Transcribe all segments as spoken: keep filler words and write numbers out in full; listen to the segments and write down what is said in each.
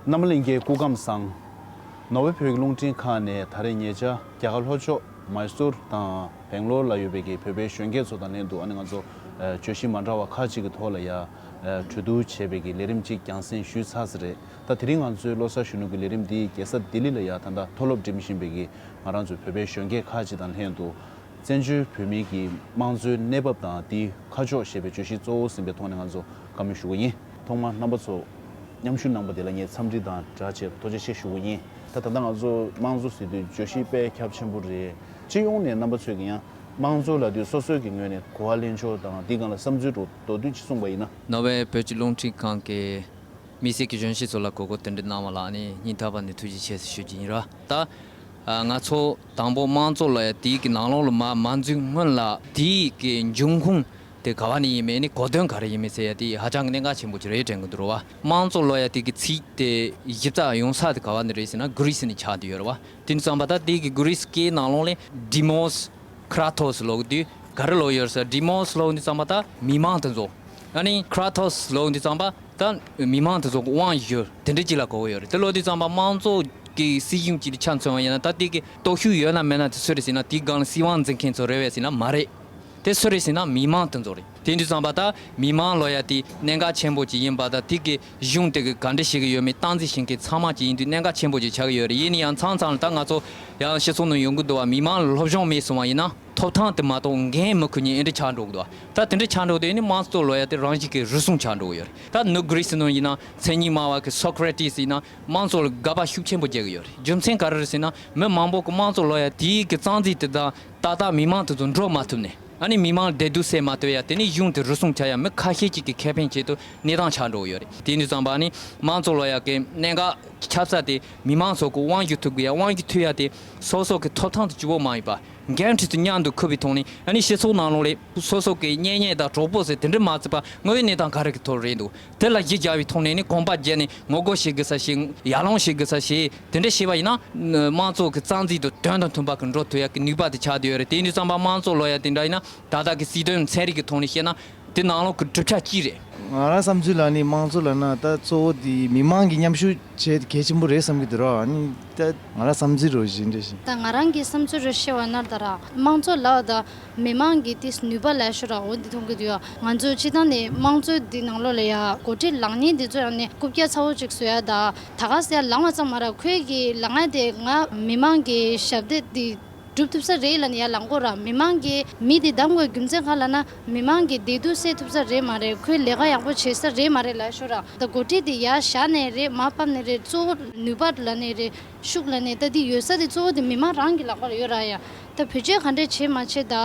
རྣམ་པ་ལྷན་རྒྱས་སྐུ་ཁམས་བཟང་། ནོར་ཝེ་བོད་ཀྱི་རླུང་འཕྲིན་ཁང་ནས་ད་རེས་ཉེ་ཆར་རྒྱ་གར་ལྷོ་ཕྱོགས་མཱི་སུར་དང་སྦེང་ལོར་ལ་ཡོད་པའི་གི་བོད་པའི་གཞོན་སྐྱེས་ཚོ་དང་ལྷན་དུ། ཨ་ནི་ང་ཚོ་ཨ་བརྗོད་གཞི་མ་འདྲ་བ་ཁག་ཅིག་གི་ཐོག་ལ་ཡ་ཨ་གྲོས་བསྡུར་བྱས་པའི་གི་ལས་རིམ་ཅིག་རྒྱང་སྲིང་ཞུས་ཚར་ས་རེད། ད་དེ་རིང་ང་ཚོའི་བློ་གསར་གཞོན་ནུ་གི་ལས་རིམ་འདི་རྒྱལ་ས་ལྡི་ལི་ལ་ཡ་ད་ལྟ་མཐོ་སློབ་འགྲིམ་བཞིན་པའི་གི་ང་རང་ཚོའི་བོད་པའི་གཞོན་སྐྱེས་ཁག་ཅིག་དང་ལྷན་དུ། བཙན་བྱོལ་བོད་མིའི་གི་དམངས་གཙོའི་གནས་བབ་དང་དེའི་ཁ་ཕྱོགས་ཞེས་པའི་བརྗོད་གཞི་གཙོ་བོ་ཟིན་པའི་ཐོག་ནས་ང་ཚོ་བཀའ་མོལ་ཞུ་གི་ཡིན། ཐོག་མར་རྣམ་པ་ཚོ་མཉམ་ཞུགས་གནང་པ་དེ་ལ་ངས་འཚམས་འདྲི་དང་སྦྲགས་བྱས་ཐུགས་རྗེ་ཆེ་ཞུ་གི་ཡིན། ད་ད་ལྟ་ང་ཚོ་དམངས་གཙོ་ཟེར་དུས་བརྗོད་གཞི་དཔེ་ཁྱབ་ཆེན་པོ་རེད། སྤྱི་ཡོངས་ནས་རྣམ་པ་ཚོས་ཀྱི་ཡང་དམངས་གཙོ་ལབ་དུས་སོ་སོའི་གི་ངོས་ནས་གོ་བ་ལེན་ཕྱོགས་དང་དེའི་སྒང་ལ་བསམ་ཚུལ་འགྲོ་མདོར་བསྡུས་ཅིག་གསུངས་པ་ཡིན་ན། ནོར་ཝེ་བོད་ཀྱི་རླུང་འཕྲིན་ཁང་གི་དམིགས་བསལ་གྱི་གཞོན་སྐྱེས་ཚོ་ལ་གོ་སྐབས་དེ་འདྲ་གནང་བ་ལ་ནི་སྙིང་ཐག་པ་ནས་ཐུགས་རྗེ་ཆེ་ཞུ་རྒྱུ་ཡིན་ར། ད་ང་ཚོ་དང་པོ་དམངས་གཙོ་ལབ་ཡ་དེའི་གི་ནང་ལོགས་ལ་མ་མ་འཛུལ་སྔོན་ལ་དེའི་གི་འབྱུང་ཁུངས་དེ་ག་བ་ནས་ཡིན་མིན་ནི་གོ་དོན་ག་རེ་ཡིན་མིན་ཟེར་ཡ་དེ་ཧ་ཅང་གི་གནད་འགག་ཆེན་པོ་ཅིག་རེད་དྲན་གི་འདུག་ར་བ། དམངས་གཙོ་ལབ་ཡ་དེ་གི་ཚིག་དེ་གཞི་རྩ་ཡོང་ས་དེ་ག་བ་ནས་རེད་ཟེར་ན་གྷི་རི་སི་ནས་ཆགས་བསྡད་ཡོད་ར་བ། དེ་ནས་བརྩམས་པ་ད་དེའི་གི་གྷི་རི་སི་སྐད་ནང་ལོགས་ལ་ཌི་མོས་ཀྲ་ཐོས་ལབ་དུས་ག་རེ་ལབ་ཡོད་ཟེར། ཌི་མོས་ལབ་དུས་ཙམ་པ་ད་མི་མང་དེ་ཚོ། ཨ་ནི་ཀྲ་ཐོས་ལབ་དུས་ཙམ་པ་ད་མི་མང་དེ་ཚོ་གི་དབང་ཡོད་དེ་འདྲ་ཅིག་ལ་གོ་གི་ཡོད་རེད། དེ་ལབ་དུས་ཙམ་པ་དམངས་གཙོ་གི་སྲིད་གཞུང་ཅིག་ལ་ཆ་མཚོན་པ་ཡིན་ན་ད་དེ་གི་སྟོབས་ཤུགས་ཡོད་ན་མེད་ན་དེ་སུ་རེད་ཟེར་ན་དེའི་སྒང་ལ་སྲིད་དབང་འཛིན་མཁན་ཚོ་རེད་པས་ཟེར་ན་མ་རེད། དེ་སུ་རེད་ཟེར་ན་མི་མང་དེ་ཚོ་རེད། དེ་དུས་ཙམ་པ་ད་མི་མང་ལབ་ཡ་དེ་གནད་འགག་ཆེན་པོ་ཅིག་ཡིན་པ་དང་དེ་གི་གཞུང་དེ་གི་ག་འདྲ་བྱེད་ཀྱི་ཡོད་མེད་སྟངས་འཛིན་བྱེད་མཁན་ཚང་མ་ཅིག་ཡིན་དུས་གནད་འགག་ཆེན་པོ་ཅིག་ཆགས་ཀྱི་ཡོད་རེད། ཡིན་ན་ཡང་མཚམས་མཚམས་ལ་ད་ང་ཚོ་ཡང་སྤྱི་ཚོགས་ནང་ཡོང་གི་འདུག་བ། མི་མང་ལ་སློབ་སྦྱོང་མེད་སོང་བ་ཡིན་ན་ཐོབ་ཐང་དེ་མ་གཏོགས་འགན་མི་འཁུར་མཁན་ཨེ་འདྲ་ཆགས་འགྲོ་གི་འདུག་བ། ད་དེ་འདྲ་ཆགས་འགྲོ་དུས་ནི་དམངས་གཙོ་ལབ་ཡ་དེ་རང་བཞིན་གྱི་རུལ་སུངས་ཆགས་འགྲོ་གི་ཡོད་རེད། ད་ནུབ་གྷི་རི་སི་ནང་ཡིན་ན་མཚན་ཉིད་སྨྲ་བ་གི་སོ་ཀྲ་ཏི་སི་ཡིན་ན་དམངས་གཙོ་ལ་དགག་པ་ཤུགས་ཆེན་པོ་རྒྱག་གི་ཡོད་རེད། རྒྱུ་མཚན་ག་རེ་རེད་ཟེར་ན་མི་མང་པོ་གི་དམངས་གཙོ་ལབ་ཡ་དེའི་གི་རྩ་འཛིན་དེ་དང་ཏག་ཏག་མི་མང་དེ་ཚོ་འགྲོ་མ་ཐུབ་ནས། ཨ་ནི་མི་མང་བདེ་སྡུག་སེལ་མ་ཐུབ་ཡ་དེ་ནི་གཞུང་དེ་རུལ་སུངས་ཆགས་ཡ་མི་ཁ་ཤས་ཅིག་གི་ཁེ་ཕན་ཆེད་དུ་གནས་སྟངས་ཆགས་འགྲོ་གི་ཡོད་རེད། དེ་ཡིན་དུས་ཙམ་པ་ཨ་ནི་དམངས་གཙོ་ལབ་ཡ་གི་གནད་འགག་ཁྱབ་ས་དེ་མི་མང་ཚོ་གི་དབང་སྒྱུར་ཐུབ་དགོས་ཡ། དབང་སྒྱུར་ཐུབ་ཡ་དེ་སོ་སོ་གི་ཐོབ་ཐང་དེ་གཅིག་པོ་མ་ཡིན་པ་འགན་འཁྲི་དེ་མཉམ་དུ་འཁུར་བའི་ཐོག་ནས་ཨ་ནི་སྤྱི་ཚོགས་ནང་ལོགས་ལ་སོ་སོ་གི་གཉེན་ཉེ་དང་གྲོགས་པོ་ཟེར་དེ་འདྲ་མ་བརྩིས་པ་དངོས་ཡོད་གནས་སྟངས་ག་རེ་གི་ཐོག་རེད་འདུག་དེ་ལ་གཞི་བཞག་པའི་ཐོག་ནས་ནི་གོམ་པ་བརྒྱབ་ནས་ངོ་རྒོལ་བྱེད་དགོས་ས་ཞིག་ཡར་ལངས་བྱེད་དགོས་ས་ཞིག་དེ་འདྲ་བྱས་པ་ཡིན་ན་དམངས་གཙོ་གི་རྩ་འཛིན་དང་དོན་དང་མཐུན་པ་གི་འགྲོ་ཐུབ་ཡ་གི་ནུས་པ་དེ་ཆགས་བསྡད་ཡོད་རེད། དེ་ཡིན་དུས་ཙམ་པ་དམངས་གཙོ་ལབ་ཡ་དེ་འདྲ་ཡིན་ན་ད་ལྟ་གི་སྲིད་དོན་ཚན་རིག་གི་ཐོག་ནས་བཤད་ན་དེ་ནང་ལོགས་གི་གྲུབ་ཆ་གཅིག་རེད། ང་རང་བསམ་ཚུལ་ལ་ནི་དམངས་གཙོ་ལབ་ན་ད་གཙོ་བོ་དེ་མི་མང་གི་མཉམ་ཞུགས་བྱེད་གལ་ཆེན་པོ་རེད་བསམ་གྱི་འདུག་ར། ཨ་ནི་ད་ང་རང་བསམ་ཚུལ་རོ་བཞིན་འདྲ་ཞིག་ད་ང་རང་གི་བསམ་ཚུལ་རེ་བཤད་པ་ན་ད་ར་དམངས་གཙོ་ལབ་ད་མི་མང་གི་དེ་ནུས་པ་ལ་ཤོར་ར་འོ་འདི་མཐོང་གི་འདུག་ཡ། ང་ཚོ་སྤྱི་བཏང་ནས་དམངས་གཙོའི་འདི་ནང་ལོགས་ལ་ཡ་འགོ་ཁྲིད་ལངས་མཁན་འདི་ཚོ་ཡང་ནི་རྐུབ་བཀྱག་ཚ་བོ་ཅིག་བཟོ་ཡ་ད་ད་ག་ཟེ་ཡ་ལངས་པ་ཙམ་མ་ར་ཁོས་གི་ལངས་ཡ་དེ་ང་མི་མང་གི་ཞབས་འདེགས་འདི་སྒྲུབ་ཐུབ་ས་རེད་ལབ་ནས་ཡར་ལངས་གོ་ར། མི་མང་གིས་མི་དེ་བདམས་དགོས་རྒྱུ་མཚན་གང་ལབ་ན་མི་མང་གི་བདེ་སྡུག་སེལ་ཐུབ་ས་རེད་མ་རེད། ཁོས་ལས་ཀ་ཡག་པོ་བྱེད་ས་རེད་མ་རེད་ལབ་ཤོད་ར། ད་འགོ་ཁྲིད་དེ་ཡར་བཞག་ནས་རེད་མར་ཕབ་ནས་རེད་གཙོ་བོ་ནུས་པ་ལབ་ནས་རེད་ཤུགས་ལབ་ནས་ད་དེ་ཡོད་ས་དེ་གཙོ་བོ་དེ་མི་མང་རང་གི་ལག་པ་ལ་ཡོད་ར་ཡ། ད་བེད་སྤྱོད་ག་འདྲས་བྱེད་མ་བྱེད་ད་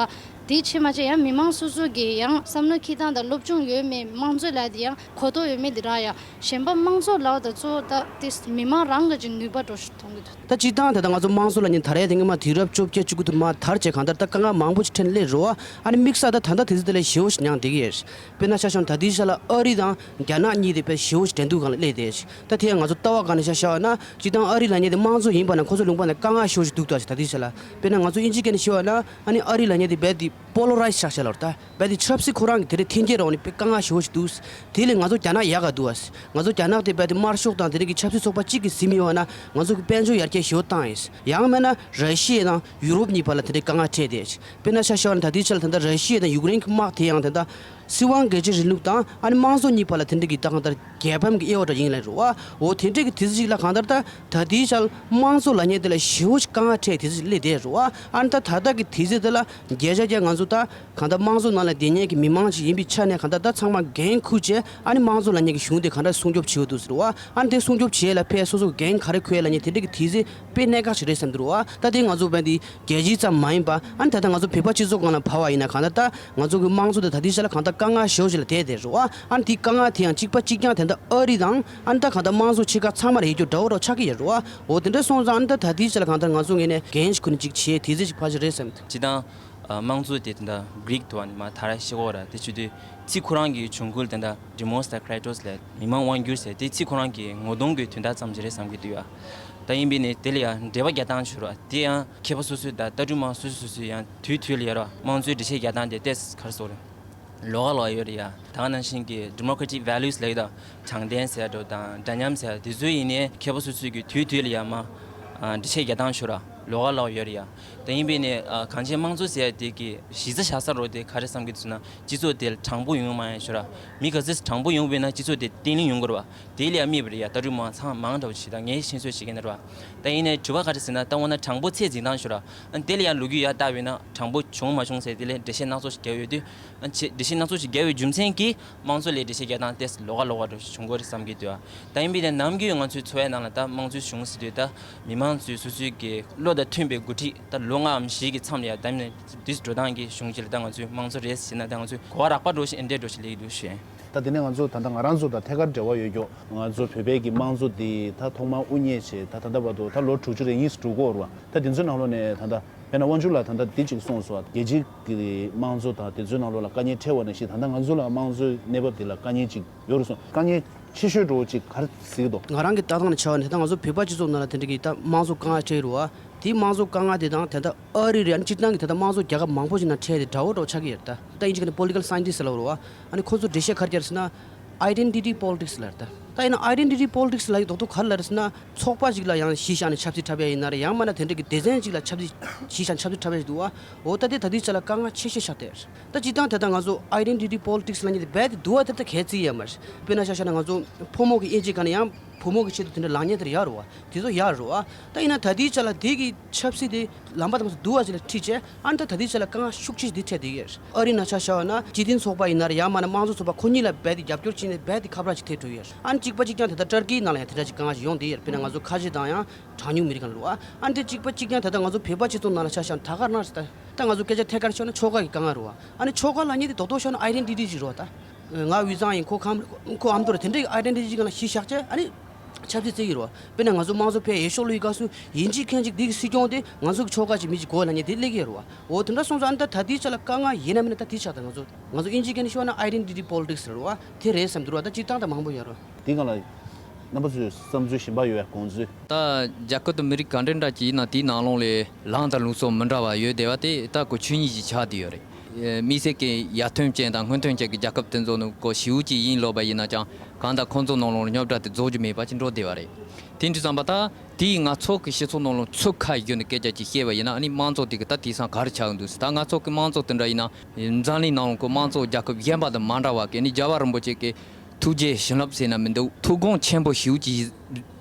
དེ་བྱེད་མ་བྱེད་ཡང་མི་མང་སོ་སོ་གི་ཡང་བསམ་བློ་འཁྱེར་སྟངས་དང་སློབ་སྦྱོང་ཡོད་མེད་དམངས་གཙོ་ལབ་དེ་ཡང་གོ་རྟོགས་ཡོད་མེད་དེ་ར་ཡ། གཞན་པ་དམངས་གཙོ་ལབ་ད་གཙོ་བོ་ད་དེ་མི་མང་རང་གི་ཅིག་ནུས་པ་འགྲོ་ཤོད་མཐོང་གི་འདུག་ད་སྤྱིར་བཏང་དེ་ད་ང་ཚོ་དམངས་གཙོ་ལབ་མཁན་ད་རེས་དེ་སྔོན་མ་དུས་རབས་བཅོ་བརྒྱད་བཅུ་དགུ་དུ་མར་དར་བྱས་གང་ལྟར་ད་དཀའ་ངལ་མང་པོ་ཞིག་འཕྲད་ནས་སླེབས་རེད་བ། ཨ་ནི་དམིགས་བསལ་ད་ད་ལྟ་དུས་ཚོད་དེ་ལ་ཞེ་པོ་ཞིག་མྱངས་བསྡད་ཀྱི་ཡོད། དཔེར་ན་ཆ་བཞག་ན་ད་ལྟའི་ཆ་ལ་ཨ་རི་དང་རྒྱ་ནག་གཉིས་དེ་དཔེ་ཞེ་པོ་ཞིག་འགྲན་བསྡུར་སྒང་ལ་སླེབས་བསྡད། ད་དེ་ཡང་ང་ཚོ་ལྟ་བ་སྒང་ནས་ཆ་བཞག་པ་ན་སྤྱིར་བཏང་ཨ་རི་ལབ་མཁན་དེ་དམངས་གཙོ་ཡིན་པ་ན་ཁོ་ཚོ་ལུང་པ་ནས་དཀའ་ངལ་ཞེ་པོ་ཞིག་འདུག་ད་ད་ལྟའི་ཆ་ལ་དཔེར་ན་ང་ཚོ་དབྱིན་ཇིའི་སྐད་ནས་བཤད་པ་ན་ཨ་ནི་ཨ་རི་ལབ་མཁན་དེ་རྦད་དེ་པོ་ལོ་རའི་ཛི་ཆགས་བཞག་ལབ་རེད་ད། རྦད་དེ་ཆབ་སྲིད་ཁོ་རང་གི་དེ་འདྲའི་འཐེན་འཁྱེར་འོག་ནས་དཔེ་དཀའ་ངལ་ཞེ་པོ་ཞིག་འདུག་དེ་ལས་ང་ཚོ་རྒྱ་ནག་ཡག་ག་འདུག་ཨ། ང་ཚོ་རྒྱ་ནག་དེ་རྦད་དེ་དམར་ཤོག་དང་དེ་འདྲ་གི་ཆབ་སྲིད་ཚོགས་པ་གཅིག་གིས་ཟིན་མི་ཡོང་བ་ན་ང་ཚོ་གི་དཔལ་འབྱོར་ཡར་རྒྱས་ཞེ་པོ་བཏང་ཡིན། ཡང་མིན་ན་ར་ཤི་ཡ་དང་ཡུ་རོབ་གཉིས་བར་ལ་དེ་འདྲའི་དཀའ་ངལ་འཕྲད་བསྡད། དཔེར་ན་ཆ་བཞག་པ་ན་ད་ལྟའི་ཆ་ལ་ད་ལྟ་ར་ཤི་ཡ་དང་ཡུཀ་རེན་གྱི་དམག་དེ་ཡང་ད་ལྟ་སྲིད་དབང་སྒེར་གཅོད་རིང་ལུགས་དང་ཨ་ནི་དམངས་གཙོ་གཉིས་བར་ལ་དེ་འདྲ་གི་ད་གང་ལྟར་རྒྱལ་ཕམ་གྱི་དབྱེ་བ་འདྲ་ཡིན་ལབ་རེད་བ། འོ་དེ་འདྲ་གི་དུས་ཚོད་ཅིག་ལ་གང་ལྟར་ད་ད་ལྟའི་ཆ་ལ་དམངས་གཙོ་ལབ་མཁན་དེ་ལ་ཞེ་པོ་ཞིག་དཀའ་ངལ་འཕྲད་དུས་ཚོད་ཅིག་སླེབས་བསྡད་རེད་བ། ཨ་ནི་ད་ད་ལྟ་གི་དུས་ཚོད་དེ་ལ་བརྒྱ་ཆ་བརྒྱ་ང་ཚོ་ད་གང་ལྟར་དམངས་གཙོ་ནང་ལ་བསྡད་མཁན་གྱི་མི་མང་ཞིག་ཡིན་པའི་ཆ་ནས་གང་ལྟར་ད་ཚང་མ་འགན་འཁུར་བྱས་ཨ་ནི་དམངས་གཙོ་ལབ་མཁན་གྱི་གཞུང་དེ་གང་འདྲ་སྲུང་སྐྱོབ་བྱེད་དགོས་འདུག་ཟེར་བ། ཨ་ནི་དེ་སྲུང་སྐྱོབ་བྱེད་ཡས་ལ་ཕར་སོ་སོ་འགན་ག་རེ་འཁུར་ཡས་ལབ་མཁན་དེ་འདྲ་གི་དུས་ཚོད་དཔེ་གནད་འགག་ཞིག་རེད་བསམ་འདུག་ར། ད་དེ་ང་ཚོ་བན་དེ་རྒྱལ་སྤྱི་ཙམ་མ་ཡིན་པ་ཨ་ནི་ད་ལྟ་ང་ཚོ་བོད་པ་སྤྱི་ཚོགས་སྒང་ལ་བབས་པ་ཡིན་ན་གང་ལྟར་ད་ང་ཚོ་གི་དམངས་གཙོ་དེ་ད་ལྟའི་ཆ་ལ་གང་ལྟར་དཀའ་ངལ་ཞེ་པོ་ཞིག་ལ་བསྡད་བསྡད་རེད་བ། ཨ་ནི་དེའི་དཀའ་ངལ་དེ་ཡང་གཅིག་པ་གཅིག་རྐྱང་དེ་འདྲ་ཨ་རི་དང་ཨ་ནི་ད་གང་ལྟར་དམངས་གཙོ་ཕྱེད་ཀ་ཚང་མ་ལ་ཡོད་རྒྱུ་འདྲ་བོ་འདྲ་བོ་ཆགས་ཀྱི་ཡོད་རེད་བ། འོ་དེ་འདྲ་སོང་ཙང་ཨ་ནི་ད་ད་ལྟའི་ཆ་ལ་གང་ལྟར་ང་ཚོ་ངོས་ནས་འགན་ཞིག་ཁུར་ནས་ཅིག་བྱེད་དེ་ཚོད་ཅིག་ཕལ་ཆེར་རེད་བསམ། སྤྱིར་བཏང་། ཨ། དམངས་གཙོ་དེ་ད་ལྟ་གྷི་རིག་ཐོག་ནས་མར་དར་ཞེས་གོ་ར། དེ་བྱེད་དུས་ཚིག་ཁོ་རང་གི་གཞུང་ཁུལ་དེ་འདྲ་ཌི་མོས་དང་ཀྲའི་ཊོས་ལས་མི་མང་དབང་སྒྱུར་ཟེར་དེ་ཚིག་ཁོ་རང་གི་ངོ་གདོང་གི་དོན་དག་ཙམ་ཞིག་རེད་བསམ་གྱི་འདུག་ཡ། ད་ཡིན་པས་ནི་དེ་ལ་ཡང་འགྲེལ་པ་རྒྱག་སྟངས་བྱོས་ར། དེ་ཡང་མཁས་པ་སོ་སོའི་ད་ལྟ་གྲུབ་མང་སོ་སོ་སོ་སོའི་ཡང་དུས་དུས་ལ་ཡ་ར་དམངས་གཙོའི་འགྲེལ་བཤད་རྒྱག་སྟངས་དེ་ཏོག་ཙམ་ག་རེ་ཟེར་དགོས་རེད། ལོགས་ཀ་ལོགས་ཡོད་རེད་ཡ། ད་ག་ནང་བཞིན་གྱི་democratic values ལབ་ཡོད་ད། དྲང་བདེན་ཟེར་འགྲོ་དང་འདྲ་མཉམ་ཟེར་དེ་ཚོ་ཡིན་ནའི་མཁས་པ་སོ་སོས་ཀྱི་དུས་དུས་ལ་ཡ་མ་འགྲེལ་བཤད་རྒྱག་སྟངས་ཤོར་ར་ལོགས་ཀ་ལོགས་ཡོད་རེད་ཡ། ད་ཡིན་པས་ནས་གངས་ཅན་དམངས་གཙོ་ཟེར་དེ་གི་གཞི་རྩ་བཞག་ས་རོ་དེ་ག་རེ་བསམ་གྱི་འདུག་ཟེར་ན། སྤྱི་ཚོགས་དེ་དྲང་པོ་ཡོང་མ་ཡ་ཤོར་ར། མི་ག་ཚོད་དྲང་པོ་ཡོང་བས་ན་སྤྱི་ཚོགས་དེ་བརྟན་ལྷིང་ཡོང་དགོས་ར་བ། དེ་ལ་ཡང་དམིགས་པ་རེད་ཡ། ལྟ་གྲུབ་མང་ཚང་མང་འདྲ་བོ་ཞིག་དང་ངས་ཤེས་ཚོད་བྱེད་མཁན་རེད་བ། ད་ཡིན་ནའི་དྲི་བ་ག་རེ་ཟེར་ན། ད་འོ་ན་དྲང་པོ་ཚད་འཛིན་སྟངས་ཤོར་ར། ཨ་དེ་ལ་ཡང་ལོ་རྒྱུས་ཡར་བལྟ་བས་ན་དྲང་པོ་བྱུང་མ་བྱུང་ཟེར་དེ་ལ་འགྲེལ་བཤད་སྣ་ཚོགས་ཤིག་རྒྱག་ཡོད་དུས། ཨ་ཆེ་འགྲེལ་བཤད་སྣ་ཚོགས་ཤིག་རྒྱག་པའི་རྒྱུ་མཚན་གྱིས་དམངས་གཙོ་ལ་འགྲེལ་བཤད་རྒྱག་སྟངས་ཏོག་ཙམ་ལོགས་ཀ་ལོགས་ཀ་འདྲ་བོ་ཞིག་བྱུང་གི་རེད་བསམ་གྱི་འདུག་ཨ་ད་ཡིན་པས་ན་ནམ་རྒྱུན་ང་ཚོའི་འཚོ་བའི་ནང་ལ་ད་དམངས་གཙོའི་གཞུང་ཟེར་དུས་ད་མི་མང་ཚོའི་སོ་སོའི་གི་བློ་དང་མཐུན་པའི་འགོ་ཁྲིད་ད་ལོ་ལྔའམ་བཞི་གི་མཚམས་ལ་ཡང་ད་ནི་དུས་འགྲོ་སྟངས་ཀྱི་གཞུང་ཅིག་ལ་ད་ང་ཚོའི་དམངས་གཙོ་རེད་ཟེར་ན་ད་ང་ཚོས་གོ་བ་རགས་པ་འདྲ་བོ་ཞིག་ཨེ་འདྲས་འདྲ་བོ་ཞིག་སླེབས་ཀྱི་འདུག་ཞེས། ད་དེ་ནས་ང་ཚོ་ད་ལྟ་ང་རང་ཚོ་དང་ཐད་ཀར་འབྲེལ་བ་ཡོད་མཁན་ང་ཚོ་བོད་པའི་གི་དམངས་གཙོ་འདི་ད་ཐོག་མར་དབུ་བརྙེས་བྱས་ད་ད་ལྟ་བར་དུ་ད་ལོ་དྲུག་ཅུ་རེ་གཉིས་སུ་འགྲོ་གི་ཡོད་རེད་བ། ད་དེ་ཚོའི་ནང་ལོགས་ནས་ད་ལྟ་དཔེར་ན་དབང་ཕྱུག་ལགས་ད་ལྟ་འདི་གཅིག་གསུངས་སོང་། རྒྱལ་སྤྱིའི་གི་དམངས་གཙོ་དང་དེ་ཚོའི་ནང་ལོགས་ལ་དཀའ་ངལ་འཕྲད་པ་ནང་བཞིན་ད་ལྟ་ང་ཚོ་ལ་དམངས་གཙོའི་གནས་བབ་འདི་ལ་དཀའ་ངལ་ཅིག་ཡོད་རེད་གསུངས། དཀའ་ངལ་ཆེ་ཤོས་འདྲ་བོ་ཅིག་ག་རེ་གཟིགས་འདུག་ང་རང་གི་ལྟ་སྟངས་ནས་ཆ་བ་ནས་ད་ལྟ་ང་ཚོ་བོད་པ་སྤྱི་ཚོགས་ནང་ལ་དེ་འདྲ་གི་ད་དམངས་གཙོ་དཀའ་ངལ་འཕྲད་ཡོད་རེད་བ། དེའི་དམངས་གཙོ་དཀའ་ངལ་དེ་དང་ད་ལྟ་ཨ་རི་རེད། ཨ་ནི་སྤྱིར་བཏང་གི་ད་ལྟ་དམངས་གཙོ་རྒྱལ་ཁབ་མང་པོ་ཞིག་ནང་འཕྲད་དེ་འདྲ་བོ་འདྲ་བོ་ཆགས་ཀྱི་ཡོད་རེད། ད་ད་ཡིན་གཅིག་ནི་political scientist ལབ་རེད་བ། ཨ་ནི་ཁོ་ཚོ་འགྲེལ་བཤད་ག་རེ་རྒྱག་རེད་ཟེར་ན། identity politics ལབ་རེད། ད་ད་ཡིན་ན་identity politics ལབ་ཡག་རྡོག་རྡོག་ག་རེ་ལབ་རེད་ཟེར་ན། ཚོགས་པ་ཞིག་ལ་ཡང་གཞི་བཞག་ནས་ཆབ་སྲིད་འཁྲབ་ཡ་ཡིན་ན་རེད། ཡང་མིན་ན་དེ་འདྲ་གི་སྡེ་ཚན་ཞིག་ལ་ཆབ་སྲིད་གཞི་བཞག་ནས་ཆབ་སྲིད་འཁྲབ་ཡ་ཞིག་འདུག་བ། འོ་ད་དེ་ད་ལྟའི་ཆ་ལ་དཀའ་ངལ་ཆེ་ཤོས་ཆགས་བསྡད་རེད། ད་སྤྱིར་བཏང་དེ་ལྟ་ང་ཚོ་identity politics ལབ་མཁན་དེ་རྦད་དེ་འདུག་བ། དེ་ལྟ་གལ་ཆེ་ཡ་མ་རེད། དཔེར་ན་ཆ་བཞག་ན་ང་ཚོ་ཕོ་མོ་གི་དབྱེ་འབྱེད་སྒང་ནས་ཡང་ཕོ་མོ་གི་ཆེད་དུ་དེ་འདྲ་ལངས་མཁན་དེ་ཡོད་རེད་བ། དེ་ཚོ་ཡོད་རེད་བ། ད་ཡིན་ན་ད་ལྟའི་ཆ་ལ་དེ་གི་ཆབ་སྲིད་དེ་ལམ་པ་དང་འདུག་བ་ཞིག་ལ་ཁྲིད་བྱས། ཨ་ནི་ད་ད་ལྟའི་ཆ་ལ་དཀའ་ངལ་ཤུགས་ཆེ་ཞིག་དེ་འཕྲད་བསྡད་ཡོད་རེད། ཨ་རིའི་ནང་ཆ་བཞག་ན་སྤྱི་མཐུན་ཚོགས་པ་ཡིན་ན་རེད། ཡང་མིན་ན་དམངས་གཙོ་ཚོགས་པ་ཁོ་གཉིས་ལ་རྦད་དེ་རྒྱབ་སྐྱོར་བྱས་ནས་རྦད་དེ་ཁ་བྲལ་ཞིག་ཐེབས་འགྲོ་ཡོད་རེད། ཨ་ནི་གཅིག་པ་གཅིག་རྐྱང་དེ་ལྟར་ཊར་ཀིའི་ནང་ལ་ཡང་དེ་འདྲ་ཅིག་དཀའ་ངལ་ཞིག་ཡོང་བསྡད་ཡོད་རེད། དཔེར་ན་ང་ཚོ་ཁ་ཆེ་དང་ཡང་གྲངས་ཉུང་མི་རིགས་སྒང་ལ་རེད་བ། ཨ་ནི་དེ་གཅིག་པ་གཅིག་རྐྱང་ད་ལྟ་ང་ཚོ་བོད་པ་སྤྱི་ཚོགས་ནང་ལ་ཆ་བཞག་ན་ད་ག་རང་རེད། ད་ད་ང་ཚོ་སྐད་ཆ་ཐད་ཀར་ཤོད་ན་ཆོལ་ཁ་གི་དཀའ་ངལ་རེད་བ། ཨ་ནི་ཆོལ་ཁ་ལབ་མཁན་དེ་རྡོག་རྡོག་ཤོད་ན་ཨའི་ཌེན་ཊི་ཊི་ཅིག་རེད་བ། ད་ང་དབུས་གཙང་ཡིན། ཁོ་ཁམས་ཁོ་ཨ་མདོ་རེད། དེ་འདྲའི་ཨའི་ཌེན་ཊི་ཊི་ཅིག་སྒང་ལ་གཞི་བཞག་བྱས་ཨ་ནི་ཆབ་སྲིད་བརྩི་གི་རེད་བ། དཔེར་ན་ང་ཚོ་དམངས་གཙོ་ཕེབས་ཡས་ཤོག་ལོའི་སྐབས་སུ་ཡིན་གཅིག་མིན་གཅིག་འདི་གི་སྲིད་སྐྱོང་དེ་ང་ཚོ་གི་ཆོལ་ཁ་ཅིག་མི་གཅིག་དགོས་ལབ་མཁན་དེ་སླེབས་ཀྱི་རེད་བ། འོ་དེ་འདྲ་སོང་ཙང་ཨ་ནི་ད་ད་ལྟའི་ཆ་ལ་དཀའ་ངལ་ཡིན་ན་མིན་ན་ད་དེ་ཆགས། ད་ང་ཚོ་ང་ཚོ་དབྱིན་ཇིའི་སྐད་ནས་ཤོད་ན་ཨའི་ཌེན་ཊི་ཊི་པོ་ལི་ཊིག་སི་རེད་བ། དེ་རེད་བསམ་འདུག་ར། ད་སྤྱིར་བཏང་ད་མང་པོ་ཡོད་རེད། དེ་སྒང་ལ་རྣམ་པ་ཚོས་བསམ་ཚུལ་གཞན་པ་ཡོད་ཡ། དགོངས་ཚུལ། ད་རྒྱལ་ཁབ་དང་མི་རིགས་ག་འདྲ་འདྲ་ཅིག་ཡིན་ན་དེའི་ནང་ལོགས་ལ་ལངས་དང་ལུགས་སྲོལ་མི་འདྲ་བ་ཡོད་བསྡད་པ་དེ་ད་ཁོ་ཆོས་ཉིད་ཅིག་ཆགས་བསྡད་ཡོད་རེད། དམིགས་བསལ་གྱི་ཡར་ཐོན་ཅན་དང་སྔོན་ཐོན་ཅན་གྱི་རྒྱལ་ཁབ་དེ་ཚོ་ནི་ཁོ་ཞེ་པོ་ཅིག་ཡིན་ལབ་པ་ཡིན་ན་ཡང་གང་ལྟར་ཁོང་ཚོ་ནང་ལོགས་ལ་རྙོག་དྲ་དེ་རྫོགས་རྒྱུ་མེད་པ་ཅིག་འགྲོ་བསྡད་པ་རེད། དེ་འདྲ་བསམ་པ་ད་དེས་ང་ཚོ་གི་སྤྱི་ཚོགས་ནང་ལོགས་ཚུར་ཁ་བསྒྱུར་ནས་སྐད་ཆ་ཅིག་བཤད་པ་ཡིན་ན་ཨ་ནི་དམངས་གཙོ་དེ་གི་ད་དེང་སང་ག་རེ་ཆགས་འདུག་ཟེར། ད་ང་ཚོ་གི་དམངས་གཙོ་དེ་འདྲ་ཡིན་ན་འཛམ་གླིང་ནང་ལོགས་ཀྱི་དམངས་གཙོ་རྒྱལ་ཁབ་གཞན་པ་དང་མ་འདྲ་བ་གི་ཨ་ནི་རྒྱལ་བ་རིན་པོ་ཆེ་གི་ཐུགས་རྗེ་བྱིན་རླབས་ཟེར་ན་མི་འདུག་ཐུགས་དགོངས་ཆེན་པོ་ཞེ་པོ་ཅིག་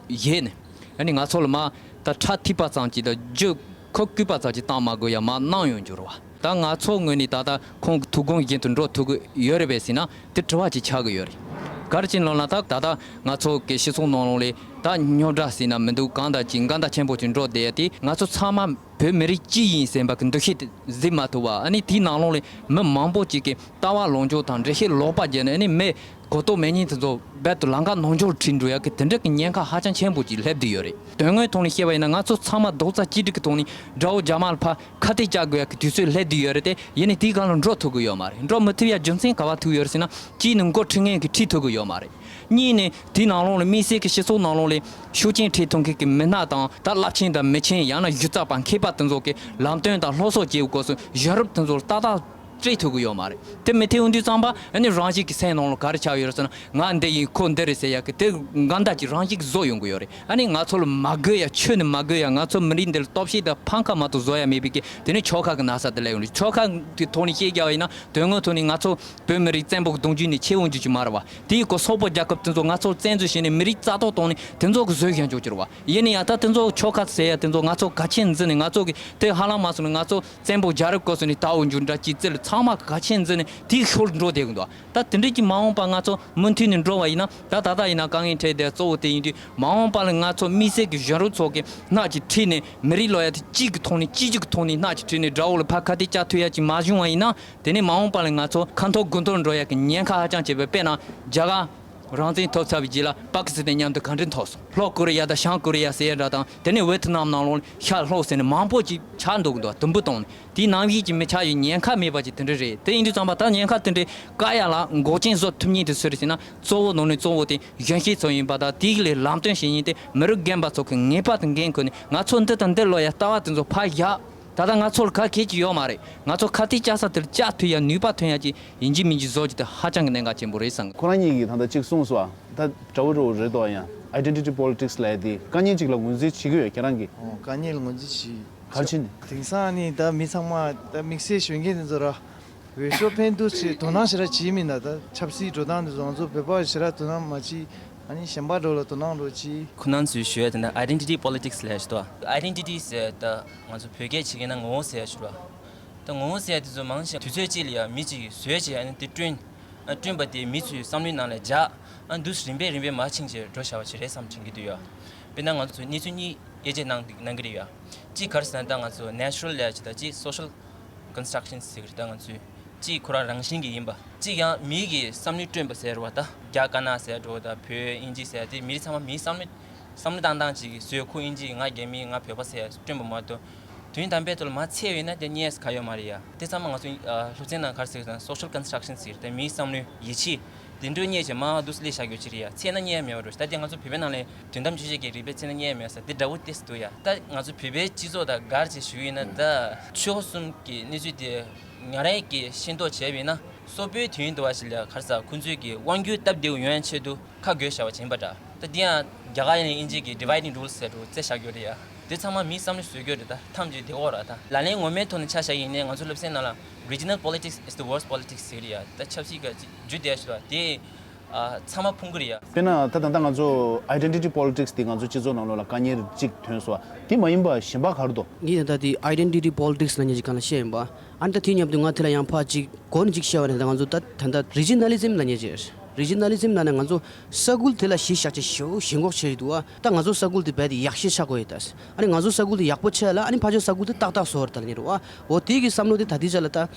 བཞེས་ནས་ཨ་ནི་ང་ཚོ་ལ་མར་ད་ཁྲག་ཐིགས་པ་ཙམ་ཅིག་དང་རྒྱུ་ཁོག་བསྐུས་པ་ཙམ་ཅིག་བཏང་མ་དགོས་ཡ་མར་གནང་ཡོང་རྒྱུ་རེད་བ། ད་ང་ཚོ་ངོས་ནས་ད་ལྟ་ཁོང་གི་ཐུགས་དགོངས་བཞིན་དུ་འགྲོ་ཐུབ་ཀྱི་ཡོད་རེད་པས་ཟེར་ན་དེ་དྲི་བ་ཅིག་ཆགས་ཀྱི་ཡོད་རེད། ག་རེ་བྱས་ནས་ལབ་ན་ད་ད་ལྟ་ང་ཚོ་གི་སྤྱི་ཚོགས་ནང་ལོགས་ལ་ད་རྙོག་དྲ་ཟེར་ན་མི་འདུག་གང་ལྟར་ཅིག་འགལ་ཟླ་ཆེན་པོ་ཅིག་འགྲོ་བསྡད་ཡ་དེ་ང་ཚོ་ཚང་མ་བོད་མི་རིགས་གཅིག་ཡིན་ཟེར་བ་གི་འདུ་ཤེས་དེ་གཟིགས་མ་ཐུབ་པ། ཨ་ནི་དེའི་ནང་ལོགས་ལ་མི་མང་པོ་ཅིག་གི་ལྟ་བ་ལངས་ཕྱོགས་དང་འགྲེལ་བཤད་ལོག་པ་བརྒྱབ་ནས་ཨ་ནི་མི་གོ་རྟོགས་མེད་མཁན་དེ་ཚོ་རྦད་དེ་ལམ་ཁ་ནང་འཁོར་ཁྲིད་འགྲོ་ཡ་གི་དེ་འདྲ་གི་ཉེན་ཁ་ཧ་ཅང་ཆེན་པོ་ཅིག་སླེབས་བསྡད་ཡོད་རེད། དོན་དངོས་ཐོག་ནས་བཤད་པ་ཡིན་ན་ང་ཚོ་ཚང་མ་རྡོག་རྩ་གཅིག་སྒྲིལ་གྱི་ཐོག་ནས་དགྲ་བོ་རྒྱ་དམར་ལ་ཕར་ཁ་གཏད་བཅག་དགོས་ཡ་གི་དུས་ཚོད་སླེབས་བསྡད་ཡོད་རེད་དེ། ཡིན་ནའི་དེའི་སྒང་ལ་འགྲོ་ཐུབ་ཀྱི་ཡོད་མ་རེད། འགྲོ་མི་ཐུབ་ཡ་རྒྱུ་མཚན་ག་པར་ཐུག་ཡོད་རེད་ཟེར་ན། གཅིག་ནི་འགོ་ཁྲིད་མཁན་གྱིས་ཁྲིད་ཐུབ་ཀྱི་ཡོད་མ་རེད། གཉིས་ནི་དེའི་ནང་ལོགས་ལ་དམིགས་བསལ་གྱི་སྤྱི་ཚོགས་ནང་ལོགས་ལ་ཤུགས་རྐྱེན་ཁྲིད་ཐུབ་མཁན་གྱི་མི་སྣ་དང་ད་རླབས་ཆེན་དང་མི་ཆེན་ཡང་ན་གཞི་རྩ་པ་མཁས་པ་དེ་ཚོ་གི་ལམ་སྟོན་དང་སློབ་གསོ་བྱེད་པའི་སྐབས་སུ་གཞོན་རབས་དེ་ཚོར་ཏག་ཏག་སྤྲད་ཐུབ་ཀྱི་ཡོད་མ་རེད། དེ་མི་ཐུབ་ཡོང་དུས་ཙམ་པ་ཨ་ནི་རང་བཞིན་གྱི་སེམས་ནང་ལ་ག་རེ་ཆགས་ཡོད་རེད་ཟེར་ན། ང་འདི་ཡིན་ཁོ་འདི་རེད་ཟེར་ཡ་གི་དེ་གང་ལྟར་གྱི་རང་བཞིན་གྱི་བཟོ་ཡོང་གི་ཡོད་རེད། ཨ་ནི་ང་ཚོ་ལ་མ་དགོས་ཡ། ཁྱོན་ནས་མ་དགོས་ཡ། ང་ཚོ་མི་རིགས་འདི་ལ་སྟོབས་ཤུགས་དང་ཕམ་ཁ་མ་གཏོགས་བཟོ་ཡ་མེད་པའི་གི་དེ་ནི་ཆོལ་ཁ་གི་ན་ཚ་དེ་སླེབས་ཡོང་རེད། ཆོལ་ཁ་གི་ཐོག་ནས་བཤད་རྒྱག་པ་ཡིན་ན་དོན་དངོས་ཐོག་ནས་ང་ཚོ་བོད་མི་རིགས་བཙན་པོ་གི་གདུང་རྒྱུད་ནས་ཆད་འོང་རྒྱུ་ཅིག་མ་རེད་བ། དེ་ཡི་གོ་སོག་པོ་རྒྱལ་ཁབ་དེ་ཚོ་ང་ཚོ་བཙན་འཛུལ་བྱས་ནས་མི་རིགས་རྩ་གཏོར་བཏང་ནས་དེ་ཚོ་གི་བཟོས་བཞག་འཇོག་གི་རེད་བ། ཡིན་ན་ཡང་ད་དེ་ཚོ་ཆོལ་ཁ་ཟེར་ཡ་དེ་ཚོ་ང་ཚོ་ག་ཆེད་འཛིན་ནས་ང་ཚོ་གི་དེ་ཧ་ལམ་མ་སོང་ནས་ང་ཚོ་བཙན་པོ་རྒྱལ་རབས་སྐབས་སུ་ནས་ད་འོ་འཇུ་འདྲ་ཅིག་རྩི་ལ་ཚང་མ་ག་ཆེད་འཛིན་ནས་དེའི་ཤུལ་འགྲོ་བསྡད་གི་འདུག་ད་དེ་འདྲ་ཅིག་མ་འོངས་པ་ང་ཚོ་མུ་མཐུད་ནས་འགྲོ་བ་ཡིན་ན་ད་ད་ལྟ་ཡིན་ན་དཀའ་ངལ་འཕྲད་བསྡད་གཙོ་བོ་དེ་ཡིན་དུས་མ་འོངས་པ་ལ་ང་ཚོ་དམིགས་བསལ་གྱི་གཞོན་རབས་ཚོ་གི་སྣ་གཅིག་ཁྲིད་ནས་མི་རིགས་ལབ་ཡ་དེ་གཅིག་གི་ཐོག་ནས་གཅིག་གྱུར་གྱི་ཐོག་ནས་སྣ་གཅིག་ཁྲིད་ནས་དགྲ་བོ་ལ་ཕར་ཁ་གཏད་བཅག་ཐུབ་ཡ་ཅིག་མ་བྱུང་བ་ཡིན་ན། དེ་ནས་མ་འོངས་པ་ལ་ང་ཚོ་ཁ་འཐོར་དགུ་འཐོར་འགྲོ་ཡ་གི་ཉེན་ཁ་ཧ་ཅང་ཆེ་བས། དཔེར་ན་རྒྱ་གར་རང་བཙན་ཐོབ་ཚར་བའི་རྗེས་ལ་པ་ཀི་སི་ཐན་མཉམ་དུ་ག་འདྲ་འཐོར་སོང་། ལྷོ་ཀོ་རི་ཡ་དང་བྱང་ཀོ་རི་ཡ་ཟེར་ཡ་འདྲ་དང་དེ་ནས་ཝེ་ཐི་ནམ་ནང་ལོགས་ཤར་ལྷོ་ཟེར་ནས་མང་པོ་ཅིག་ཆགས་འདུག་འདུག་དུམ་བུ་བཏང་ནས་དེའི་ནང་བཞིན་གྱི་མི་ཆགས་ཡོད་ཉེན་ཁ་མེད་པ་ཅིག་དེ་འདྲ་རེད། དེ་ཡིན་དུས་ཙམ་པ་ད་ཉེན་ཁ་དེ་འདྲ་བཀག་ཡ་ལ་འགོག་རྐྱེན་བཟོ་ཐུབ་མཁན་དེ་སུ་རེད་ཟེར་ན་གཙོ་བོ་ནང་ནས་གཙོ་བོ་དེ་གཞོན་སྐྱེས་ཚོ་ཡིན་པ་དང་དེའི་ལས་ལམ་སྟོན་བྱེད་མཁན་དེ་མི་རབས་རྒན་པ་ཚོ་གི་ངེས་པར་དུ་འགན་ཁུར་ནས་ང་ཚོ་འདི་དང་འདི་ལོ་ཡ་ལྟ་བ་དེ་ཚོ་ཕར་བཞག་ད་ལྟ་ང་ཚོར་ག་གེ་ཅིག་ཡོད་མ་རེད། ང་ཚོ་ཁ་གཏད་བཅག་ས་དེར་བཅག་ཐུབ་ཡ་ནུས་པ་ཐོན་ཡ་ཅིག་ཡིན་གཅིག་མིན་གཅིག་བཟོ་རྒྱུ་དེ་ཧ་ཅང་གི་གནད་འགག་ཆེན་པོ་རེད་བསམ་གི། ཁོ་རང་ཉིད་ཀྱིས་ད་ལྟ་གཅིག་གསུངས་སོང་། ད་འདྲ་བོ་འདྲ་བོ་རེད་དོ། ཡང་ཨའི་ཌེན་ཊི་ཊི་པོ་ལི་ཊིག་སི་ལབ་ཡ་དེ་དཀའ་ངལ་ཅིག་ལ་ངོས་འཛིན་བྱེད་ཀྱི་ཡོད། ཁྱེད་རང་གིས། ཨོ། དཀའ་ངལ་ལ་ངོས་འཛིན་བྱེད། ག་རེ་བྱས་ནས། དེང་སང་ནི་ད་མི་ཚང་མ་ད་དམིགས་བསལ་གཞོན་སྐྱེས་དེ་ཚོ་ར། འོས་ཤོག་འཕེན་དུས་ཚེ་དོ་སྣང་ཞེ་དྲག་བྱེད་མི་འདུག་ད་ཆབ་སྲིད་འགྲོ་སྟངས་དེ་ཚོ་ང་ཚོ་བོད་པ་ཞེ་དྲག་དོ་སྣང་མ་བྱེད། ཨ་ནི་གཞན་པ་འགྲོ་ལ་དོ་སྣང་འགྲོ་བྱེད། ཁོ་རང་ཚོས་ཞུ་ཡ་དེ་ནི་ཨའི་ཌེན་ཊི་ཊི་པོ་ལི་ཊིག་སི་ལབ་ཡ་ཞིག་འདུག་ཨའི་ཌེན་ཊི་ཊི་ཟེར་ད་ང་ཚོ་བོད་སྐད་བྱེད་མཁན་ན་ངོ་བོ་ཟེར་ཡ་ཞིག་འདུག་ད་ངོ་བོ་ཟེར་ཡ་དེ་ཚོ་མང་ཆེ་དུས་ཚོད་གཅིག་ལ་ཡ་མི་གཅིག་གིས་བཟོས་བྱས་ཨ་ནི་དེ་བསྐྲུན། ཨ་བསྐྲུན་པ་དེ་མི་ཚོའི་བསམ་བློའི་ནང་ལ་འཇགས། ཨ་འདུག་སེ་རིམ་པས་རིམ་པས་མར་ཕྱིན་བྱས་འགྲོ་བཞག་པ་ཞིག་རེད་བསམ་དྲན་གྱི་འདུག་ཡ། དཔེར་ན་ང་ཚོ་གནས་ཚུལ་གཉིས་དབྱེ་འབྱེད་གནང་གནང་གི་རེད་ཡ། གཅིག་ག་རེ་ཟེར་ན་ད་ང་ཚོ་ནེ་ཅུ་རལ་ལབ་ཡ་ཅིག་དང་གཅིག་སོ་ཤལ་ཀོན་སི་ཊྲག་ཤན་ཟེར་གི་རེད། ད་ང་ཚོས་གཅིག་ཁོ་རང་རང་བཞིན་གྱིས་ཡིན་པ། གཅིག་ཡང་མི་གི་བསམ་བློའི་བསྐྲུན་པ་ཟེར་བ། ད་རྒྱ་དཀར་ནག་ཟེར་འགྲོ། ད་བོད་དབྱིན་ཇི་ཟེར་དེ་མི་རིགས་ཚང་མ་མིའི་བསམ་བློ་བསམ་བློ་བཏང་སྟངས་ཅིག་གིས་བཟོས། ཁོ་དབྱིན་ཇི་ང་རྒྱ་མི་ང་བོད་པ་ཟེར་བསྐྲུན་པ་མ་གཏོགས། དུས་ཡུན་དམ་པའི་ཐོག་ལ་མར་ཚད་ཡོད་ན་དེ་རྙེད་ས་ག་ཡོད་མ་རེད་ཡ། དེ་ཚང་མ་ང་ཚོ་ཨ་སློབ་ཚན་ནང་ག་རེ་ཟེར་ཟེར་ན་སོ་ཤལ་ཀོན་སི་ཊྲག་ཤན་ཟེར། དེ་མིའི་བསམ་བློའི་ཡིད་ཆེས་དེ་འདྲ་རྙེད་བྱས་མར་འདུག་སེ་སླེབས་བཞག་རྒྱུ་ཅིག་རེད་ཡ། ཚད་ན་རྙེད་ཡ་མེད་པ་འགྲོ་ཞིག་ད་དེ་ང་ཚོ་བོད་པའི་ནང་ལ་དོན་དམ་ཆོས་བཤད་ཀྱི་རིག་པའི་ཚད་ན་རྙེད་ཡ་མེད་ས་དེ་འདྲ་བོ་ཏོག་ཙམ་འདུག་ཡ། ད་ང་ཚོ་བོད་པའི་སྤྱི་ཚོགས་དང་འགལ་བྱས་ཞུ་ཡིན་ན། ད་ཆོལ་ཁ་གསུམ་གྱི་གནས་ཚུལ་དེ་ང་རང་གིས་ཤེས་རྟོགས་བྱས་པ་ཡིན་ན། སོག་པོའི་དུས་ཡུན་དུ་བ་ཞིག་ལ་ག་རེ་ཟེར་ཁོང་ཚོས་ཀྱི་དབང་སྒྱུར་སྟབས་བདེ་བོ་ཡོང་ཡ་ཆེད་དུ། ཁ་བགོས་བཞག་པ་ཅིག་ཡིན་པ་འདྲ། ད་འདི་ཡང་རྒྱ་གར་ཡིན་ན་དབྱིན་ཇི་གི་divide and rule ཟེར་འགྲོ་རྩེ་བཞག་རྒྱུ་རེད་ཡ། དེ་ཚང་མ་མིའི་བསམ་བློ་བཟོ་རྒྱུ་རེད། ད་ཐམས་ཅད་དེ་འོག་ར། ད་ལག་ལེན་ངོ་མའི་ཐོག་ནས་ཆ་བཞག་ཡིན་ནའི་ང་ཚོ་སློབ་ཚན་ནང་ལ་regional politics is the worst politics ཟེར་གི་རེད་ཡ། ད་ཆབ་སྲིད་ཀྱི་རྒྱུ་དེ་ཞིག་ལ་དེ་ཨ་ཚང་མ་ཕུང་གི་རེད་ཡ། དཔེར་ན་ད་ད་ལྟ་ང་ཚོ་ཨའི་ཌེན་ཊི་ཊི་པོ་ལི་ཊིག་སི་དེ་ང་ཚོ་སྤྱི་ཚོགས་ནང་ལོགས་ལ་དཀའ་ངལ་གཅིག་ཐོན་སོང་། དེ་མ་ཡིན་པ་གཞན་པ་ག་རེ་འདུག་ངས་ད་ལྟ་དེ་ཨའི་ཌེན་ཊི་ཊི་པོ་ལི་ཊིག་སི་ལབ་མཁན་ཅིག་སྒང་ལ་བཤད་ཡིན་པ། ཨ་ནི་ད་དེའི་མཉམ་དུ་ང་དེ་ལ་ཡང་ཕར་ཅིག་འགོ་ནས་ཅིག་བཤད་པ་ནི། ད་ང་ཚོ་ད་ད་ལྟ་རི་ཇི་ནལ་ལི་ཛིམ་ལབ་མཁན་ཅིག་རི་ཇི་ནལ་ལི་ཛིམ་ལབ་ན་ང་ཚོ་ས་ཁུལ་དེ་ལ་གཞི་བཞག་བྱས་ཞེ་པོ་ཞེན་ཁོག་བྱས་ཡོད་འདུག་བ། ད་ང་ཚོ་ས་ཁུལ་དེ་རྦད་དེ་ཡག་ཤོས་ཆགས་དགོས་ཡོད། ད་ཨ་ནི་ང་ཚོ་ས་ཁུལ་དེ་ཡག་པོ་ཆགས་ལ་ཨ་ནི་ཕར་ཕྱོགས་ས་ཁུལ་དེ་ཏག་ཏག་བཟོ་བར་ད་ལབ་མཁན་རེད་བ། འོ་དེ་གི་བསམ་བློ་དེ་ད་ལྟའི་ཆ་ལ་ད་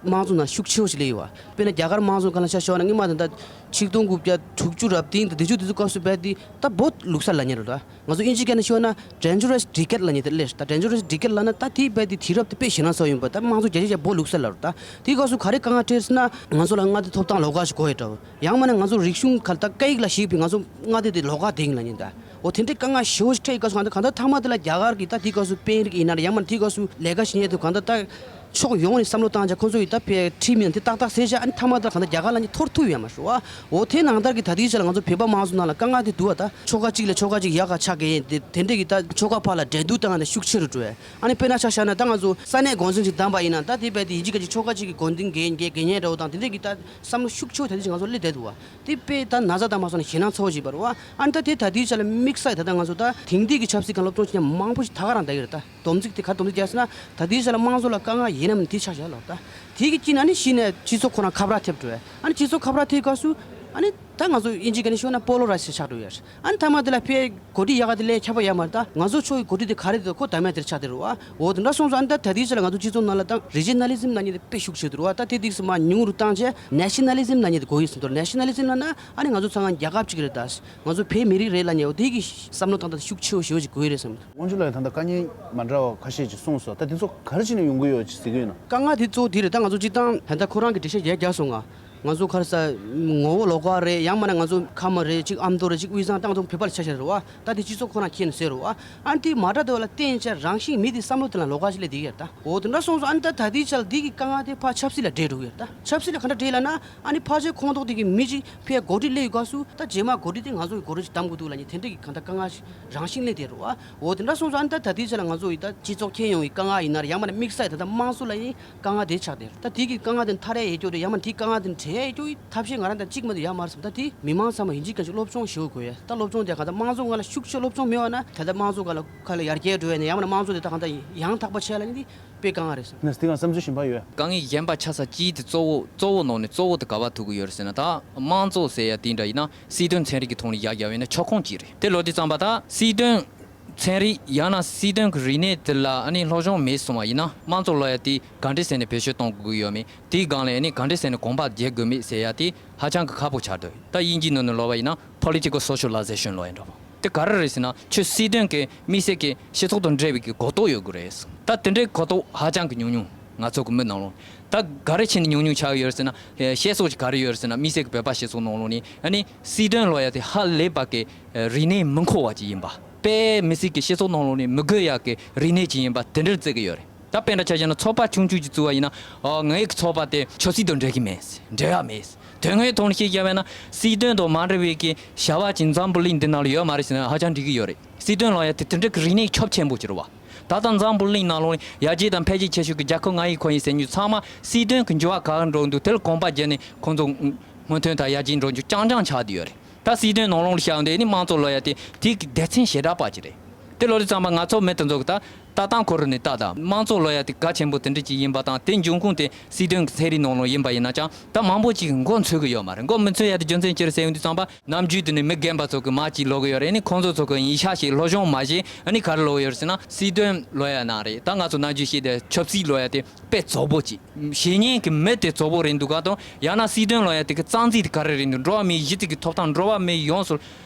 དམངས་གཙོ་ནང་ཤུགས་ཆེ་བོ་ཞིག་སླེབས་ཡོད་བ། དཔེར་ན་རྒྱ་གར་དམངས་གཙོ་སྒང་ལ་ཆ་བཞག་ན་སྔོན་མ་ད་ད་ཆིག་སྟོང་དགུ་བརྒྱ་དྲུག་ཅུ་རབ་བདུན་དང་དེ་ཚོ་དེ་ཚོ་སྐབས་སུ་རྦད་དེ་ད་བོད་ལུགས་སྲོལ་ལབ་མཁན་རེད་ད། ང་ཚོ་དབྱིན་ཇི་སྐད་ནང་ཤོད་ན་dangerous decade ལབ་མཁན་དེ་སླེབས། ད་dangerous decade ལབ་ན་ད་དེའི་རྦད་དེ་དུས་རབས་དེ་དཔེ་ཞེད་སྣང་ཚ་བོ་ཡིན་པ། ད་དམངས་གཙོ་རྒྱ་ཆེ་ཆེ་བོད་ལུགས་སྲོལ་ལབ་རེད་ད། དེའི་སྐབས་སུ་ག་རེ་དཀའ་ངལ་འཕྲད་ཟེར་ན་ང་ཚོ་ལ་མངའ་སྡེ་ཐོབ་ཐང་ལོགས་ཀ་ཞིག་དགོས་ཡོད་འདྲ་བོ། ཡང་མིན་ན་ང་ཚོ་རིག་གཞུང་ག་ད་སྐད་ཡིག་ལ་གཞིགས་པའི་ང་ཚོ་མངའ་སྡེ་དེ་ལོགས་ཀ་དེ་ཡིན་ལབ་མཁན་ད། འོ་དེ་འདྲའི་དཀའ་ངལ་ཞེ་པོ་ཞིག་འཕྲད་ཡོད་སྐབས་སུ་གང་ལྟར་མཐའ་མ་དེ་ལ་རྒྱ་གར་གྱི་ད་དེའི་སྐབས་སུ་དཔོན་རིགས་ཡིན་ན་རེད། ཡང་མིན་ན་དེའི་སྐབས་སུ་ལས་ཀ་བྱེད་མཁན་དེ་གང་ལྟར་ད། ཕྱོགས་ཡོངས་ནས་བསམ་བློ་བཏང་བྱས་ཁོང་ཚོ་ཡིས་ད་ཕའི་ཁྲིམས་ཡང་དེ་ཏག་ཏག་བཟོས་བྱས་ཨ་ནི་མཐའ་མ་ད་གང་ལྟར་རྒྱ་གར་ལ་ནི་འཐོར་ཐུབ་ཡོད་མ་རེད་བ། འོ་དེ་ནང་ལྟར་གྱི་ད་ལྟའི་ཆ་ལ་ང་ཚོ་བོད་པ་དམངས་གཙོ་ནང་ལ་དཀའ་ངལ་དེ་འདུག་བ། ད་ཆོལ་ཁ་གཅིག་ལས་ཆོལ་ཁ་གཅིག་ཡག་ག་ཆགས་ཀྱི་ཡིན། དེ་དེ་འདྲས་ཀྱི་ད་ཆོལ་ཁ་བར་ལ་འགྲན་བསྡུར་བཏང་ཡ་ད་ཤུགས་ཆེ་རུ་འགྲོ་བས། ཨ་ནི་དཔེར་ན་ཆ་བཞག་ན་ད་ང་ཚོ་ས་གནས་འགོ་འཛིན་ཅིག་བདམས་པ་ཡིན་ན་ད་དེ་རྦད་དེ་ཡིན་གཅིག་ག་གཅིག་ཆོལ་ཁ་གཅིག་གི་འགོ་འཛིན་འགན་འགན་འགན་གཉེར་འདྲ་བོ་དང་དེ་འདྲས་ཀྱི་ད་བསམ་བློ་ཤུགས་ཆེ་བོ་ད་ལྟའི་ཆ་ང་ཚོ་སླེབས་བསྡད་འདུག་བ། དེ་དཔེ་ད་ན་ཚ་དང་མ་སོང་ན་ཞེད་སྣང་ཚ་བོ་ཞིག་ཡིན་པ་རེད་བ། ཨ་ནི་ད་དེ་ད་ལྟའི་ཆ་ལ་དམིགས་བསལ་ད་ལྟ་ང་ཚོ་ད་དེང་དུས་ཀྱི་ཆབ་སྲིད་ཁང་སློབ་སྦྱོང་བྱེད་མཁན་མང་པོ་ཞིག་ད་ག་རང་ད་གི་རེད་ད། སྡོམ་རྩིས་དེ་ག་སྡོམ་རྩིས་རྒྱག་ཟེར་ན་ད་ལྟའི་ཆ་ལ་དམངས་གཙོ་ལ་དཀའ་ངལ་ཡིན་ནམ་དེ་ཆགས་བཞག་ལོ་ད། དེ་གི་དཀྱིལ་ན་ནི་གཞི་ནས་སྤྱི་ཚོགས་ཁོ་རང་ཁ་བར་ཐེབས་འགྲོ་བས། ཨ་ནི་སྤྱི་ཚོགས་ཁ་བར་ཐེབས་སྐབས་སུ་ཨ་ནི་ད་ང་ཚོ་དབྱིན་ཇི་སྐད་ནས་ཤོད་ན་པོ་ལོ་རའི་ཛི་ཆགས་འགྲོ་ཡོད། ཨ་ནི་མཐའ་མ་དེ་ལ་ཕའི་འགོ་ཁྲིད་ཡག་ག་དེ་ལས་ཁྱབ་པ་ཡོད་མ་རེད་ད། ང་ཚོ་ཕྱོགས་ཀྱི་འགོ་ཁྲིད་དེ་ག་རེ་དེ་ཁོ་ད་མེད་དེར་ཆགས་བསྡད་རེད་བ། འོ་དེ་འདྲ་སོང་ཙང་ཨ་ནི་ད་ད་ལྟའི་ཆ་ལ་ང་ཚོ་སྤྱི་ཚོགས་ནང་ལ་ད་རི་ཇི་ནལ་ལི་ཛིམ་ལབ་མཁན་དེ་དཔེ་ཤུགས་ཆེ་འདུག་རེད་བ། ད་དེ་དུས་སུ་མར་ཉུང་རུ་བཏང་བྱས་ནེ་ཤ་ནལ་ལི་ཛིམ་ལབ་མཁན་དེ་དགོས་ཀྱི་ཟེར་འདུག་ནེ་ཤ་ནལ་ལི་ཛིམ་ལབ་ན་ཨ་ནི་ང་ཚོ་ཚང་མ་རྒྱལ་ཁབ་གཅིག་རེད་ད། ང་ཚོ་བོད་མི་རིགས་རེད་ལབ་མཁན་འོ་དེ་གི་བསམ་བློ་བཏང་སྟངས་ཤུགས་ཆེ་བོ་ཞེ་པོ་ཅིག་དགོས་ཀྱི་རེད་བསམ་འདུག་དབང་ཕྱུག་ལགས་ད་ལྟ་དཀའ་ངལ་མ་འདྲ་བ་ཁ་ཤས་ཅིག་གསུངས་སོང་། ད་དེ་ཚོ་ག་རེ་བྱས་ནས་ཡོང་གི་ཡོད་ཅེས་ཟེར་གི་ཡོད་ན། དཀའ་ངལ་དེ་གཙོ་བོ་དེ་རེད། ད་ང་ཚོ་སྤྱིར་བཏང་ད་ལྟ་ཁོ་རང་གི་འགྲེལ་བཤད་རྒྱག་རྒྱག་སོང་ང་། ང་ཚོ་ག་རེ་ཟེར་ངོ་བོ་ལོགས་ཀ་རེད། ཡང་མིན་ན་ང་ཚོ་ཁམས་རེད། གཅིག་ཨ་མདོ་རེད། གཅིག་དབུས་གཙང་། ད་ང་ཚོ་བོད་པ་ལ་ཆ་བཞག་རེད་བ། ད་དེ་སྤྱི་ཚོགས་ཁོ་རང་ཁྱེར་ནས་བཟོས་རེད་བ། ཨ་ནི་དེ་མ་འདྲ་དེ་བ་ལ་བརྟེན་བྱས་རང་བཞིན་མི་དེ་བསམ་བློ་དེ་ལ་ལོགས་ཀ་ཞིག་སླེབས་བསྡད་ཡོད་ད། འོ་དེ་འདྲ་སོང་ཙང་ཨ་ནི་ད་ད་ལྟའི་ཆ་ལ་དེ་གི་དཀའ་ངལ་དེ་ཕར་ཆབ་སྲིད་ལ་འདྲེས་འགྲོ་གི་ཡོད་ད། ཆབ་སྲིད་ལ་ག་འདྲ་འདྲེས་ལབ་ན་ཨ་ནི་ཕལ་ཆེར་ཁོངས་གཏོགས་དེ་གི་མི་གཅིག་ཕར་འགོ་ཁྲིད་སླེབས་ཡོང་སྐབས་སུ་ད་རྗེས་མ་འགོ་ཁྲིད་དེ་ང་ཚོ་གི་འགོ་ཁྲིད་ཅིག་བདམས་དགོས་འདུག་ལབ་མཁན་དེ་འདྲ་གི་གང་ལྟར་དཀའ་ངལ་ཞིག་རང་བཞིན་སླེབས་བསྡད་རེད་བ། འོ་དེ་འདྲ་སོང་ཙང་ཨ་ནི་ད་ད་ལྟའི་ཆ་ལ་ང་ཚོ་ཡི་ད་སྤྱི་ཚོགས་ཁྱོན་ཡོངས་ཀྱི་དཀའ་ངལ་ཡིན་ན་རེད། ཡང་མིན་ན་དམིགས་བསལ་ད་ལྟ་དམངས་གཙོ་ལ་ཡིན་དཀའ་ངལ་དེ་ཆགས་བསྡད་རེད། ད་དེ་གི་དཀའ་ངལ་དེ་མཐར་ཡས་ཡོད་རྒྱུ་རེད། ཡང་མིན་ན་དེའི་དཀའ་ངལ་དེ་འཕྲད་ཡས་ཡོད་རྒྱུ་ཡི་ཐབས་ཤེས་ང་རང་ད་གཅིག་མ་གཏོགས་ཡོད་མ་རེད་བསམ། ད་དེ་མི་མང་ཚང་མ་ཡིན་གཅིག་མིན་གཅིག་སློབ་སྦྱོང་ཞུ་དགོས་ཡ། ད་སློབ་སྦྱོང་དེ་གང་ལྟར་དམངས་གཙོ་སྒང་ལ་ཤུགས་ཆེ་སློབ་སྦྱོང་མེད་པ་ན་ད་ལྟ་དམངས་གཙོ་སྒང་ལ་ཁ་ལ་ཡར་རྒྱས་འགྲོ་ཡ་ནས་ཡང་མིན་ན་དམངས་གཙོ་དེ་ད་གང་ལྟར་ཡང་དག་པ་བྱས་ལབ་ནས་དེ་དཔེ་དཀའ་ངལ་རེད་བསམ། ནས་དེ་ག་བསམ་ཚུལ་གཞན་པ་ཡོད། དཀའ་ངལ་གཞན་པ་ཆགས་ས་གཅིག་དེ་གཙོ་བོ་གཙོ་བོ་ནང་ནས་གཙོ་བོ་དེ་ག་པར་ཐུག་གི་ཡོད་རེད་ཟེར་ན། ད་དམངས་གཙོ་ཟེར་ཡ་དེ་འདྲ་ཡིན་ན་སྲིད་དོན་ཚན་རིག་གི་ཐོག་ནས་ཡར་རྒྱབ་ཡིན་ན་ཁྱབ་ཁོངས་གཅིག་རེད། དེ་ལོ་དུས་ཙམ་པ་ད་སྲིད་དོན་ཚན་རིག་ཡང་ན་སྲིད་དོན་གྱི་རིག་གནས་དེ་ལ་ཨ་ནི་སློབ་སྦྱོང་མེད་སོང་བ་ཡིན་ན་དམངས་གཙོ་ལབ་ཡ་དེ་ག་འདྲས་ཟེར་ནས་བེད་སྤྱོད་གཏོང་དགོས་ཀྱི་ཡོད་མེད། དེའི་སྒང་ལ་ཨ་ནི་ག་འདྲས་ཟེར་ནས་གོམ་པ་རྒྱག་དགོས་མེད་ཟེར་ཡ་དེ་ཧ་ཅང་གི་ཁག་པོ་ཆགས་འདུག་ད་དབྱིན་ཇིའི་ནང་ནས་ལབ་པ་ཡིན་ན་political socialization ལབ་ཡ་འདྲ་པོ། དེ་ག་རེ་རེད་ཟེར་ན་ཁྱོད་སྲིད་དོན་གྱི་དམིགས་བསལ་གྱི་སྤྱི་ཚོགས་དང་འབྲེལ་བའི་གི་གོ་རྟོགས་ཡོད་དགོས་རེད། ད་དེ་འདྲའི་གོ་རྟོགས་ཧ་ཅང་གི་ཉུང་ཉུང་། ང་ཚོ་གི་མི་ནང་ལོགས་ད་ག་རེ་བྱས་ནས་ཉུང་ཉུང་ཆགས་ཡོད་རེད་ཟེར་ན། བཤད་སྲོལ་ཅིག་ག་རེ་ཡོད་རེད་ཟེར་ན། དམིགས་བསལ་གྱི་བོད་པ་སྤྱི་ཚོགས་ནང་ལོགས་ནས་ཨ་ནི་སྲིད་དོན་ལབ་ཡ་དེ་ཧ་ལས་པ་གི་རིག་གནས་མི་མཁོ་བ་ཅིག་ཡིན་པ། དཔེ་མི་སྲིད་ཀྱི་སྤྱི་ཚོགས་ནང་ལོགས་ནས་མི་དགོས་ཡག་གི་རིག་གནས་ཅིག་ཡིན་པ་དེ་འདྲར་བརྩི་གི་ཡོད་རེད། ད་དཔེ་འདྲ་ཆ་བཞག་ན་ཚོགས་པ་ཆུང་ཆུང་ཅིག་བཙུགས་པ་ཡིན་ན། ཨ། ངའི་ཚོགས་པ་དེ་ཆབ་སྲིད་དང་འབྲེལ་གྱི་མེད། འབྲེལ་བ་མེད། དོན་དངོས་ཐོག་ནས་བཤད་རྒྱུ་ཡིན་ན་སྲིད་དོན་དང་མ་འབྲེལ་བའི་གི་བྱ་བ་ཅིག་འཛམ་བུ་གླིང་འདི་ནང་ལ་ཡོད་མ་རེད་ཟེར་ན་ཧ་ཅང་འགྲིག་གི་ཡོད་རེད། སྲིད་དོན་ལབ་ཡ་དེ་དེ་འདྲ་གི་རིག་གནས་ཁྱབ་ཆེན་པོ་ཅིག་རེད་བ། ད་ལྟ་འཛམ་བུ་གླིང་ནང་ལོགས་ནས་ཡར་རྒྱས་དང་འཕེལ་རྒྱས་ཆེ་ཤོས་ཀྱི་རྒྱལ་ཁབ་ང་ཡིན་ཁོ་ཡིན་ཟེར་མཁན་ཚང་མ་སྲིད་དོན་གྱི་འགྱུར་བ་ག་རེ་འགྲོ་འདུག་དེ་ལ་དགོངས་པ་བརྒྱབ་ནས་ཁོང་ཚོ་སྔོན་ཐོན་དང་ཡར་རྒྱས་འགྲོ་རྒྱུ་རྐྱང་རྐྱང་ཆགས་བསྡད་ཡོད་རེད། ད་སྲིད་དོན་ནང་ལོགས་ལ་བཞག་འདི་ནི་དམངས་གཙོ་ལབ་ཡ་དེ་དེ་གི་སྡེ་ཚན་ཞེ་དྲག་པ་ཅིག་རེད། དེ་ལོ་དུས་ཙམ་པ་ང་ཚོ་མི་དེ་ཚོ་གི་ད་ལྟ་སྟངས་ཁོ་རང་ནས་ལྟ་དང་དམངས་གཙོ་ལབ་ཡ་དེ་གལ་ཆེན་པོ་དེ་འདྲ་ཅིག་ཡིན་པ་དང་དེ་འབྱུང་ཁུངས་དེ་སྲིད་དོན་གྱི་ཚན་རིག་ནང་ལོགས་ཡིན་པ་ཡིན་ན་ཅང་ད་མང་པོ་ཅིག་མགོ་འཚོས་གི་ཡོད་མ་རེད། མགོ་མི་འཚོས་ཡ་དེ་རྒྱུ་མཚན་ཅི་རེད་ཟེར་ཡོང་དུས་ཙམ་པ་ནམ་རྒྱུན་དུ་ནས་མི་རྒན་པ་ཚོ་གི་མར་ཅིག་ལོག་གི་ཡོད་རེད། ཨ་ནི་ཁོང་ཚོ་ཚོ་གི་ཡིག་ཆ་ཞིག་སློབ་སྦྱོང་མ་བྱས་ཨ་ནི་ག་རེ་ལོག་གི་ཡོད་རེད་ཟེར་ན་སྲིད་དོན་ལབ་ཡ་ནང་རེད། ད་ང་ཚོ་ནམ་རྒྱུན་བཤད་དེ་ཆབ་སྲིད་ལབ་ཡ་དེ་དཔེ་བཙོག་པོ་ཅིག་བཤད་ཉན་གི་མི་དེ་བཙོག་པོ་རེད་འདུག་ག་དང་ཡང་ན་སྲིད་དོན་ལབ་ཡ་དེ་གི་རྩ་འཛིན་དེ་ག་རེ་རེད་འདུག་འགྲོ་བ་མིའི་གཞི་རྩའི་གི་ཐོབ་ཐང་འགྲོ་བ་མི་ཡོངས་སུ་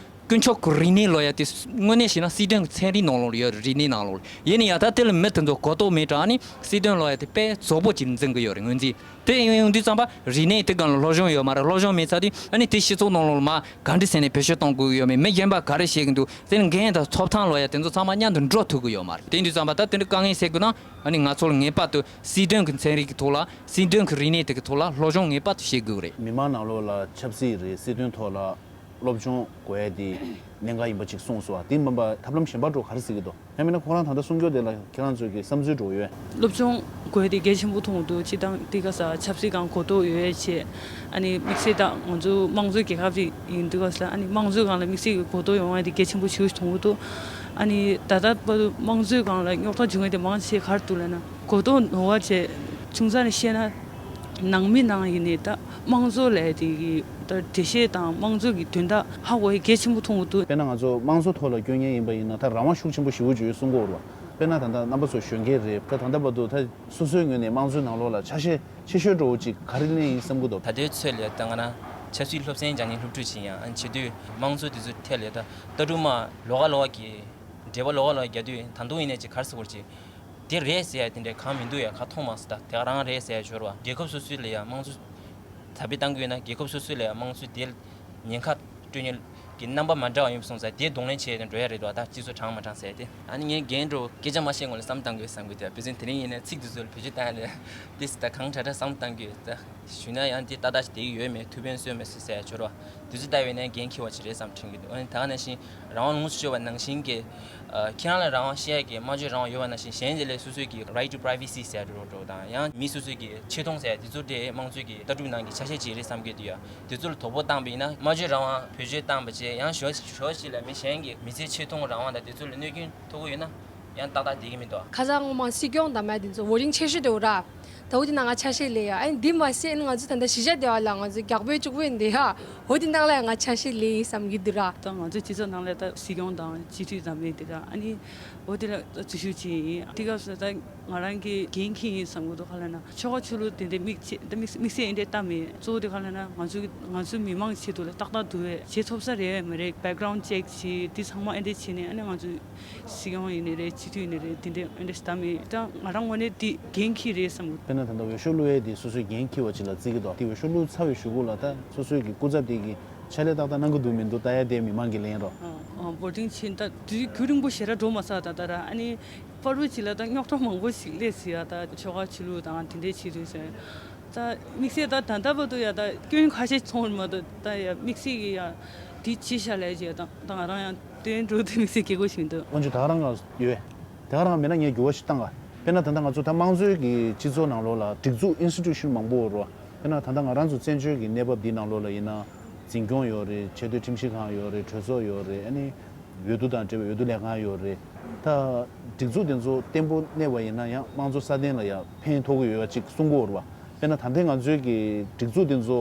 དཀོན་མཆོག་གི་རིག་གནས་ལབ་ཡ་དེ་དངོས་གནས་བཤད་ན་སྲིད་དོན་གྱི་ཚན་རིག་ནང་ལོགས་ལ་ཡོད་རེད། རིག་གནས་ནང་ལོགས་ལ་ཡིན་ན་ཡང་ད་དེ་ལ་མི་དེ་ཚོ་གོ་རྟོགས་མེད་དྲ་ཨ་ནི་སྲིད་དོན་ལབ་ཡ་དེ་དཔེ་བཙོག་པོ་ཅིག་འཛིན་གི་ཡོད་རེད་ངོས་འཛིན། དེ་ཡིན་ཡོང་དུས་ཙམ་པ་རིག་གནས་དེ་སྒང་ལ་སློབ་སྦྱོང་ཡོད་མ་རེད། སློབ་སྦྱོང་མེད་ཚར་དུས་ཨ་ནི་དེ་སྤྱི་ཚོགས་ནང་ལོགས་ལ་མར་ག་འདྲ་ཟེར་ནས་བེད་སྤྱོད་གཏོང་དགོས་ཀྱི་ཡོད་མེད་མི་གཞན་པ་ག་རེ་བཤད་ཀྱི་འདུག་དེ་ནི་འགན་དང་ཐོབ་ཐང་ལབ་ཡ་དེ་ཚོ་ཚང་མ་མཉམ་དུ་འགྲོ་ཐུབ་ཀྱི་ཡོད་མ་རེད། དེ་ཡིན་དུས་ཙམ་པ་ད་དེ་འདྲ་དཀའ་ངལ་སེལ་དགོས་ན་ཨ་ནི་ང་ཚོ་ལ་ངེས་པར་དུ་སྲིད་དོན་གྱི་ཚན་རིག་གི་ཐོག་ལ་སྲིད་དོན་གྱི་རིག་གནས་དེ་གི་ཐོག་ལ་སློབ་སྦྱོང་ངེས་པར་དུ་བྱེད་དགོས་རེད། མི་མང་ནང་ལོགས་ལ་ཆབ་སྲིད་རེད་སྲིད་དོན་ཐོག་ལ་སློབ་སྦྱོང་དགོས་ཡ་དེ་གནད་འགག་ཡིན་པ་ཅིག་གསུངས་སོང་བ། དེ་མིན་པ་ཐབས་ལམ་གཞན་པ་འགྲོ་ག་རེ་ཟེར་གྱི་འདུག་ཡང་མིན་ན་ཁོ་རང་ད་ལྟ་གསུང་རྒྱུ་དེ་ལ་ཁྱེད་རང་ཚོས་ཀྱི་བསམ་ཚུལ་འགྲོ་ཡོད། སློབ་སྦྱོང་དགོས་དེ་གལ་ཆེན་པོ་མཐོང་འདུག་སྤྱིར་བཏང་དེ་ག་ས་ཆབ་སྲིད་སྒང་གོ་རྟོགས་ཡོད་ཡ་བྱས། ཨ་ནི་དམིགས་བསལ་ད་ང་ཚོ་དམངས་གཙོའི་རྒྱལ་ཁབ་ཅིག་ཡིན་དུས་ག་ས་ཨ་ནི་དམངས་གཙོའི་སྒང་ལ་དམིགས་བསལ་གྱི་གོ་རྟོགས་ཡོང་བ་དེ་གལ་ཆེན་པོ་ཞིག་མཐོང་གི་འདུག་ཨ་ནི་ད་ལྟ་བར་དུ་དམངས་གཙོའི་སྒང་ལ་རྙོག་དྲ་བྱུང་བ་དེ་མང་ཆེ་ག་རེ་འདུག་ལབ་ན་གོ་རྟོགས་ནོར་བ་བྱས། ཆུང་ཙག་ནས་བཤད་ན་ནང་མི་ནང་ཡིན་ནས་ད་དམངས་གཙོ་ལབ་ཡ་དེ་གི་ད་འགྲེལ་བཤད་དང་དམངས་གཙོ་གི་དོན་དག་ཧ་གོ་ཡ་གལ་ཆེན་པོ་མཐོང་གི་འདུག་དཔེར་ན་ང་ཚོ་དམངས་གཙོ་ཐོག་ལ་སྐྱོད་མཁན་ཡིན་པ་ཡིན་ན་ད་རང་དབང་ཤུགས་ཆེན་པོ་ཞེ་པོ་ཅིག་ཡོད་གསུང་གི་ཡོད་རེད་བ། དཔེར་ན་ད་ལྟ་རྣམ་པ་ཚོ་གཞོན་སྐྱེས་རེད། ད་ད་ལྟ་བར་དུ་ད་སོ་སོའི་ངོས་ནས་དམངས་གཙོའི་ནང་ལོགས་ལ་ཆ་ཤས་ཆེ་ཤོས་འདྲ་བོ་ཅིག་ག་རེ་ལེན་ཡིན་བསམ་གྱི་འདུག་ད་ལྟའི་ཚོད་ལ་ད་ང་རང་ཆབ་སྲིད་སློབ་ཚན་སྦྱང་མཁན་སློབ་ཕྲུག་ཅིག་ཡིན་ཡང་ཨ་ནི་བྱེད་དུས་དམངས་གཙོ་དེ་ཚོའི་ཐད་ལ་ད་ལྟ་དྲུག་མ་ལོགས་ཀ་ལོགས་ཀ་གི་འགྲེལ་པ་ལོགས་ཀ་ལོགས་ཀ་རྒྱག་དུས་ད་དུང་ཡིན་ནའི་ཅིག་ག་རེ་ཟེར་དགོས་རེད་ཅིག་དེ་རེད་ཟེར་ཡ་དེ་འདྲ་གང་མི་འདུག་ཡ། ག་མཐོང་མ་སོང་། ད་དེ་ག་རང་རེད་ཟེར་ཡ་འབྱོར་བ། རྒྱལ་ཁབ་སོ་སོའི་ལ་ཡ་དམངས་གཙོ་ད་བེད་བཏང་གི་ཡོད་ན་རྒྱལ་ཁབ་སོ་སོའི་ལ་ཡ་དམངས་གཙོ་དེ་ཉེན་ཁ་སྤྲོད་མཁན་གྱི་རྣམ་པ་མ་འདྲ་བ་ཡོང་སོང་ཙང་དེ་གདོང་ལེན་བྱས་ཏེ་འགྲོ་ཡ་རེད་འདུག་ད་སྤྱི་ཚོགས་དྲང་མ་དྲང་ཟེར་ཏེ་ཨ་ནི་ངས་རྒན་འགྲོ་སྐད་ཆ་མ་བཤད་སྔོན་ལ་བསམ་བཏང་དགོས་བསམ་གི་འདུག་བེ་ཚན་དེ་རིང་ཡིན་ན་ཚིག་དེ་ཚོ་ལ་བེད་སྤྱོད་བཏང་ཡ་ལས་ཏིས་ད་གང་དྲག་དྲག་བསམ་བཏང་གི་ཡོད། ད་ཞུས་ན་ཡང་དེ་ཏག་ཏག་ཅིག་བསྡད་ཀྱི་ཡོད་མེད་ཐུགས་ཕན་གསོས་མ་གསོས་ཟེར་ཡ་འབྱོར་བ་དེ་ཚོ་ལྟ་བས་ན་འགན་འཁྱེར་བ་ཅིག་རེད་བསམ་དྲན་གི་འདུག་ཨ་ནི་ད་ག་ནང་བཞིན་རང་དབང་ལོངས་སུ་སྤྱོད་པ་ནང་བཞིན་གྱི་ཨ་ཁྱེད་རང་ལ་རང་དབང་བཤད་ཡ་གི་སྨྲ་བརྗོད་རང་དབང་ཡོད་པ་ནང་བཞིན་གཞན་དེ་ལས་སོ་སོའི་གི་right to privacy ཟེར་ཡ་འགྲོ་འགྲོ་དང་ཡང་མི་སོ་སོའི་གི་ཆེ་མཐོང་ཟེར་ཡ་དེ་ཚོ་དེ་དམངས་གཙོའི་གི་ལྟ་གྲུབ་ནང་གི་ཆ་ཤས་ཅིག་རེད་བསམ་གི་འདུག་ཡ། དེ་ཚོ་ལ་དོ་ཕོག་བཏང་བ་ཡིན་ན་སྨྲ་བརྗོད་རང་དབང་བེད་སྤྱོད་བཏང་བ་བྱས་ཡང་ཞོ་ཞོ་ཞིག་ལ་མི་གཞན་གྱི་མི་ཚེའི་ཆེ་མཐོང་རང་དབང་དང་དེ་ཚོ་ལ་གནོད་སྐྱོན་ཐུག་གི་ཡོད་ན་ཡང་ཏག་ཏག་བསྡད་ཀྱི་མི་འདུག་ཁ་སང་སྔོན་མ་སྲིད་སྐྱོང་དང་མ་དེ་ཚོ་བོ་ཊིང་ཆེ་ཤོས་དེ་འོ་ར། ད་འོ་དེ་ནང་ང་ཆ་ཤས་ལེན་ཡ། ཨ་ནི་འདི་མ་ཟད་ང་ཚོ་ད་ལྟ་གཞིས་ཆགས་སྡེ་བ་ལ་ང་ཚོ་རྒྱག་པོའི་གཅིག་པུ་ཡིན་དེ་ཧ། འོ་དེ་ནང་ལ་ཡང་ང་ཆ་ཤས་ལེན་ཡིན་བསམ་གྱི་འདུག་ར། ད་ང་ཚོ་སྤྱི་ཚོགས་ནང་ལ་ད་སྲིད་སྐྱོང་དང་སྤྱི་འཐུས་དང་མེད་དེ་ར། ཨ་ནི་འོ་དེ་ལ་འཛུལ་ཞུགས་བྱས་ཡིན། དེ་སྐབས་སུ་ད་ང་རང་གི་འགན་འཁྱེར་ཡིན་བསམ་གྱི་འདུག་ག་ལབ་ན་ཆོལ་ཁ་ཆོས་ལུགས་དེ་འདྲའི་དམིགས་ཆེ་ད་དམིགས་དམིགས་བསལ་ཡིན་དེ་ལྟ་མེད། གཙོ་བོ་དེ་ག་ལབ་ན་ང་ཚོ་ང་ཚོ་མི་མང་ཆེད་དུ་ལ་ཏག་ཏག་འདུག་བས་བྱེད་ཐུབ་ས་རེད་མ་རེད། background check བྱས་དེ་ཚང་མ་ཨེ་འདྲ་བྱས་ནས་ཨ་ནི་ང་ཚོ་སྲིད་སྐྱོང་ཡིན་ནི་རེད། སྤྱི་འཐུས་ཡིན་ནི་རེད། དེ་འདྲའི་ཨེ་འདྲ་ཞིག་ད་མེད། ད་ང་རང་ངོས་ནས་དེ་འགན་འཁྱེར་རེད་བསམ་གི། དཔེར་ན་ད་ལྟ་འོས་ཤོག་བླུག་ཡས་དེ་སོ་སོའི་འགན་འཁྱེར་བ་ཅིག་ལ་བརྩི་གི་འདུག་དེ་འོས་ཤོག་བླུག་ཚར་བའི་གཞུག་གུ་ལ་ད་སོ་སོའི་གི་སྐུ་ཚབ་དེ་གི་ཕྱག་ལས་ཏག་ཏག་གནང་གི་འདུག་མི་འདུག་ལྟ་ཡ་དེ་མི་མང་གི་ལན་རོ། བོ་ཊིང་བྱིན་ད་དུས་རྒྱུན་རིང་པོ་ཞེ་དྲག་འགྲོ་མ་སོང་། ད་ད་ར་ཨ་ནི་པར་བུ་ཅིག་ལ་ད་རྙོག་དྲ་མང་པོ་ཞིག་སླེབས་སྲིད་ཡ། ད་ཆོལ་ཁ་ཆོས་ལུགས་དང་དེ་འདྲའི་ཆེད་དུ་ཟེར། ད་དམིགས་བསལ་ད་ད་ལྟ་བར་དུ་ཡ་ད་སྐྱོན་ཁ་ཤས་ཚོར་མ་གཏོགས་ད་ཡ་དམིགས་བསལ་གྱི་ཡ་དེ་ཅི་བྱ་ལས་ཀྱི་ད་ད་ང་རང་ཡང་དོན་འགྲོ་དུས་དམིགས་བསལ་སྐྱེ་དགོས་ཤིག་མི་འདུག་དབང་ཆུ་ད་ག་རང་ག་ཡོད། ད་ག་རང་མེད་ན་ངས་འགྱུར་བ་ཞིག་བཏང་ག་དཔེར་ན་ད་ལྟ་ང་ཚོ་ད་དམངས་གཙོའི་གི་སྤྱི་ཚོགས་ནང་ལོགས་ལ་སྒྲིག་འཛུགས་institution་མང་པོ་ཡོད་རེད་བ། དཔེར་ན་ད་ལྟ་ང་རང་ཚོ་བཙན་བྱོལ་གི་གནས་བབ་འདིའི་ནང་ལོགས་ལ་ཡིན་ན་འཛིན་སྐྱོང་ཡོད་རེད། ཆེས་མཐོའི་ཁྲིམས་ཞིབ་ཁང་ཡོད་རེད། གྲོས་ཚོགས་ཡོད་རེད། ཨ་ནི་འོས་བསྡུ་དང་འབྲེལ་བའི་འོས་བསྡུ་ལས་ཁང་ཡོད་རེད། ད་སྒྲིག་འཛུགས་དེ་ཚོ་བརྟན་པོ་གནས་པ་ཡིན་ན་ཡང་དམངས་གཙོ་སྲ་བརྟན་ལ་ཡང་ཕན་ཐོགས་ཀྱི་ཡོད་པ་ཅིག་གསུང་གི་ཡོད་རེད་བ། དཔེར་ན་ད་ལྟའི་ང་ཚོའི་གི་སྒྲིག་འཛུགས་དེ་ཚོ་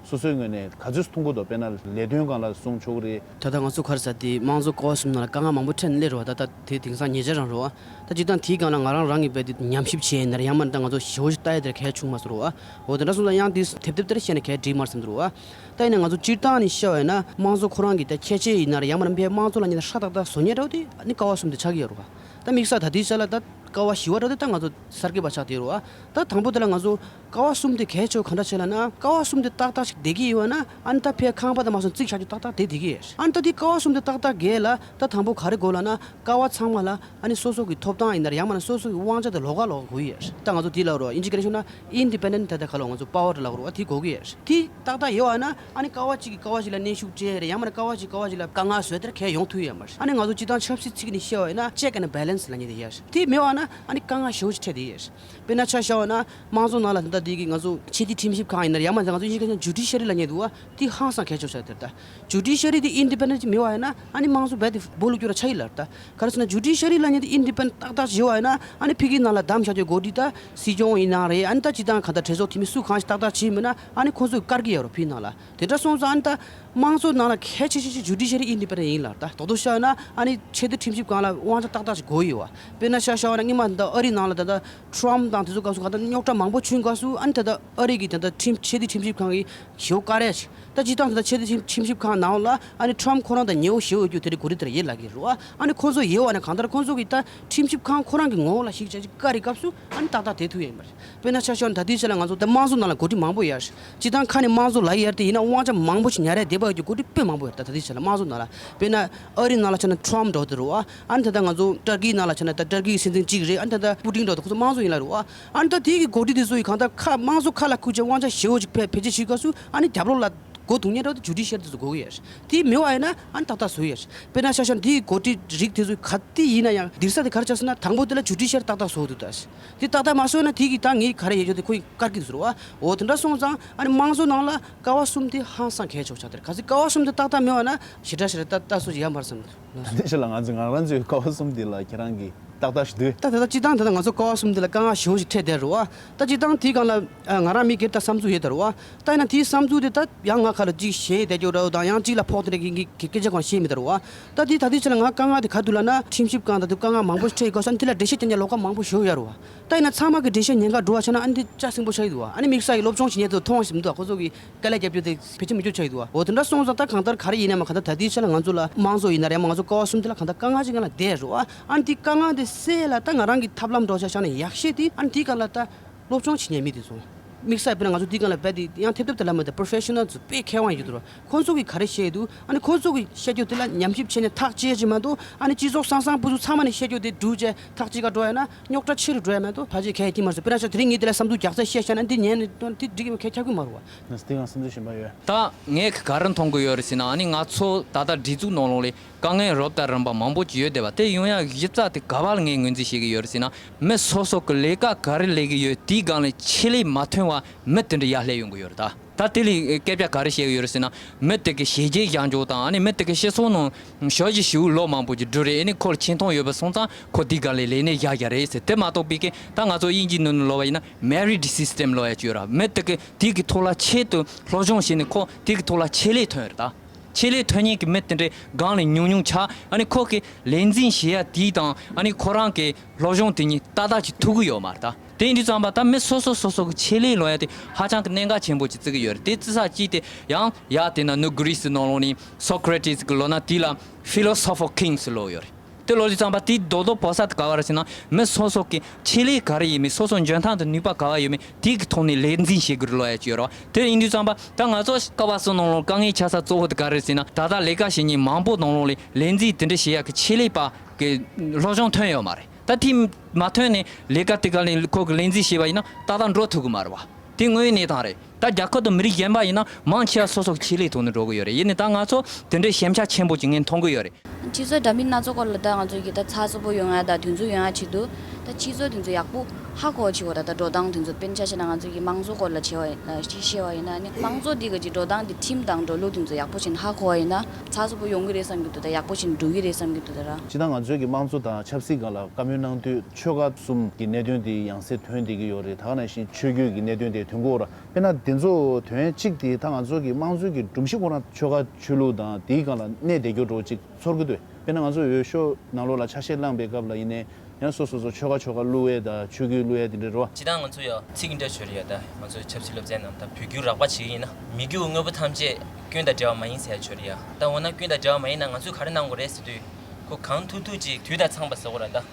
སོ་སོའི་ངོས་ནས་ག་ཚོད་མཐོང་གི་འདུག་དཔེར་ན་ལས་དོན་སྒང་ལ་གསུང་ཆོག་གི་རེད། ད་ལྟ་ང་ཚོ་ག་རེ་ཟེར་དེ་དམངས་གཙོ་ཀ་བ་གསུམ་ནང་ལ་དཀའ་ངལ་མང་པོ་འཕྲད་ནས་སླེབས་རེད་བ། ད་ལྟ་དེ་དེང་སང་ཉེ་ཆར་རང་རེད་བ། ད་སྤྱིར་བཏང་དེའི་སྒང་ལ་ང་རང་རང་གི་དཔེ་དེ་ཉམས་ཞིབ་བྱས་ཡིན་ན་རེད། ཡང་མིན་ད་ང་ཚོ་ཞེ་པོ་ཞིག་ལྟ་ཡ་དེ་གལ་ཆུང་མ་སོང་རེད་བ། འོ་དེ་འདྲ་སོང་ཙང་ཡང་དེ་དེབ་དེབ་དེར་བཤད་ན་གལ་འགྲིག་མ་རེད་བསམ་འདུག་རེད་བ། ད་ཡིན་ན་ང་ཚོ་སྤྱིར་བཏང་ནས་བཤད་པ་ཡིན་ན་དམངས་གཙོ་ཁོ་རང་གི་ད་ཁྱད་ཆོས་ཡིན་ན་རེད། ཡང་མིན་ཕའི་དམངས་གཙོ་ལ་ཉེ་ད་ཧྲ་ཏག་ཏག་བཟོ་མཁན་འདྲ་བོ་དེ་ནི་ཀ་བ་གསུམ་དེ་ཆགས་ཀྱི་ཡོད་རེད་བ། ད་དམིགས་བསལ་ད་དེའི་ཆ་ལ་ད་ ཀ་བ་བཞི་བ་འདྲ་དེ་ད་ང་ཚོ་གསར་འགོད་པ་ཆགས་བསྡད་རེད་བ། ད་དང་པོ་དེ་ལ་ང་ཚོ་ཀ་བ་གསུམ་དེ་གལ་ཆེ་བ་གང་འདྲ་ཆེ་ལབ་ན། ཀ་བ་གསུམ་དེ་ཏག་ཏག་ཞིག་བསྡད་ཀྱི་ཡོད་ན། ཨ་ནི་ད་ཕའི་ཁང་པ་དང་མ་སོང་རྩིག་བཞག་རྒྱུ་ཏག་ཏག་བསྡད་བསྡད་ཀྱི་ཡོད། ཨ་ནི་ད་དེ་ཀ་བ་གསུམ་དེ་ཏག་ཏག་བསྡད་ལ། ད་དང་པོ་ག་རེ་དགོས་ལབ་ན། ཀ་བ་ཚང་མ་ལ་ཨ་ནི་སོ་སོ་གི་ཐོབ་ཐང་ཡིན་ན་རེད། ཡང་མིན་ན་སོ་སོ་གི་དབང་ཆ་དང་ལོགས་ཀ་ལོགས་ཀ་དགོས་ཡོད། ད་ང་ཚོ་དེ་ལབ་རོགས། ཨིན་ཇི་སྐད་ནས་ཤོད་ན་ཨིན་ཌི་པེན་ཌེན་ཊི། ད་ད་ག་ལ་ང་ཚོ་པ་ཝར་ལབ་རོགས། དེ་དགོས་ཀྱི་ཡོད། དེ་ཏག་ཏག་ཡོད་པ་ན། ཨ་ནི་ཀ་བ་གཅིག་གིས་ཀ་བ་གཅིག་ལ་གནོན་ཤུགས་སྤྲད་རེད། ཡང་མིན་ན་ཀ་བ་གཅིག་ཀ་བ་གཅིག་ལ་དཀའ་ངལ་བཟོས་དེར་གལ་ཡོང་ཐུབ་ཡོད་མ་རེད། ཨ་ནི་ང་ཚོ་སྤྱིར་བཏང་ཆབ་སྲིད་ཚིག་ནས་བཤད་པ་ཡིན་ན་ཅེག་ཨེན་ཌི་བེ་ལན་སི་ལབ་མཁན་དེ་ཡོད། དེ་མེད་པ་ན་ཨ་ནི་དཀའ་ངལ་ཞེ་པོ་ཅིག་འཕྲད་བསྡད་ཡོད། དཔེར་ན་ཆ་བཞག་པ་ན་དམངས་གཙོ་ནང་ལ་ད་ལྟ་དེ་གི་ང་ཚོ་ཆེས་མཐོའི་ཁྲིམས་ཞིབ་ཁང་ཡིན་ན་རེད། ཡང་མིན་ན་ང་ཚོ་ཨིན་ཇི་སྐད་ནས་ཇུ་ཌི་ཤ་རི་ལབ་མཁན་འདུག་བ། དེ་ཧང་སང་གལ་ཆེ་ཤོས་དེ་རེད། ད་ཇུ་ཌི་ཤ་རི་དེ་ཨིན་ཌི་པེན་ཌེན་ཊི་ཅིག་མེད་པ་ཡིན་ན་ཨ་ནི་དམངས་གཙོ་རྦད་དེ་སྦོ་ལུག་སྐྱོ་ར་ཆགས་ཀྱི་ལབ་རེད། ད་ག་རེ་ཟེར་ན་ཇུ་ཌི་ཤ་རི་ལབ་མཁན་དེ་ཨིན་ཌི་པེན་ཌེན་ཊི་ཏག་ཏག་ཅིག་ཡོད་པ་ཡིན་ན། ཨ་ནི་ཕ་གིའི་ནང་ལ་བདམས་བཞག་རྒྱུའི་འགོ་ཁྲིད་ད་སྲིད་སྐྱོང་ཡིན་ན་རེད། ཨ་ནི་ད་སྤྱིར་བཏང་གང་ལྟར་གྲོས་ཚོགས་འཐུས་མི་སུ་གང་ཞིག་ཏག་ཏག་ཅིག་མིན་ན་ཨ་ནི་ཁོང་ཚོས་བཀར་གྱི་ཡོད་རེད་ཕ་གིའི་ནང་ལ། དེ་འདྲ་སོང་ཙང་ཨ་ནི་ད་དམངས་གཙོ་ནང་ལ་གལ་ཆེ་ཤོས་ཤིག་ཇུ་ཌི་ཤ་རི་ཨིན་ཌི་པེན་ཌེན་ཊི་ཡིན་ལབ་རེད། ད་རྡོག་རྡོག་བཤད་ན་ཨ་ནི་ཆེས་མཐོའི་ཁྲིམས་ཞིབ་ཁང་ལ་དབང་ཆ་ཏག་ཏག་ཅིག་དགོས་ཡོད་བ། དཔེར་ན་ཆ་བཞག་པ་ན་སྔོན་མ་ད་ལྟ་ཨ་རིའི་ནང་ལ་ད་ལྟ་ཊམ་ཕི་དང་དེ་ཚོ་སྐབས་སུ་གང་ལྟར་རྙོག་དྲ་མང་པོ་བྱུང་སྐབས་སུ། ཨ་ནི་ད་ལྟ་ཨ་རི་གི་ད་ལྟ་ཁྲིམས་ཆེས་མཐོའི་ཁྲིམས་ཞིབ་ཁང་གི་ཞེ་པོ་བཀའ་རེད། ད་སྤྱིར་བཏང་ད་ལྟ་ཆེས་མཐོའི་ཁྲིམས་ཞིབ་ཁང་ནང་ལ་ཨ་ནི་ཊམ་ཕི་ཁོ་རང་དང་ཉེ་བོ་ཞེ་པོ་ཡོད་རྒྱུ་དེ་འདྲའི་འགོ་ཁྲིད་དེ་འདྲ་ཡོད་ལབ་ཀྱི་རེད་བ། ཨ་ནི་ཁོ་ཚོ་ཡོད་པ་ན་གང་ལྟར་ཁོ་ཚོ་གི་ད་ཁྲིམས་ཞིབ་ཁང་ཁོ་རང་གི་ངོ་བོ་ལ་གཞིགས་བྱས་ཅིག་བཀའ་རེད་སྐབས་སུ་ཨ་ནི་ཏག་ཏག་བསྡད་ཐུབ་ཡོད་མ་རེད། དཔེར་ན་ཆ་བཞག་ན་ད་ལྟའི་ཆ་ལ་ང་ཚོ་ད་དམངས་གཙོ་ནང་ལ་འགོ་ཁྲིད་མང་པོ་ཡོད། སྤྱིར་བཏང་ཁ་ནས་དམངས་གཙོ་ལབ་ཡ་དེ་ཡིན་ན་དབང་ཆ་མང་པོ་ཞིག་ཉར་ཡ་བསྡད་པ་ཡོད་རྒྱུ་འགོ་ཁྲིད་དཔེ་མང་པོ་ཡོད། ད་ད་ལྟའི་ཆ་ལ་དམངས་གཙོ་ནང་ལ་དཔེར་ན་ཨ་རིའི་ནང་ལ་ཆ་ན་ཊམ་ཕི་འདྲ་བོ་དེ་རེད་བ། ཨ་ནི་ད་ལྟ་ང་ཚོ་ཏར་ཀིའི་ནང་ལ་ཆ་ན་ད་ཏར་ཀིའི་སྲིད་འཛིན་གཅིག་རེད། ཨ་ནི་ད་ལྟ་པུ་ཏིན་འདྲ་བོ་དེ་ཁོ་ཚོ་དམངས་གཙོ་ཡིན་ལབ་རེད་བ། ཨ་ནི་ད་དེ་གི་འགོ་ཁྲིད་དེ་ཚོ་ཡིས་གང་ལྟར་ཁ་དམངས་གཙོ་ཁ་ལ་ཁུར་བྱས་དབང་ཆ་ཞེ་པོ་ཅིག་ཕལ་ཕལ་ཆེར་ཞིག་སྐབས་སུ་ཨ་ནི་རྒྱབ་ལོགས་ལ་སྒོ་རྡུང་མཁན་འདྲ་བོ་དེ་ཇུ་ཌི་ཤ་རི་དེ་ཚོ་དགོས་ཀྱི་ཡོད། དེ་མེད་པ་ཡིན་ན་ཨ་ནི་ཏག་ཏག་བཟོ་ཡ་རེད། དཔེར་ན་ཆ་བཞག་ན་དེའི་འགོ་ཁྲིད་རིགས་དེ་ཚོ་ག་དེ་ཡིན་ན་ཡང་འདིར་ས་དེ་ག་རེ་ཆགས་སོང་ན། དང་པོ་དེ་ལ་ཇུ་ཌི་ཤ་རི་ཏག་ཏག་བཟོ་འདུག་ད། དེ་ཏག་ཏག་མ་བཟོས་ན་དེ་གིས་ད་ངས་ག་རེ་ཡོད་ཆོག་དེ་ཁོ་ཡིས་བཀར་གྱི་འདུག་ཟེར་བ། འོ་དེ་འདྲ་སོང་ཙང་ཨ་ནི་དམངས་གཙོ་ནང་ལ་ཀ་བ་གསུམ་དེ་ཧང་སང་གལ་ཆེ་བ་ཆགས་བསྡད་རེད། གལ་སྲིད་ཀ་བ་གསུམ་དེ་ཏག་ཏག་མེད་པ་ན་ཞེ་དྲག་ཞེ་དྲག་ཏག་ཏག་བཟོ་ཡ་མ་རེད་བསམ་འདུག་ད་ལྟའི་ཆ་ལ་ང་ཚོས་ང་རང་ཚོའི་ཀ་བ་གསུམ་དེ་ལ་ཁྱེད་རང་གིས་ཏག་ཏག་ཞིག་འདུག་ད་ད་ལྟ་སྤྱིར་བཏང་ད་ལྟ་ང་ཚོ་ཀ་བ་གསུམ་དེ་ལ་དཀའ་ངལ་ཞེ་པོ་ཞིག་འཕྲད་བསྡད་རེད་བ། ད་སྤྱིར་བཏང་དེའི་སྒང་ལ་ཨ་ང་རང་མི་སྒེར་ད་བསམ་ཚུལ་ཡོད་ད་རེད་བ། ད་ཡིན་ན་དེའི་བསམ་ཚུལ་དེ་ད་ཡང་ང་ཁ་ལ་ཅིག་བཤད་བསྡད་རྒྱུ་འདྲ་བོ་དང་། ཡང་ཅིག་ལ་ཕོག་དེ་འདྲ་གི་གི་སྐད་ཆ་གང་བཤད་མི་ད་རེད་བ། ད་དེ་ད་ལྟའི་ཆ་ལ་ང་དཀའ་ངལ་དེ་ག་འདུག་ལབ་ན། ཁྲིམས་ཞིབ་ཁང་ད་དུང་དཀའ་ངལ་མང་པོ་ཞིག་འཕྲད་ཡོད་སྐབས་སུ་ཨ་ནི་དེ་ལ་འགྲེལ་བཤད་རྒྱག་མཁན་ལོགས་ཀ་མང་པོ་ཞིག་ཡོད་རེད་བ། ད་ཡིན་ན་ཚང་མ་གི་འགྲེལ་བཤད་ཉན་ག་འགྲོ་བ་ཆ་ན་ཨ་ནི་དེ་ལྕགས་སྲིན་པོ་ཆགས་ཀྱི་འདུག་བ། ཨ་ནི་དམིགས་བསལ་གྱི་སློབ་སྦྱོང་བྱེད་མཁན་དེ་མཐོང་བ་ཞིག་མི་འདུག་བ། ཁོ་ཚོ་གི་དཀའ་ལས་རྒྱབ་རྒྱུ་དེ་ཕལ་ཆེར་མི་འདུག་ཆགས་ཀྱི་འདུག་བ། འོ་དེ་འདྲ་སོང་ཙང་ད་གང་ལྟར་ག་རེ་ཡིན་ན་མ་གང་ལྟར་ད་ལྟའི་ཆ་ལ་ང་ཚོ་ལ་དམངས་གཙོ་ཡིན་ན་རེད། མ་ང་ཚོ་ཀ་བ་གསུམ་དེ་ལ་གང་ལྟར་དཀའ་ངལ་ཅིག་སྒང་ལ་བསྡད་རེད་བ། ཨ་ནི་དེ་དཀའ་ངལ་དེ་སེལ་ལ་ད་ང་རང་གི་ཐབས་ལམ་འདྲ་བོ་ཆ་བཞག་ན་ཡག་ཤོས་དེ་ཨ་ནི་དེའི་སྒང་ལ་ད་སློབ་སྦྱོང་བྱེད་མཁན་མི་དེ་ཚོ། དམིགས་བསལ་དཔེར་ན་ང་ཚོ་འདི་སྒང་ལ་རྦད་དེ་ཡང་ཐེབས་ཐེབས་དེ་ལབ་མ་ཐུབ། པོ་རོ་ཕེ་ཤ་ནལ་ཚོ་དཔེ་མཁས་དབང་ཡོད་དུ་ར། ཁོང་ཚོ་གིས་ག་རེ་བཤད་འདུག་ཨ་ནི་ཁོང་ཚོ་གིས་བཤད་རྒྱུ་དེ་ལ་ཉམས་ཞིབ་བྱས་ནས་ཐག་བཅད་ཀྱི་མ་གཏོགས། ཨ་ནི་སྤྱི་ཚོགས་སང་སང་ཕུ་ཚུགས་ཚང་མ་ནས་བཤད་རྒྱུ་དེ་སྒྲུབ་བྱས་ཐག་གཅིག་ག་འགྲོ་ཡ་ན་རྙོག་དྲ་ཆེ་རུ་འགྲོ་ཡ་མ་གཏོགས་ཕལ་ཆེར་གལ་ཡང་ཐིག་མ་སོང་། དཔེར་ན་ཆ་དེ་རིང་ངས་དེ་ལ་བསམ་ཚུལ་རྒྱག་ས་བཤད་བཞག་ན་འདི་ཉན་ནས་དེ་འགྲིག་གི་མ་ཁྱབ་ཁྱབ་གི་མ་རེད་བ། ང་དེ་གང་བསམ་ཚུལ་གཞན་པ་ཡོད། ད་ངས་ག་རེ་མཐོང་གི་ཡོད་རེད་ཟེར་ན། ཨ་ནི་ང་ཚོ་ད་ལྟ་སྒྲིག་འཛུགས་ནང་ལོགས་ལ་དཀའ་ངལ་རབ་དང་རིམ་པ་མང་པོ་ཅིག་ཡོད་བསྡད་པ་དེ་ཡོང་ཡག་གཞི་རྩ་དེ་ག་བ་ལ་ངས་ངོས་འཛིན་བྱེད་ཀྱི་ཡོད་རེད་ཟེར་ན། མི་སོ་སོ་གི་ལས་ཀ་ག་རེ་ལས་ཀྱི་ཡོད་དེའི་སྒང་ལ་ཆེད་ལས་མ་ཐོན་བར་མི་དེ་འདྲ་ཡར་སླེབས་ཡོང་གི་ཡོད་རེད། ད་ད་དེ་ལ་སྐད་ཆ་ག་རེ་བཤད་ཀྱི་ཡོད་རེད་ཟེར་ན། མི་དེ་གི་བྱས་རྗེས་བཞག་འཇོག་དང་། ཨ་ནི་མི་དེ་གི་སྤྱི་ཚོགས་ནང་ཞབས་ཕྱི་ཞུ་ལོ་མང་པོ་ཅིག་འགྲོ་རེད། ཨ་ནི་ཁོ་ལ་ཆེ་མཐོང་ཡོད་པ་སོང་ཙང་ཁོ་དེའི་སྒང་ལ་ལས་གནས་བཞག་བཞག་རེད་ཟེར། དེ་མ་གཏོགས་པའི་གི་ད་ང་ཚོ་དབྱིན་ཇིའི་ནང་ནས་ལབ་པ་ཡིན་ན་མེ་རིཊ་སི་སི་ཊམ་ལབ་ཡ་ཅིག་ཡོད་ར། མི་དེ་གི་དེ་གི་ཐོག་ལ་ཆེད་དུ་སློབ་སྦྱོང་བྱས་ནས་ཁོ་དེ་གི་ཐོག་ལ་ཆེད་ལས་ཐོན་རེད། ད་ཆེད་ལས་ཐོན་མཁན་གྱི་མི་དེ་འདྲའི་སྒང་ལ་ཉུང་ཉུང་ཆགས། ཨ་ནི་ཁོ་གི་ལས་འཛིན་བྱེད་ཡ་དེ་དང་ཨ་ནི་ཁོ་རང་གི་སློབ་སྦྱོང་དེ་གཉིས་ཏག་ཏག་ཅིག་ཐུག་གི་ཡོད་མ་རེད། ད་དེ་ཡིན་དུས་ཙམ་པ་ད་མི་སོ་སོ་སོ་སོ་གི་ཆེད་ལས་ལབ་ཡ་དེ་ཧ་ཅང་གི་གནད་འགག་ཆེན་པོ་ཅིག་བརྩི་གི་ཡོད་རེད། དེ་བརྩི་ས་གཅིག་དེ་ཡང་ཡ་དེ་ན་ནུབ་གྷི་རི་སི་ནང་ལོགས་ནས་སོ་ཀ་རེ་ཊི་སི་གི་ལབ་ན་དེ་ལ་ཕི་ལོ་སོ་ཕི་ཀལ་ཀིང་སི་ལབ་ཡོད་རེད། དེ་ལབ་དུས་ཙམ་པ་དེ་རྡོག་རྡོག་བོ་ས་དེ་ག་བ་རེད་ཟེར་ན། མི་སོ་སོ་གི་ཆེད་ལས་ག་རེ་ཡིན་མིན། སོ་སོ་འཇོན་ཐང་དང་ནུས་པ་ག་བ་ཡོད་མིན་དེ་གི་ཐོག་ནས་ལས་འཛིན་བྱེད་དགོས་རེད་ལབ་ཡ་ཅིག་ཡོད་རེད་བ། དེ་ཡིན་དུས་ཙམ་པ་ད་ང་ཚོ་ཀ་བ་གསུམ་ནང་ལོགས་དཀའ་ངལ་ཆགས་ས་གཙོ་བོ་དེ་ག་རེ་རེད་ཟེར་ན། ད་ལྟ་ལས་ཀ་བྱེད་མཁན་མང་པོ་ནང་ལོགས་ལ་ལས་འཛིན་དེ་འདྲ་བྱེད་ཡག་གི་ཆེད་ལས་པ་གི་སློབ་སྦྱོང་ཐོན་ཡོད་མ་རེད། ད་དེ་མ་ཐོན་ནས་ལས་ཀ་དེ་ག་ལ་ཁོ་གི་ལས་འཛིན་བྱས་པ་ཡིན་ན་ཏག་ཏག་འགྲོ་ཐུབ་གི་མ་རེད་བ། དེ་དངོས་ཡོད་གནས་སྟངས་རེད། ད་རྒྱལ་ཁབ་དང་མི་རིགས་གཞན་པ་ཡིན་ན་མང་ཆེ་བ་སོ་སོ་གི་ཆེད་ལས་ཐོག་ནས་འགྲོ་གི་ཡོད་རེད། ཡིན་ནའི་ད་ང་ཚོ་དེ་འདྲའི་ཞན་ཆ་ཆེན་པོ་ཅིག་ངས་མཐོང་གི་ཡོད་རེད། སྤྱི་ཚོགས་འདྲ་མིན་སྣ་ཚོགས་སྐོར་ལ་ད་ང་ཚོ་གི་ད་ཚགས་ཚུད་པོ་ཡོང་ཡ་དང་དུས་ཚོད་ཡོང་ཡ་ཆེད་དུ་ད་སྤྱི་ཚོགས་དེ་ཚོ་ཡག་པོ་ཧ་གོ་བ་བྱེད་དགོས། ད་ད་འགྲོ་སྟངས་དེ་ཚོ་དཔེར་ན་ཆ་བཞག་ན་ང་ཚོ་གི་དམངས་གཙོ་སྐོར་ལ་བྱས་པ་ཡིན་ན་ཅིག་བཤད་པ་ཡིན་ན་ནི་དམངས་གཙོ་འདི་ག་ཅིག་འགྲོ་སྟངས་དེ་ཁྲིམས་དང་འགྲོ་ལུགས་དེ་ཚོ་ཡག་པོ་བྱས་ནས་ཧ་གོ་བ་ཡིན་ན་ཚགས་ཚུད་པོ་ཡོང་གི་རེད་བསམ་གྱི་འདུག་ད་ཡག་པོ་བྱས་ནས་འགྲོ་གི་རེད་བསམ་གྱི་འདུག་ད་ར། སྤྱིར་བཏང་ང་ཚོའི་གི་དམངས་གཙོ་དང་ཆབ་སྲིད་སྒང་ལ་བཀའ་མོལ་གནང་དུས་ཆོལ་ཁ་གསུམ་གྱི་གནད་དོན་དེ་ཡང་སེ་ཐོན་བསྡད་ཀྱི་ཡོད་རེད། ད་ག་ནང་བཞིན་ཆོས་བརྒྱུད་ཀྱི་གནད་དོན་དེ་ཐོན་གྱི་ཡོད་རེད། དཔེར་ན་དེ་ཚོ་དོན་གཅིག་དེ་ད་ང་ཚོ་གི་དམངས་གཙོའི་གི་སྒྲོམ་གཞི་ཁོ་རང་ཆོལ་ཁ་ཆོས་ལུགས་དང་དེའི་སྒང་ལ་གནས་བསྡད་རྒྱུ་འདྲ་བོ་ཅིག་ཚོར་གྱི་འདུག་དཔེར་ན་ང་ཚོ་འོས་ཤོག་ནང་ལོགས་ལ་ཆ་ཤས་བླངས་པའི་སྐབས་ལ་ཡིན་ནའི་ཡང་སོ་སོ་སོ་ཆོལ་ཁ་ཆོལ་ཁ་བླུག་ཡས་དང་ཆོས་བརྒྱུད་བླུག་ཡས་དེ་འདྲ་རེད་བ། སྤྱིར་བཏང་ང་ཚོ་ཡང་ཚིག་འདྲ་ཤོད་ཡ་ད་ང་ཚོའི་ཆབ་སྲིད་སློབ་ཚན་ནང་ད་བོད་བརྒྱུད་རགས་པ་བྱེད་ཀྱི་ཡིན་ན་མི་རྒྱུ་དངོས་པོ་ཐམས་ཅད་སྐྱོན་དང་བྲལ་བ་མ་ཡིན་ཟེར་ཡ་ཤོད་ཡ། ད་འོ་ན་སྐྱོན་དང་བྲལ་བ་མ་ཡིན་ན་ང་ཚོས་ག་རེ་གནང་དགོས་རེད་ཟེར་དུས་ཁོ་གང་ཐུབ་ཐུབ་ཅིག་དུས་དང་འཚམས་པ་ཟེར་དགོས་ར། ད་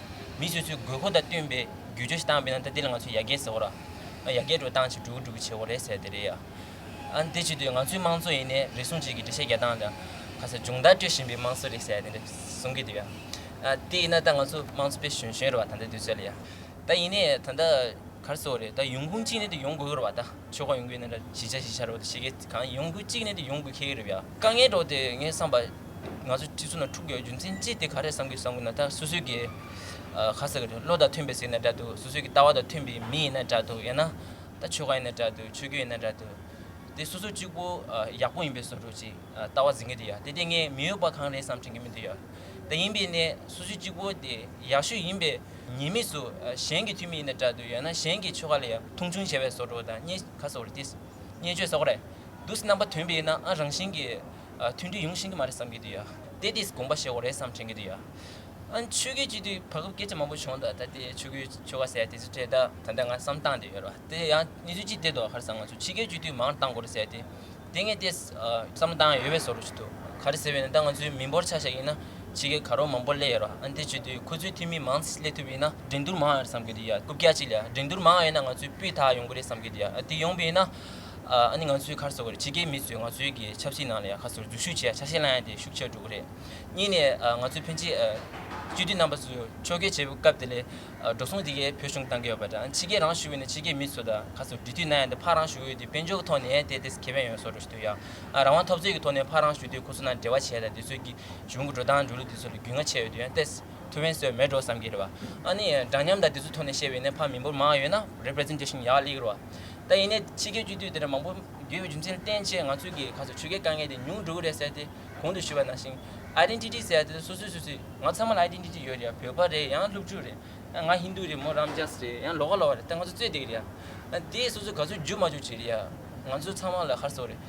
མི་སོ་སོའི་དགོས་མཁོ་དང་བསྟུན་པའི་བསྒྱུར་བཅོས་ཤིག་བཏང་པ་ཡིན་ན། ད་དེ་ལ་ང་ཚོས་ཡར་རྒྱས་ཟེར་བ་ར། ཡར་རྒྱས་འགྲོ་སྟངས་ཅིག་འགྲོ་གི་འགྲོ་གི་བྱེད་དགོས་རེད་ཟེར་དེ་རེད་ཡ། ཨ་ནི་དེ་བྱེད་དུས་ང་ཚོའི་དམངས་གཙོ་ཡིན་ནའི་རེ་ཟུང་ཅིག་གི་འགྲེལ་བཤད་རྒྱག་སྟངས་དང་། ཁ་སང་སྦྱོང་བརྡར་སྤྲོད་བཞིན་པའི་དམངས་གཙོ་རེད་ཟེར་དེ་འདྲ་གསུང་གི་འདུག་ཡ། ཨ་དེ་ཡིན་ན་ད་ང་ཚོ་དམངས་གཙོ་དཔེ་གཞོན་གཞོན་རེད་བ། ད་ལྟ་དུས་ཚོད་ལ་ཡ། ད་ཡིན་ནའི་ད་ལྟ་ག་རེ་ཟེར་དགོས་རེད། ད་ཡོང་ཁུངས་གཅིག་ནས་དེ་ཡོང་དགོས་ཀྱི་རེད་བ། ད་ཆོལ་ཁ་ཡོང་གི་ཡོད་ན་འདྲ། གཞིས་ཆགས་གཞིས་ཆགས་རེད་བ། ད་གཞིས་ཀ་གང་ཡོང་ཁུངས་གཅིག་ནས་དེ་ཡོང་དགོས་ཁེལ་གི་རེད་བ་ཡ། དཀའ་ངལ་འདྲ་བོ་དེ་ངས་བསམ་པ་ང་ཚོ་ཁྲི་ཚོ་ནང་འཁྲུག་ཡོད་རྒྱུ་མཚན་གཅིག་དེ་ག་རེ་བསམ་གི་བསམ་གི་ན། ད་སོ་སོའི་གི་ཨ་ག་ཟེར་གི་རེད། བློ་དང་མཐུན་པའི་ཟེར་ན་འདྲ་འདུག་སོ་སོའི་གི་ལྟ་བ་དང་མཐུན་པའི་མི་ཡིན་ན་འདྲ་འདུག་ཡང་ན་ད་ཆོལ་ཁ་ཡིན་ན་འདྲ་འདུག་ཆོས་བརྒྱུད་ཡིན་ན་འདྲ་འདུག་དེ་སོ་སོ་གཅིག་པོ་ཨ་ཡག་པོ་ཡིན་པའི་བཟོ་འདྲ་ཅིག་ཨ་ལྟ་བ་འཛིན་གྱི་འདུག་ཡ། དེ་དེ་ངས་མི་འོས་པ་གང་རེད་བསམ་དྲན་གྱི་མི་འདུག་ཡ། དེ་ཡིན་པས་ནས་སོ་སོ་གཅིག་པོ་དེ་ཡག་ཤོས་ཡིན་པས་ཉེས་དམིགས་སུ་ཨ་གཞན་གྱི་འཐུས་མི་ཡིན་ན་འདྲ་འདུག་ཡང་ན་གཞན་གྱི་ཆོལ་ཁ་ལ་ཡ་མཐོང་ཆུང་བྱས་པའི་བཟོ་འདྲ་དང་། བརྙས་ག་ཟེར་དགོས་རེད། དེ་བརྙས་བཅོས་ཟེར་དགོས་རེད། འདུག་སེ་རྣམ་པ་ཐོན་པ་ཡིན་ན་ཨ་རང་བཞིན་གྱིས་ཨ་མཐུན་སྒྲིལ་ཡོང་ཤེས་ཀྱི་མ་རེད་བསམ་གྱི་འདུག་ཡ། དེ་དེས་དགོངས་པ་བཞེས་དགོས་རེད་བསམ་དྲན་གྱི་འདུག་ཡ། ཨ་ཆོས་བརྒྱུད་སྤྱི་འཐུས་བར་སྐབས་སྐད་ཆ་མང་པོ་བྱུང་། ད་ད་དེ་ཆོས་བརྒྱུད་ཆོལ་ཁ་ཟེར་དེ་ཚོ་འཕྲད། ད་ད་ལྟ་ང་བསམ་བཏང་བསྡད་ཡོད་རེད་བ། དེ་ཡང་གནས་ཚུལ་གཅིག་དེ་འདུག་ག་རེ་ཟེར། ང་ཚོ་ཕྱི་རྒྱལ་སྤྱི་འཐུས་མང་བཏང་དགོས་རེད་ཟེར་དེ། དེ་ངས་དེ་ཨ་བསམ་བློ་བཏང་ཡོད་པའི་བཟོ་འདྲ་ཞིག་འདུག་ག་རེ་ཟེར་བས་ན་ད་ང་ཚོའི་མི་འབོར་ཆ་བཞག་ཡིན་ན་ཕྱི་རྒྱལ་ག་རོ་མང་པོ་སླེབས་ཡོད་རེད་བ། ཨ་དེ་བྱེད་དུས་ཁོ་ཚོའི་འཐུས་མི་མང་ཙམ་སླེབས་ཐུབ་ཡིན་ན་འགྲན་བསྡུར་མང་ཡོད་རེད་བསམ་གྱི་འདུག་ཡ། རྐུབ་བཀྱག་ཅིག་ལ་འགྲན་བསྡུར་མང་ཡོད་ན་ང་ཚོའི་སྤུས་དག་ཡོང་གི་རེད་བསམ་གྱི་འདུག་ཡ། ཨ་དེ་ཡོང་བ་ཡིན་ན་ཨ་ནི་ང་ཚོའི་ག་རེ་ཟེར་དགོས་རེད། ཕྱི་རྒྱལ་མི་ཚོས་ང་ཚོའི་གི་ཆབ་སྲིད་ནང་ལ་ཡ་ག་ཟེར་འཛུལ་ཞུགས་བྱེད་ཡ་ཆ་ཤས་བླངས་ཡ་དེ་ཤུགས་ཆེར་འགྲོ་གི་རེད། གཉིས་ནས་ཨ་ང་ཚོའི་ཕན་ཆད་ཨ་སྤྱི་འཐུས་རྣམ་པ་ཚོས་ཕྱོགས་འགལ་བྱེད་པའི་སྐབས་དེ་ལས་ཨ་འགྲོ་སོང་དེ་གའི་བོད་གཞུང་བཏང་གི་ཡོད་པ་དང་། ཕྱི་རྒྱལ་རང་ཞུགས་ཡོད་ན་ཕྱི་རྒྱལ་མི་ཚོ་དང་ག་ཟེར་འབྲེལ་མཐུད་གནང་ཡ་དེ་ཕར་རང་ཞུགས་ཡོད་དུས་དཔལ་འབྱོར་གྱི་ཐོག་ནས་དེ་དེ་ཁེ་ཕན་ཡོད་བཟོ་འདྲ་ཞིག་འདུག་ཡ། ཨ་རང་དབང་འཐབ་རྩོད་ཀྱི་ཐོག་ནས་ཕར་རང་ཞུགས་དུས་ཁོ་ཚོ་ནང་འབྲེལ་བ་བྱས་དང་དེ་ཚོའི་གི་གཞུང་གི་འགྲོ་སྟངས་འགྲོ་ལུགས་དེ་ཚོ་ལ་རྒྱུས་མངའ་ཆེ་ཡོད་དུས་ཡང་ཏོག་ཙམ་ཐུགས་ཕན་གསོས་མེད་འགྲོ་བསམ་གྱི་རེད་བ། ཨ་ནི་འདྲ་མཉམ་དང་དེ་ཚོའི་ཐོག་ནས་བཤད་པ་ཡིན་ན་ཕར་མི་འབོར་མང་ཡོད་ན་རེ་པི་རེ་ཛེན་ཊེ་ཤན་ཡག་སླེབས་ཀྱི་རེད་བ། ད་ཡིན་ནའི་ཕྱི་རྒྱལ་སྤྱི་འཐུས་དེ་འདྲ་མང་པོ་ཡོད་པའི་རྒྱུ་མཚན་ལ་བརྟེན་བྱས་ང་ཚོའི་གི་ག་ཚོད་ཆོལ་ཁའི་དཀའ་ངལ་དེ་ཉུང་འགྲོ་གི་རེད་ཟེར་ཏེ། གོང་དུ་ཞུས་པ་ནང་བཞིན་ཨའི་ཌེན་ཊི་ཊི་ཟེར་ཡ་དེ་སོ་སོས་སོ་སོའི་ང་ཚང་མ་ལ་ཨའི་ཌེན་ཊི་ཊི་ཡོད་རེད་ཡ། བོད་པ་རེད། ཡང་སློབ་ཕྲུག་རེད། ཡང་ང་ཧིན་རྡུ་རེད། མོ་རམ་ཛཱས་རེད། ཡང་ལོགས་ཀ་ལོགས་ཀ་རེད། ད་ང་ཚོ་རྩོད་བསྡད་ཀྱི་རེད་ཡ། དེ་སོ་སོ་ག་ཚོད་འཇུ་མ་འཇུ་བྱེད་རེད་ཡ། ང་ཚོ་ཚང་མ་ལ་ག་རེ་ཟེར་དགོས་རེད།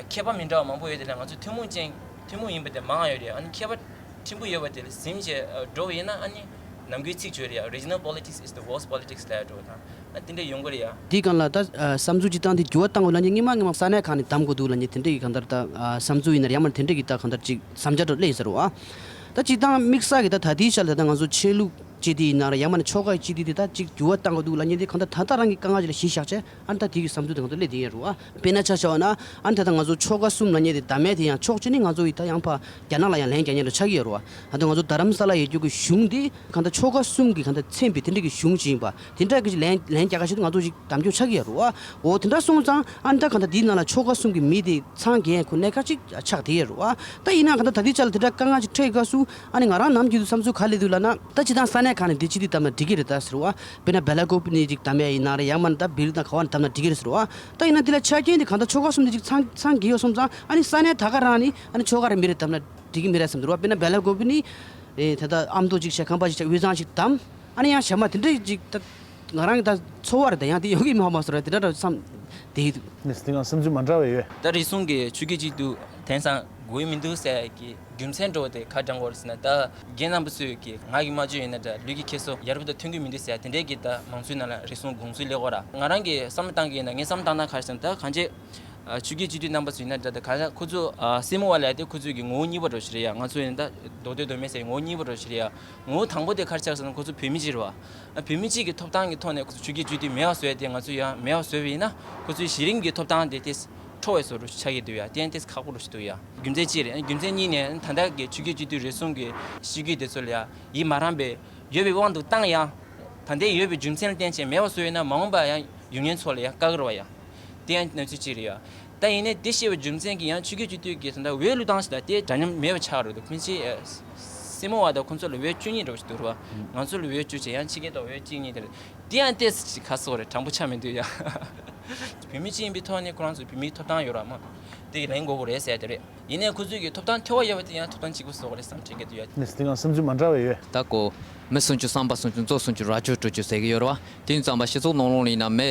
ཁྱད་པར་མི་འདྲ་བ་མང་པོ་ཡོད་དེ་ལ་ང་ཚོ་ཐུན་མོང་ཅན་ཐུན་མོང་ཡིན་པ་དེ་མང་ཡོད་རེད། ཨ་ནི་ཁྱད་པར་ཕྲན་བུ་ཡོད་པ་དེ་ལ་ཟིན་བྱས་འགྲོ་བ་ཡིན་ན་ཨ་ནི་ནམ་རྒྱུན་ཚིག་བརྗོད་རེད་ཡ། Regional politics is the worst politics ལབ་འགྲོ་བ་དང་། ཨ་དེ་འདྲ་ཡོང་གི་རེད་ཡ། དེའི་སྒང་ལ་ད་ཨ་བསམ་ཚུལ་གཅིག་བཏང་དེ་འགྱུར་བ་གཏང་དགོས་ལབ་མཁན་སྔོན་མ་སྔོན་མ་ས་གནས་ཁག་ནས་གདམ་དགོས་འདུག་ལབ་མཁན་དེ་འདྲ་གི་གང་ལྟར་ད་ཨ་བསམ་ཚུལ་ཡིན་ན་ཡང་མིན་ན་དེ་འདྲ་གི་ད་གང་ལྟར་ཅིག་བསམ་འཆར་འདྲ་སླེབས་ཡིན་ཟེར་བ། ད་སྤྱིར་བཏང་དམིགས་བསལ་གྱི་ད་ད་ལྟའི་ཆར་ལ་ད་ང་ཚོ་ཆོས་ལུགས་སྤྱི་འཐུས་ཡིན་ན་ར་ཡང་མིན་ན་ཆོལ་ཁ་གི་སྤྱི་འཐུས་དེ་ད་ཅིག་འགྱུར་བ་གཏང་དགོས་འདུག་ལབ་མཁན་དེ་གང་ལྟར་ད་ལྟ་རང་གི་དཀའ་ངལ་ཅིག་ལ་གཞི་བཞག་བྱས་ཨ་ནི་ད་དེ་གི་བསམ་ཚུལ་དེ་གང་ལྟར་སླེབས་བསྡད་ཡིན་རུང་ཨ། དཔེར་ན་ཆ་བཞག་ན་ཨ་ནི་ད་ལྟ་ང་ཚོ་ཆོལ་ཁ་གསུམ་ལབ་མཁན་དེ་བདམས་ཡ་དེ་ཡང་ཕྱོགས་གཅིག་ནས་ང་ཚོ་ཡི་ད་ཡང་ཕ་རྒྱ་ནག་ལ་ཡང་ལན་རྒྱག་མཁན་ལ་ཆགས་ཀྱི་ཡོད་རུང་ཨ། ད་ང་ཚོ་རྡ་རམ་ས་ལ་ཡོད་རྒྱུ་གི་གཞུང་འདི་གང་ལྟར་ཆོལ་ཁ་གསུམ་གྱི་གང་ལྟར་མཚན་པའི་དེ་འདྲ་གི་གཞུང་ཅིག་ཡིན་པ་དེ་འདྲ་གི་ལན་ལན་རྒྱག་ག་ཞིག་ང་ཚོ་ཞིག་གདམ་རྒྱུ་ཆགས་ཀྱི་ཡོད་རུང་ཨ། འོ་དེ་འདྲ་སོང་ཙང་ཨ་ནི་ད་གང་ལྟར་འདིའི་ནང་ལ་ཆོལ་ཁ་གསུམ་གྱི་མི་དེ་ཚང་རྒྱན་ཁོ་གནད་འགག་ཅིག་ཆགས་བསྡད་ཡོད་རུང་ཨ། ད་ཡིན་ན་གང་ལྟར་ད་ལྟའི་ཆ་ལ་དེ་འདྲ་དཀའ་ངལ་ཅིག་འཕྲད་དགོས་སུ་ཨ་ནི་ང་རང་ནམ་རྒྱུན་དུ་བསམ་ཚུལ་ག་རེ་སླེབས་འདུག་ལབ་ན། ད་སྤྱིར་བཏང་ས་གནས་ཁག་ནས་འདི་སྤྱི་འཐུས་བདམས་ན་འགྲིག་གི་རེད་ད་ཟེར་བ། དཔེར་ན་སྦེ་ལ་ཀོ་པི་ནས་ཅིག་བདམས་ཡ་ཡིན་ན་རེད། ཡང་མིན་ན་ད་བིལ་དང་ག་བ་ནས་བདམས་ན་འགྲིག་གི་རེད་ཟེར་བ། ད་ཡིན་ན་འདི་ལ་ཆ་རྐྱེན་དེ་གང་ལྟར་ཆོལ་ཁ་གསུམ་དེ་ཅིག་ཚང་ཚང་གི་ཡོད་སོང་ཙང་ཨ་ནི་ས་གནས་ད་ག་རང་ནི་ཨ་ནི་ཆོལ་ཁ་རེ་མི་རེ་བདམས་ན་འགྲིག་གི་མི་རེད་བསམ་འདུག་ར། དཔེར་ན་སྦེ་ལ་ཀོ་པི་ནི་ཨེ་ད་ལྟ་ཨ་མདོ་ཅིག་བྱས། ཁམས་པ་ཅིག་བྱས། དབུས་གཙང་ཅིག་བདམས། ཨ་ནི་ཡང་གཞན་པ་དེ་འདྲ་ཅིག་ད་ང་རང་གི་ད་ཚོར་བ་རེད། ད་ཡང་དེ་ཡོང་གི་མ་མ་སོང་ར། དེ་འདྲ་འདྲ་བསམ་བསྡད་ཀྱི་འདུག་ནས་དེ་གང་བསམ་ཚུལ་མ་འདྲ་བ་ཡོད། ད་རེ་ཟུང་གི་ཆོས་བརྒྱུད་སྤྱི་འཐུས་དེང་སང་དགོས་མི་འདུག་ཟེར་གི་རྒྱུ་མཚན་འདྲ་བོ་དེ་ག་འདྲ་འགོར་ཟེར་ན། ད་རྒན་རྣམ་པ་ཚོས་ཀྱི་ང་གི་སྨྲ་བརྗོད་ཡིན་ན་འདྲ། ལུས་ཀྱི་ཁེ་སོ་ཡར་བུ་དང་མཐུན་གྱི་མི་འདུག་ཟེར་དེ་འདྲའི་གི་ད་མང་ཚོགས་ནང་ལ་རེ་ཟུང་དགོངས་ཚུལ་སླེབས་ཀྱི་ཡོད་ར། ང་རང་གི་བསམ་བློ་བཏང་གི་ཡིན་ན། ངས་བསམ་བློ་བཏང་ན་ག་རེ་ཟེར་ན། ད་གང་ཅི་ཨ་ཆོས་བརྒྱུད་སྤྱི་འཐུས་རྣམ་པ་ཚོ་ཡིན་ན་འདྲ། ད་གང་ལྟར་ཁོ་ཚོ་ཨ་སྲིད་དམག་པ་ལབ་ཡ་དེ་ཁོ་ཚོའི་གི་ངོ་བོ་གཉིས་པ་འདྲ་ཞིག་རེད་ཡ། ང་ཚོ་ཡིན་ན་ད་མདོ་སྟོད་མདོ་སྨད་ཟེར་ངོ་བོ་གཉིས་པ་འདྲ་ཞིག་རེད་ཡ། ངོ་བོ་དང་པོ་དེ་ག་རེ་ཆགས་ཟེར་ན། ཁོ་ཚོ་བོད་མི་གཅིག་རེད་བ། ཨ་བོད་མི་གཅིག་གི་ཐོབ་ཐང་གི་ཐོག་ནས་ཁོ་ཚོ་ཆོས་བརྒྱུད་སྤྱི་འཐུས་མེད་པ་བཟོ་ཡ་དེ་ང་ཚོ་ཡང་མེད་པ་བཟོས་པ་ཡིན་ན། ཁོ་ཚོའི་གཞི་རིམ་གྱི་ཐོབ་ཐང་དེ་ཏོག་ཙམ་འཕྲོག་པའི་བཟོ་འདྲ་ཆགས་ཀྱི་འདུག་ཡ། དེ་ཡང་ཏོག་ཙམ་ཁག་པོ་འདྲ་ཞིག་འདུག་ཡ། རྒྱུ་མཚན་གཅིག་རེད། རྒྱུ་མཚན་གཉིས་ནས་ད་ལྟ་གི་ཆོས་བརྒྱུད་སྤྱི་འཐུས་རེ་ཟུང་གི་གཤིས་རྒྱུད་དེ་ཚོ་ལ་ཡ་ཡིད་མ་རངས་པའི་ཡོད་པའི་དབང་དུ་བཏང་ཡ། ད་ལྟའི་ཡོད་པའི་རྒྱུ་མཚན་ལ་བརྟེན་བྱས་མེད་པ་བཟོས་ཡོད་ན་མ་འོངས་པ་ཡང་ཡུལ་ངན་ཚོ་ལ་ཡང་དཀའ་གི་རེད་བ་ཡ། དེ་ཡང་གནས་ཚུལ་གཅིག་རེད་ཡ། ད་ཡིན་ནའི་དེ་བཤད་པའི་རྒྱུ་མཚན་གྱིས་ཡང་ཆོས་བརྒྱུད་སྤྱི་འཐུས་ཀྱི་ད་ལྟ་འོས་བླུག་སྟངས་ཤིག་ད་དེ་འདྲ་མཉམ་མེད་པ་ཆགས་རེད་འདུག་ཕལ་ཆེར་སྲིད་དམག་པ་དང་ཁོང་ཚོ་ལ་འོས་བཅུ་གཉིས་འདྲ་བོ་ཞིག་འདུག་རེད་བ། ང་ཚོ་ལ་འོས་བཅུ་བྱས། ཡང་ཕྱི་རྒྱལ་དུ་འོས་གཅིག་གཉིས་དེ་རེད། དེ་ཡང་ཏོག་ཙམ་ཅིག་ག་ཟེར་དགོས་རེད། དྲང་པོ་ཆགས་མི་འདུག་ཡ། བོད་མི་གཅིག་ཡིན་པའི་ཐོག་ནས་ཁོ་རང་ཚོ་བོད་མིའི་ཐོབ་ཐང་ཡོད་རེད་མ། དེ་ལེན་དགོས་ཀྱི་རེད་ཟེར་དེ་རེད། ཡིན་ནའི་ཁོ་ཚོས་ཀྱི་ཐོབ་ཐང་ཐོབ་པ་ཡོད་པ་དེ་ཡང་ཐོབ་ཐང་གཅིག་པ་བཟོ་དགོས་རེད་བསམ་དྲན་གྱི་འདུག་ཡ། ནས་དེ་གང་བསམ་ཚུལ་མ་འདྲ་བ་ཡོད། ད་ཀོ། མི་སུམ་ཅུ་བསམ་པ་སུམ་ཅུ་མཛོ་སུམ་ཅུ་རྭ་ཅོ་དྲུག་ཅུ་ཟེར་གྱི་ཡོད་རེད་བ། དེ་ཡིན་ཙང་མ་སྤྱི་ཚོགས་ནང་ལོགས་ལ་ཡིན་ན་མི་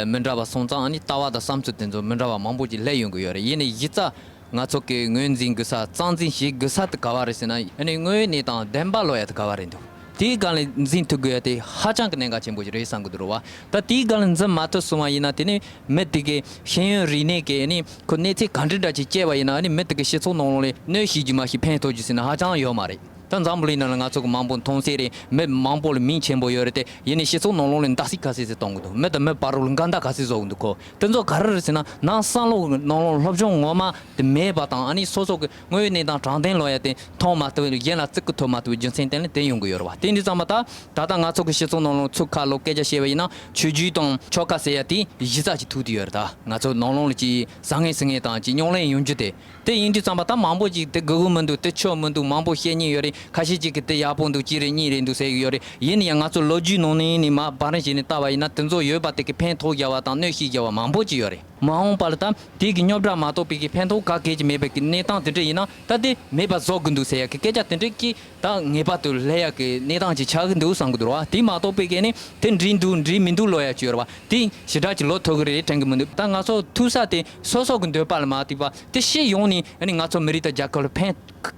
མི་འདྲ་བ་སོང་ཙང་ཨ་ནི་ལྟ་བ་དང་བསམ་ཚུལ་དེ་ཚོ་མི་འདྲ་བ་མང་པོ་ཅིག་སླེབས་ཡོང་གི་ཡོད་རེད། ཡིན་ནའི་གཞི་རྩ་ང་ཚོ་གི་ངོས་འཛིན་དགོས་ས། རྩ་འཛིན་བྱེད་དགོས་ས་དེ་ག་བ་རེད་ཟེར་ན། ཨ་ནི་དངོས་ཡོད་གནས་སྟངས་བདེན་པ་ལོག་ཡ་དེ་ག་བ་རེད་འདུག་དེའི་སྒང་ལ་འཛིན་ཐུབ་དགོས་ཡ་དེ་ཧ་ཅང་གི་གནད་འགག་ཆེན་པོ་ཞིག་རེད་བསམ་གི་འདུག་རེད་བ། ད་དེའི་སྒང་ལ་འཛིན་མ་ཐུབ་སོང་བ་ཡིན་ན་དེ་ནི་མི་དེ་གའི་ཤེས་ཡོན་རིག་གནས་ཀྱི་ཨ་ནི་ཁོ་གནས་ཚད་ག་འདྲ་འདྲ་ཅིག་སྐྱེས་པ་ཡིན་ན་ཨ་ནི་མི་དེ་གའི་སྤྱི་ཚོགས་ནང་ལོགས་ལ་གནོད་བྱེད་རྒྱུ་མ་ཤེས་ཕན་ཐོགས་རྒྱུ་ཟེར་ན་ཧ་ཅང་ཡོད་མ་རེད། ད་འཛམ་བུ་གླིང་ནང་ལ་ང་ཚོ་གི་མང་པོ་མཐོང་སྲིད་རེད། མི་མང་པོ་ལ་མིང་ཆེན་པོ་ཡོད་རེད་དེ། ཡིན་ནའི་སྤྱི་ཚོགས་ནང་ལོགས་ལ་འདག་སྲིད་ག་སྲིད་ཟེར་གཏོང་གི་འདུག་མི་དང་མི་བར་རུ་ལ་འགལ་ཟླ་ག་སྲིད་བཟོ་གི་འདུག་གོ། དེ་ཚོ་ག་རེ་རེད་ཟེར་ན། ནང་བསམ་བློ་གི་ནང་ལོགས་སློབ་སྦྱོང་ངོ་མ་དེ་མེད་པ་དང་། ཨ་ནི་སོ་སོ་གི་དངོས་ཡོད་གནས་སྟངས་དྲང་བདེན་ལོ་ཡ་དེ་མཐོང་མ་ཐུབ། གཞན་ལ་བརྩི་བཀུར་ཐོབ་མ་ཐུབ་པའི་རྒྱུ་མཚན་བརྟེན་ནས་དེ་ཡོང་གི་ཡོད་རེད་བ། དེ་འདྲ་ཙམ་པ་ད་ད་ལྟ་ང་ཚོ་གི་སྤྱི་ཚོགས་ནང་ལོགས་ཚུར་ཁ་ལོག་སྐད་ཆ་བཤད་པ་ཡིན་ན། ཆོས་བརྒྱུད་དང་ཆོལ་ཁ་ཟེར་ཡ་དེ་གཞི་རྩ་ཅིག་ཐུག་བསྡད་ཡོད་རེད། ད་ང་ཚོ་ནང་ལོགས་ལ་ཅིག་བཟང་ངན་ཟེར་མཁན་དང་ཅིག་རྙོག་གླེང་ཡོང་རྒྱུ་དེ། དེ་ཡིན་དུས་ཙམ་པ་ད་མང་པོ་ཅིག་དེ་དགོས་ཀྱི་མི་འདུག་དེ་ཆོག་མི་འདུག་མང་པོ་བཤད་མཁན་ཡོད་རེད། ཁ་ཤས་ཅིག་གིས་དེ་ཡག་པོ་འདུག་གཅིག་རེད་གཉིས་རེད་འདུག་ཟེར་གྱི་ཡོད་རེད། ཡིན་ན་ཡང་ང་ཚོ་ལོ་རྒྱུས་ནང་ནས་ནི་མར་བར་རིམ་བྱས་ནས་བལྟ་བ་ཡིན་ན། དེ་ཚོ་ཡོད་པ་དེ་གིས་ཕན་ཐོགས་བརྒྱབ་པ་དང་གནོད་ཤེས་བརྒྱབ་པ་མང་པོ་ཅིག་ཡོད་རེད། མ་འོངས་པ་ལ་ད་དེ་གི་རྙོག་དྲ་མ་གཏོགས་པའི་གི་ཕན་ཐོགས་ག་གེ་ཅིག་མེད་པའི་གི་གནས་སྟངས་དེ་འདྲ་ཡིན་ན། ད་དེ་མེད་པ་བཟོ་དགོས་འདུག་ཟེར་ཡ་གི་སྐད་ཆ་དེ་འདྲ་གི་ད་ངེས་པར་དུ་སླེབས་ཡག་གི་གནས་སྟངས་ཅིག་ཆགས་ཀྱི་འདུག་བསམ་གྱི་འདུག་ར། དེ་མ་གཏོགས་པའི་གི་ནི་དེ་འགྲིག་འདུག་འགྲིག་མི་འདུག་ལབ་ཡ་ཅིག་ཡོད་རེད་བ། དེ་ཞེ་དྲག་ཅིག་ལབ་ཐུབ་ཀྱི་རེད་དྲན་གྱི་མི་འདུག་ད་ང་ཚོ་ཐུག་ས་དེ་སོ་སོ་གི་འདོད་པ་ལ་མ་ཐུག་པ། དེ་སྤྱི་ཡོངས་ནས་ཨ་ནི་ང་ཚོ་མི་རིགས་དང་རྒྱལ་ཁབ་ལ་ཕན་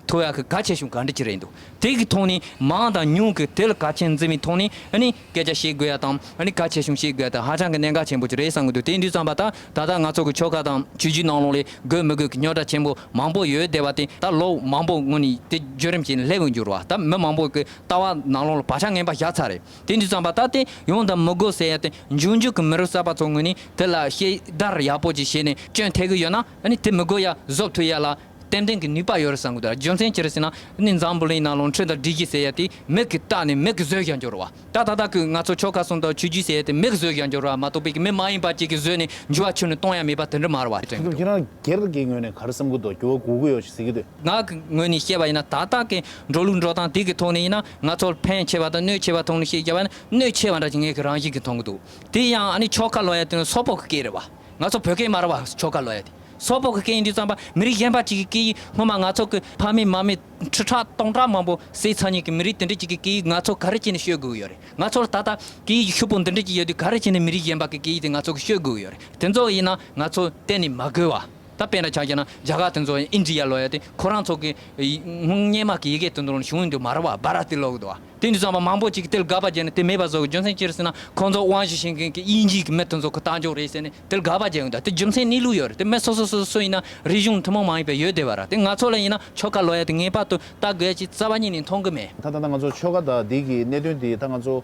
ཐོགས་ཡག་གི་གལ་ཆེ་ཤོས་ག་འདྲ་ཅིག་རེད་འདུག་དེ་གི་ཐོག་ནས་མང་དང་ཉུང་གི་དེ་ལ་གལ་ཆེན་འཛིན་པའི་ཐོག་ནས་ཨ་ནི་སྐད་ཆ་བཤད་དགོས་ཡ་དང་། ཨ་ནི་གལ་ཆེ་ཤོས་བཤད་དགོས་ཡ་དེ་ཧ་ཅང་གི་གནད་འགག་ཆེན་པོ་ཅིག་རེད་བསམ་གྱི་འདུག་དེ་འདྲ་ཙམ་པ་ད་ད་ལྟ་ང་ཚོ་གི་ཆོལ་ཁ་དང་ཆོས་བརྒྱུད་ནང་ལོགས་ལ་དགོས་མི་དགོས་ཀྱི་རྙོག་དྲ་ཆེན་པོ་མང་པོ་ཡོད་བསྡད་པ་དེ། ད་ལོ་མང་པོ་སྔོན་ནས་དེ་བརྒྱུད་རིམ་བྱས་ནས་སླེབས་ཡོང་རྒྱུ་རེད་བ། ད་མི་མང་པོ་གི་ལྟ་བ་ནང་ལོགས་ལ་བག་ཆགས་ངན་པ་བཞག་ཚར་རེད། དེ་འདྲ་ཙམ་པ་ད་དེ་ཡོང་དང་མི་དགོས་ཟེར་ཡ་དེ། འབྱུང་འགྱུར་གྱི་མི་རབས་གསར་པ་ཚོ་ངོས་ནས་དེ་ལ་ཞིབ་བརྡར་ཡག་པོ་ཅིག་བྱས་ནས་སྐྱོན་ཐེབས་ཀྱི་ཡོད་ན། ཨ་ནི་དེ་མི་དགོས་ཡ་བཟོ་ཐུབ་ཡ་ལ་ཏན་ཏན་གྱི་ནུས་པ་ཡོད་རེད་བསམ་གྱི་འདུག་རྒྱུ་མཚན་ཅི་རེད་ཟེར་ན། ཨ་ནི་འཛམ་བུ་གླིང་ནང་ལོགས་འཕྲུལ་དང་སྒྲིག་གཞི་ཟེར་ཡ་དེ་མི་གིས་བཏགས་ནས་མི་གིས་བཟོས་བཞག་རྒྱུ་རེད་བ། ད་ད་ལྟ་གི་ང་ཚོ་ཆོལ་ཁ་གསུམ་དང་ཆོས་བརྒྱུད་ཟེར་ཡ་དེ་མི་གིས་བཟོས་བཞག་རྒྱུ་རེད་བ། མ་གཏོགས་པའི་གི་མི་མ་ཡིན་པ་ཅིག་གིས་བཟོས་ནས་འགྱུར་བ་ཁྱོན་ནས་གཏོང་ཡ་མེད་པ་དེ་འདྲ་མ་རེད་བ། དེ་ཁྱེད་རང་སྒེར་གྱི་ངོས་ནས་ག་རེ་བསམ་གྱི་འདུག་འགྱུར་བ་དགོས་ཀྱི་ཡོད་ཅེས་ཟེར་གྱི་འདུག་ང་གི་ངོས་ནས་བཤད་པ་ཡིན་ན། ད་ལྟ་གི་འགྲོ་ལུགས་འགྲོ་སྟངས་དེ་གི་ཐོག་ནས་ཡིན་ན། ང་ཚོར་ཕན་ཆེ་བ་དང་གནོད་ཆེ་བ་ཐོག་ནས་བཤད་རྒྱུ་ཡིན་ན། གནོད་ཆེ་བ་འདྲ་ཅིག་ངས་གི་རང་བཞིན་གྱིས་མཐོང་གི་འདུག་དེ་ཡང་ཨ་ནི་ཆོལ་ཁ་ལབ་ཡ་དེ་ནི་སོག་པོ་གི་སྐད་རེད་བ། ང་ཚོ་བོད་སྐད་མ་རེད་བ། ཆོལ་ཁ་ལབ་ཡ་དེ་སོག་པོ་གི་སྐད་ཡིན་དུས་ཙམ་པ། མི་རིགས་གཞན་པ་ཅིག་གི་སྐད་ཡིག་སྔོན་མ་ང་ཚོ་གི་ཕ་མེས་མ་མེས་ཁྲི་ཕྲག་སྟོང་ཕྲག་མང་པོ་བསྲེས་ཚར་མཁན་གྱི་མི་རིགས་དེ་འདྲ་ཅིག་གི་སྐད་ཡིག་ང་ཚོ་ག་རེ་བྱས་ནས་ཤོད་དགོས་ཀྱི་ཡོད་རེད། ང་ཚོར་ད་ལྟ་སྐད་ཡིག་ཕྱུག་པོ་འདི་འདྲ་ཅིག་ཡོད་དུས། ག་རེ་བྱས་ནས་མི་རིགས་གཞན་པ་གི་སྐད་ཡིག་དེ་ང་ཚོ་གི་ཤོད་དགོས་ཀྱི་ཡོད་རེད། དེ་ཚོ་ཡིན་ན་ང་ཚོ་གཏན་ནས་མ་དགོས་བ། ད་དཔེར་ན་ཆ་བཞག་ན་རྒྱ་གར་དེ་ཚོ་ཡང་ཨིན་ཌི་ཡ་ལབ་ཡ་དེ་ཁོ་རང་ཚོ་གི་སྔོན་སྔོན་མ་གི་ཡི་གེ་དེ་ཚོ་ནང་བྱུང་ཡོད་འདུག་མ་རེད་བ། སྦ་ར་ཏི་ལབ་ཀྱི་འདུག་བ། དེ་འདྲ་ཙམ་པ་མང་པོ་ཅིག་གིས་དེ་ལ་དགག་པ་བརྒྱབ་ནས་དེ་མེད་པ་བཟོ་གི། རྒྱུ་མཚན་ཅི་རེད་ཟེར་ན། ཁོང་ཚོ་དབང་ཞུ་བྱེད་མཁན་གྱི་དབྱིན་ཇི་གི་མི་དེ་ཚོ་གི་རྟགས་འཇོག་རེད་ཟེར་ནས་དེ་ལ་དགག་པ་བརྒྱབ་ཡོང་། ད་དེ་རྒྱུ་མཚན་གནས་ལུགས་ཡོད་རེད། དེ་མི་སོ་སོ་སོ་སོ་ཡིན་ན་རིག་གཞུང་ཐུན་མོང་མ་ཡིན་པ་ཡོད་བསྡད་པ་རེད། དེ་ང་ཚོ་ལ་ཡིན་ན་ཆོལ་ཁ་ལབ་ཡ་དེ་ངེས་པར་དུ་ལྟ་དགོས་ཡ་ཅིག་རྩ་བ་ཉིད་ནས་མཐོང་གི་མེད། ད་ད་ལྟ་ང་ཚོ་ཆོལ་ཁ་དང་འདི་གི་གནད་དོན་འདི་ད་ང་ཚོ་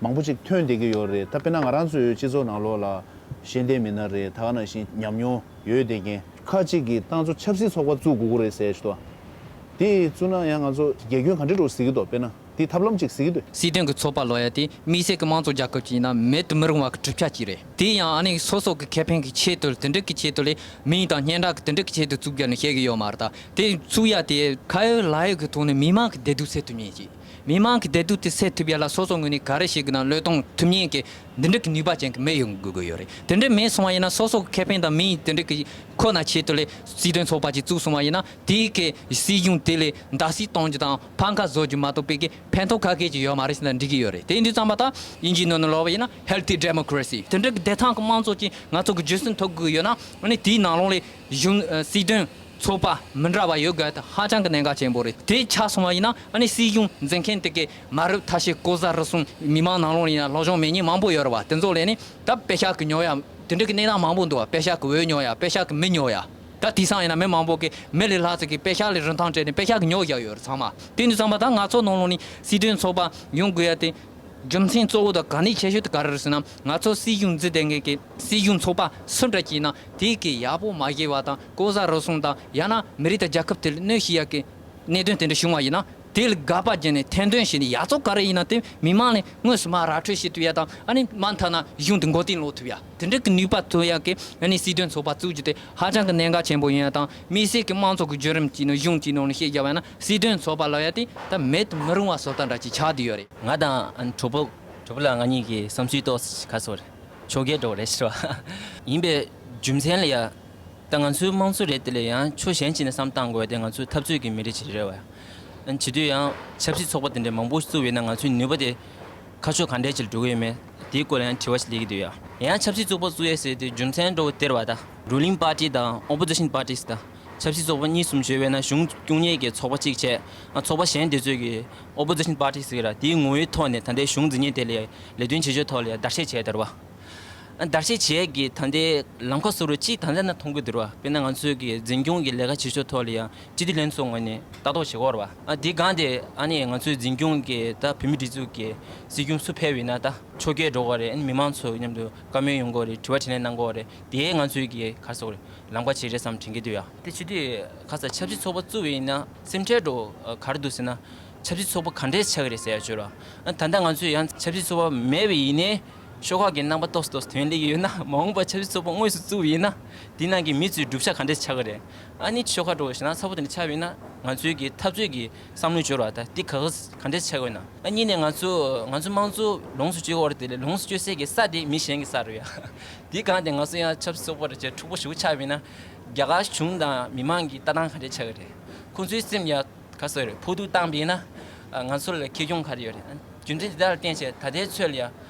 མང་པོ་ཅིག་ཐོན་བསྡད་ཀྱི་ཡོད་རེད། ད་དཔེར་ན་ང་རང་ཚོའི་སྤྱི་ཚོགས་ནང་ལོགས་ལ་ཤེས་ལྡན་མི་སྣ་རེད། ད་ག་ནང་བཞིན་ཉམས་མྱོང་ཡོད་བསྡད་མཁན་ཁ་ཅིག་གིས་ད་ང་ཚོ་ཆབ་སྲིད་ཚོགས་པ་བཙུགས་དགོས་ཀྱི་རེད་ཟེར་ཞུ་དོ། དེ་བཙུགས་ན་ཡང་ང་ཚོ་རྒྱ་ཁྱོན་ག་འདྲ་འགྲོ་ཟེར་གྱི་འདུག་དཔེར་ན་དེ་ཐབས་ལམ་ཅིག་ཟེར་གྱི་འདུག་སྲིད་དོན་གྱི་ཚོགས་པ་ལབ་ཡ་དེ་དམིགས་བསལ་གྱི་དམངས་གཙོ་རྒྱལ་ཁབ་ཅིག་ཡིན་ན་མེད་དུ་མི་རུང་བ་གི་གྲུབ་ཆ་ཅིག་རེད། དེ་ཡང་ཨ་ནི་སོ་སོ་གི་ཁེ་ཕན་གྱི་ཆེད་དུ། དེ་འདྲ་གི་ཆེད་དུ་ལས། མིང་དང་སྙན་གྲགས་ཀྱི་དེ་འདྲ་གི་ཆེད་དུ་བཙུགས་རྒྱུ་ནི་བཤད་གི་ཡོད་མ་རེད། ད་དེ་བཙུགས་ཡ་དེ་ཁ་ཡོད་ལག་ཡོད་གི་ཐོག་ནས་མི་མང་གི་བདེ་སྡུག་སེལ་ཐུབ་མཁན་ཅིག་མི་མང་གི་བདེ་སྡུག་དེ་སེལ་ཐུབ་ཡ་ལ་སོ་སོ་ངོས་ནས་ག་རེ་བྱེད་དགོས་ན་བློས་གཏོང་ཐུབ་མཁན་གྱི་འདི་འདྲ་གི་ནུས་པ་ཅན་གྱི་མི་ཡོང་དགོས་ཀྱི་ཡོད་རེད། དེ་འདྲ་མེད་སོང་བ་ཡིན་ན་སོ་སོ་གི་ཁེ་ཕན་དང་མིང་དེ་འདྲ་གི་ཁོ་ན་ཆེད་དུ་ལས་སྲིད་དོན་ཚོགས་པ་ཅིག་བཙུགས་སོང་བ་ཡིན་ན། དེའི་གི་སྲིད་གཞུང་དེ་ལས་འདག་སེལ་གཏོང་རྒྱུ་དང་ཕམ་ཁ་བཟོ་རྒྱུ་མ་གཏོགས་པའི་གི་ཕན་ཐོགས་ག་གེ་ཅིག་ཡོད་མ་རེད་ཟེར་ན་འགྲིག་གི་ཡོད་རེད། དེ་ཡིན་དུས་ཙམ་པ་ད་དབྱིན་ཇིའི་ནང་ནས་ལབ་པ་ཡིན་ན་healthy democracy། དེ་འདྲ་གི་བདེ་ཐང་གི་དམངས་གཙོ་ཅིག་ང་ཚོ་གི་རྒྱུན་སྲིང་ཐུབ་དགོས་ཡོད་ན། ཨ་ནི་དེའི་ནང་ལོགས་ལས་གཞུང་སྲིད་དོན་ཚོགས་པ་མི་འདྲ་བ་ཡོད་དགོས་དེ་ཧ་ཅང་གི་གནད་འགག་ཆེན་པོ་རེད། དེ་ཆགས་སོང་བ་ཡིན་ན་ཨ་ནི་སྲིད་གཞུང་འཛིན་མཁན་དེ་གའི་མ་རབས་ཐ་ཤལ་ལྐོག་ཟ་རུལ་སུངས་མི་མང་ནང་ལོགས་ཡིན་ན་སློབ་སྦྱོང་མེད་མཁན་མང་པོ་ཡོད་རེད་བ། དེ་ཚོ་ལས་ནི་ད་པེ་ཤག་གི་ཉོ་ཡ་དེ་འདྲ་གི་གནས་སྟངས་མང་པོ་འདུག་བ། པེ་ཤག་གི་འོས་ཉོ་ཡ། པེ་ཤག་གི་མི་ཉོ་ཡ། ད་དེང་སང་ཡིན་ན་མི་མང་པོ་གིས་མི་ལས་ལྷག་ཙམ་གྱིས་པེ་ཤག་ལ་རིན་ཐང་སྤྲད་ནས་པེ་ཤག་གི་ཉོ་བཞག་ཡོད་རེད་ཚང་མ། དེ་འདྲ་ཙམ་པ་ད་ང་ཚོ་ནང་ལོགས་ནས་སྲིད་དོན་ཚོགས་པ་ཡོང་དགོས་ཡ་དེ། རྒྱུ་མཚན་གཙོ་བོ་དང་གལ་གནད་ཆེ་ཤོས་དེ་ག་རེ་རེད་ཟེར་ན། ང་ཚོ་སྲིད་གཞུང་འཛིན་བསྡད་མཁན་གྱི་སྲིད་གཞུང་ཚོགས་པ་སུ་འདྲ་ཅིག་ཡིན་ན་དེ་གི་ཡག་པོ་མ་བྱས་པ་དང་། ལྐོག་ཟ་རུལ་སུངས་དང་། ཡང་ན་མི་རིགས་དང་རྒྱལ་ཁབ་དེ་ལ་གནོད་བྱེད་ཡག་གི་གནད་དོན་དེ་འདྲ་བྱུང་བ་ཡིན་ན། དེ་ལ་དགག་པ་བརྒྱབ་ནས་ཐེར་འདོན་བྱས་ནས་ཡག་བཙོག་ག་རེ་ཡིན་ན་དེ་མི་མང་ལ་དངོས་སུ་མར་ར་འཕྲོད་བྱེད་ཐུབ་ཡ་དང་། ཨ་ནི་མ་མཐའ་ན་གཞུང་དེ་མགོ་རྟིང་སློག་ཐུབ་ཡ། དེ་འདྲ་གི་ནུས་པ་ཐོན་ཡག་གི་ཨ་ནི་སྲིད་དོན་ཚོགས་པ་བཙུགས་རྒྱུ་དེ་ཧ་ཅང་གི་གནད་འགག་ཆེན་པོ་ཡིན་ཡ་དང་། དམིགས་བསལ་གྱི་དམངས་གཙོ་གི་བརྒྱུད་རིམ་གྱི་ནང་གཞུང་གི་ནང་ནས་བཤད་རྒྱུ་ཡིན་ན། སྲིད་དོན་ཚོགས་པ་ལབ་ཡ་དེ་ད་མེད་དུ་མི་རུང་བ་བཟོ་ལྟ་འདྲ་ཅིག་ཆགས་བསྡད་ཡོད་རེད། ང་དང་ཨ་ནི་གྲོགས་པོ་གྲོགས་པོ་ལགས་ང་གཉིས་ཀྱི་བསམ་ཚུལ་ཏོག་ཙམ་ཁ་གསལ་རེད། ཕྱོགས་འགལ་འགྲོ་བ་རེད་ཟེར་བ། ཡིན་པའི་རྒྱུ་མཚན་ལ་ཡ། ད་ང་ཚོའི་དམངས་གཙོ་རེད་དེ་ལས་ཡང་ཕྱོགས་གཞན་གཅིག་ནས་བསམ་བཏང་དགོས་ཏེ། ང་ཚོའི་འཐབ་རྩོད་ཀྱི་མི་རིགས་ཅིག་རེད་བ། ཨ་ནི་བྱེད་དུས་ཡང་ཆབ་སྲིད་ཚོགས་པ་དེ་འདྲ་མང་པོ་བཙུགས་ཡོད་ན་ང་ཚོའི་ནུས་པ་དེ་ཁ་ཕྱོགས་ག་འདྲས་ཅིག་ལ་འགྲོ་གི་ཡོད་མེད་དེའི་སྐོར་ལ་ཡང་དྲི་བ་ཞིག་སླེབས་ཀྱི་འདུག་ཡ། ཡང་ཆབ་སྲིད་ཚོགས་པ་བཙུགས་ཡས་ཟེར་དེ་རྒྱུ་མཚན་འདྲ་བོ་དེ་རེད་བ། ད་ruling party་དང་opposition parties་དང་ཆབ་སྲིད་ཚོགས་པ་གཉིས་གསུམ་བརྗོད་པས་ན་གཞུང་སྐྱོང་མཁན་གྱི་ཚོགས་པ་གཅིག་བྱས། ཨ་ཚོགས་པ་གཞན་དེ་ཚོས་ཀྱི་opposition parties་ཟེར་གྱི་ར། དེའི་ངོ་བོའི་ཐོག་ནས་ད་ལྟའི་གཞུང་འཛིན་མཁན་དེ་ལ་ལས་དོན་བྱེད་ཕྱོགས་ཐོག་ལ་བརྡར་ཤ་བྱས་དེ་རེད་བ། བརྡར་ཤ་བྱེད་ཡས་ཀྱི་ད་ལྟའི་ལམ་ཁ་བཟོ་འདྲ་ཅིག་ད་ལྟ་ན་མཐོང་གི་འདུག་ར། དཔེར་ན་ང་ཚོའི་གི་འཛིན་སྐྱོང་གི་ལས་ཀ་བྱེད་ཕྱོགས་ཐོག་ལ་ཡང་སྤྱི་འཐུས་ལྷན་ཚོགས་ངོས་ནས་ལྟ་རྟོག་བྱེད་ཀྱི་ཡོད་རེད་བ། ཨ་འདི་སྒང་དེ་ཨ་ནི་ང་ཚོའི་འཛིན་སྐྱོང་གི་ད་བོད་མིའི་སྒྲིག་འཛུགས་ཀྱི་སྲིད་སྐྱོང་སུ་ཕེབས་ཡིན་ན་ད་ཕྱོགས་འགལ་འགྲོ་གི་རེད། ཨ་ནི་མི་མང་ཚོ་མཉམ་དུ་བཀའ་མོལ་ཡོང་གི་རེད། དྲི་བ་དྲིས་ལན་གནང་གི་རེད། དེ་ང་ཚོའི་གི་ག་རེ་ཟེར་དགོས་རེད། ལམ་ཁ་ཅིག་རེད་བསམ་དྲན་གྱི་འདུག་ཡ། དེ་བྱེད་དུས་ཁ་ས་ཆབ་སྲིད་ཚོགས་པ་བཙུགས་པ་ཡིན་ན་སེམས་ཁྲལ་འདྲ་ག་རེ་འདུག་ཟེར་ན། ཆབ་སྲིད་ཚོགས་པ་ག་འདྲས་ཆགས་ཀྱི་རེད་ཟེར་ཡ་བྱོས་ར། ཨ་ད་ལྟ་ང་ཚོས་ཡང་ཆབ་སྲིད་ཚོགས་པ་མེད་པ་ཡིན་ནའི་ཤོག་ཁག་གི་རྣམ་པ་ཏོག་ཙམ་ཏོག་ཙམ་ཐོན་སླེབས་ཀྱི་ཡོད་ན། མ་འོངས་པ་ཆབ་སྲིད་ཚོགས་པ་དངོས་སུ་བཙུགས་པ་ཡིན་ན་དེ་ནང་གི་མི་ཚོའི་གྲུབ་ཆ་ག་འདྲས་ཆགས་ཀྱི་རེད། ཨ་ནི་ཤོག་ཁག་འདྲ་བོ་ཞེ་དྲག་ཚ་པོ་དེ་འདྲ་ཆགས་པ་ཡིན་ན་ང་ཚོའི་གི་འཐབ་རྩོད་ཀྱི་བསམ་བློ་འབྱོར་བ་དང་དེ་ག་ག་ག་འདྲས་ཆགས་ཀྱི་ཡོད་ན། ཨ་གཉིས་ནས་ང་ཚོ་ང་ཚོ་དམངས་གཙོ་ལོངས་སུ་སྤྱོད་ཀྱི་ཡོད་རེད། དེ་ལས་ལོངས་སུ་སྤྱོད་སའི་གི་ས་དེ་མི་གཞན་གྱི་ས་རེད་ཡ། དེའི་སྒང་དེ་ང་ཚོ་ཡང་ཆབ་སྲིད་ཚོགས་པ་རེད་ཅེས་འཁྲུག་པོ་ཞེ་པོ་ཆགས་པ་ཡིན་ན། རྒྱ་གར་གཞུང་དང་མི་མང་གི་ལྟ་སྟངས་ག་འདྲས་ཆགས་ཀྱི་རེད། ཁོང་ཚོའི་སེམས་ཡ་ག་ཟེར་རེད། ཕོག་ཐུག་བཏང་པ་ཡིན་ན་ང་ཚོ་ལ་ཁེ་གྱོང་ག་རེ་ཡོད་རེད། རྒྱུ་མཚན་དེ་དག་ལ་བརྟེན་བྱས་ད་ལྟའི་ཚོད་ལ་ཡ་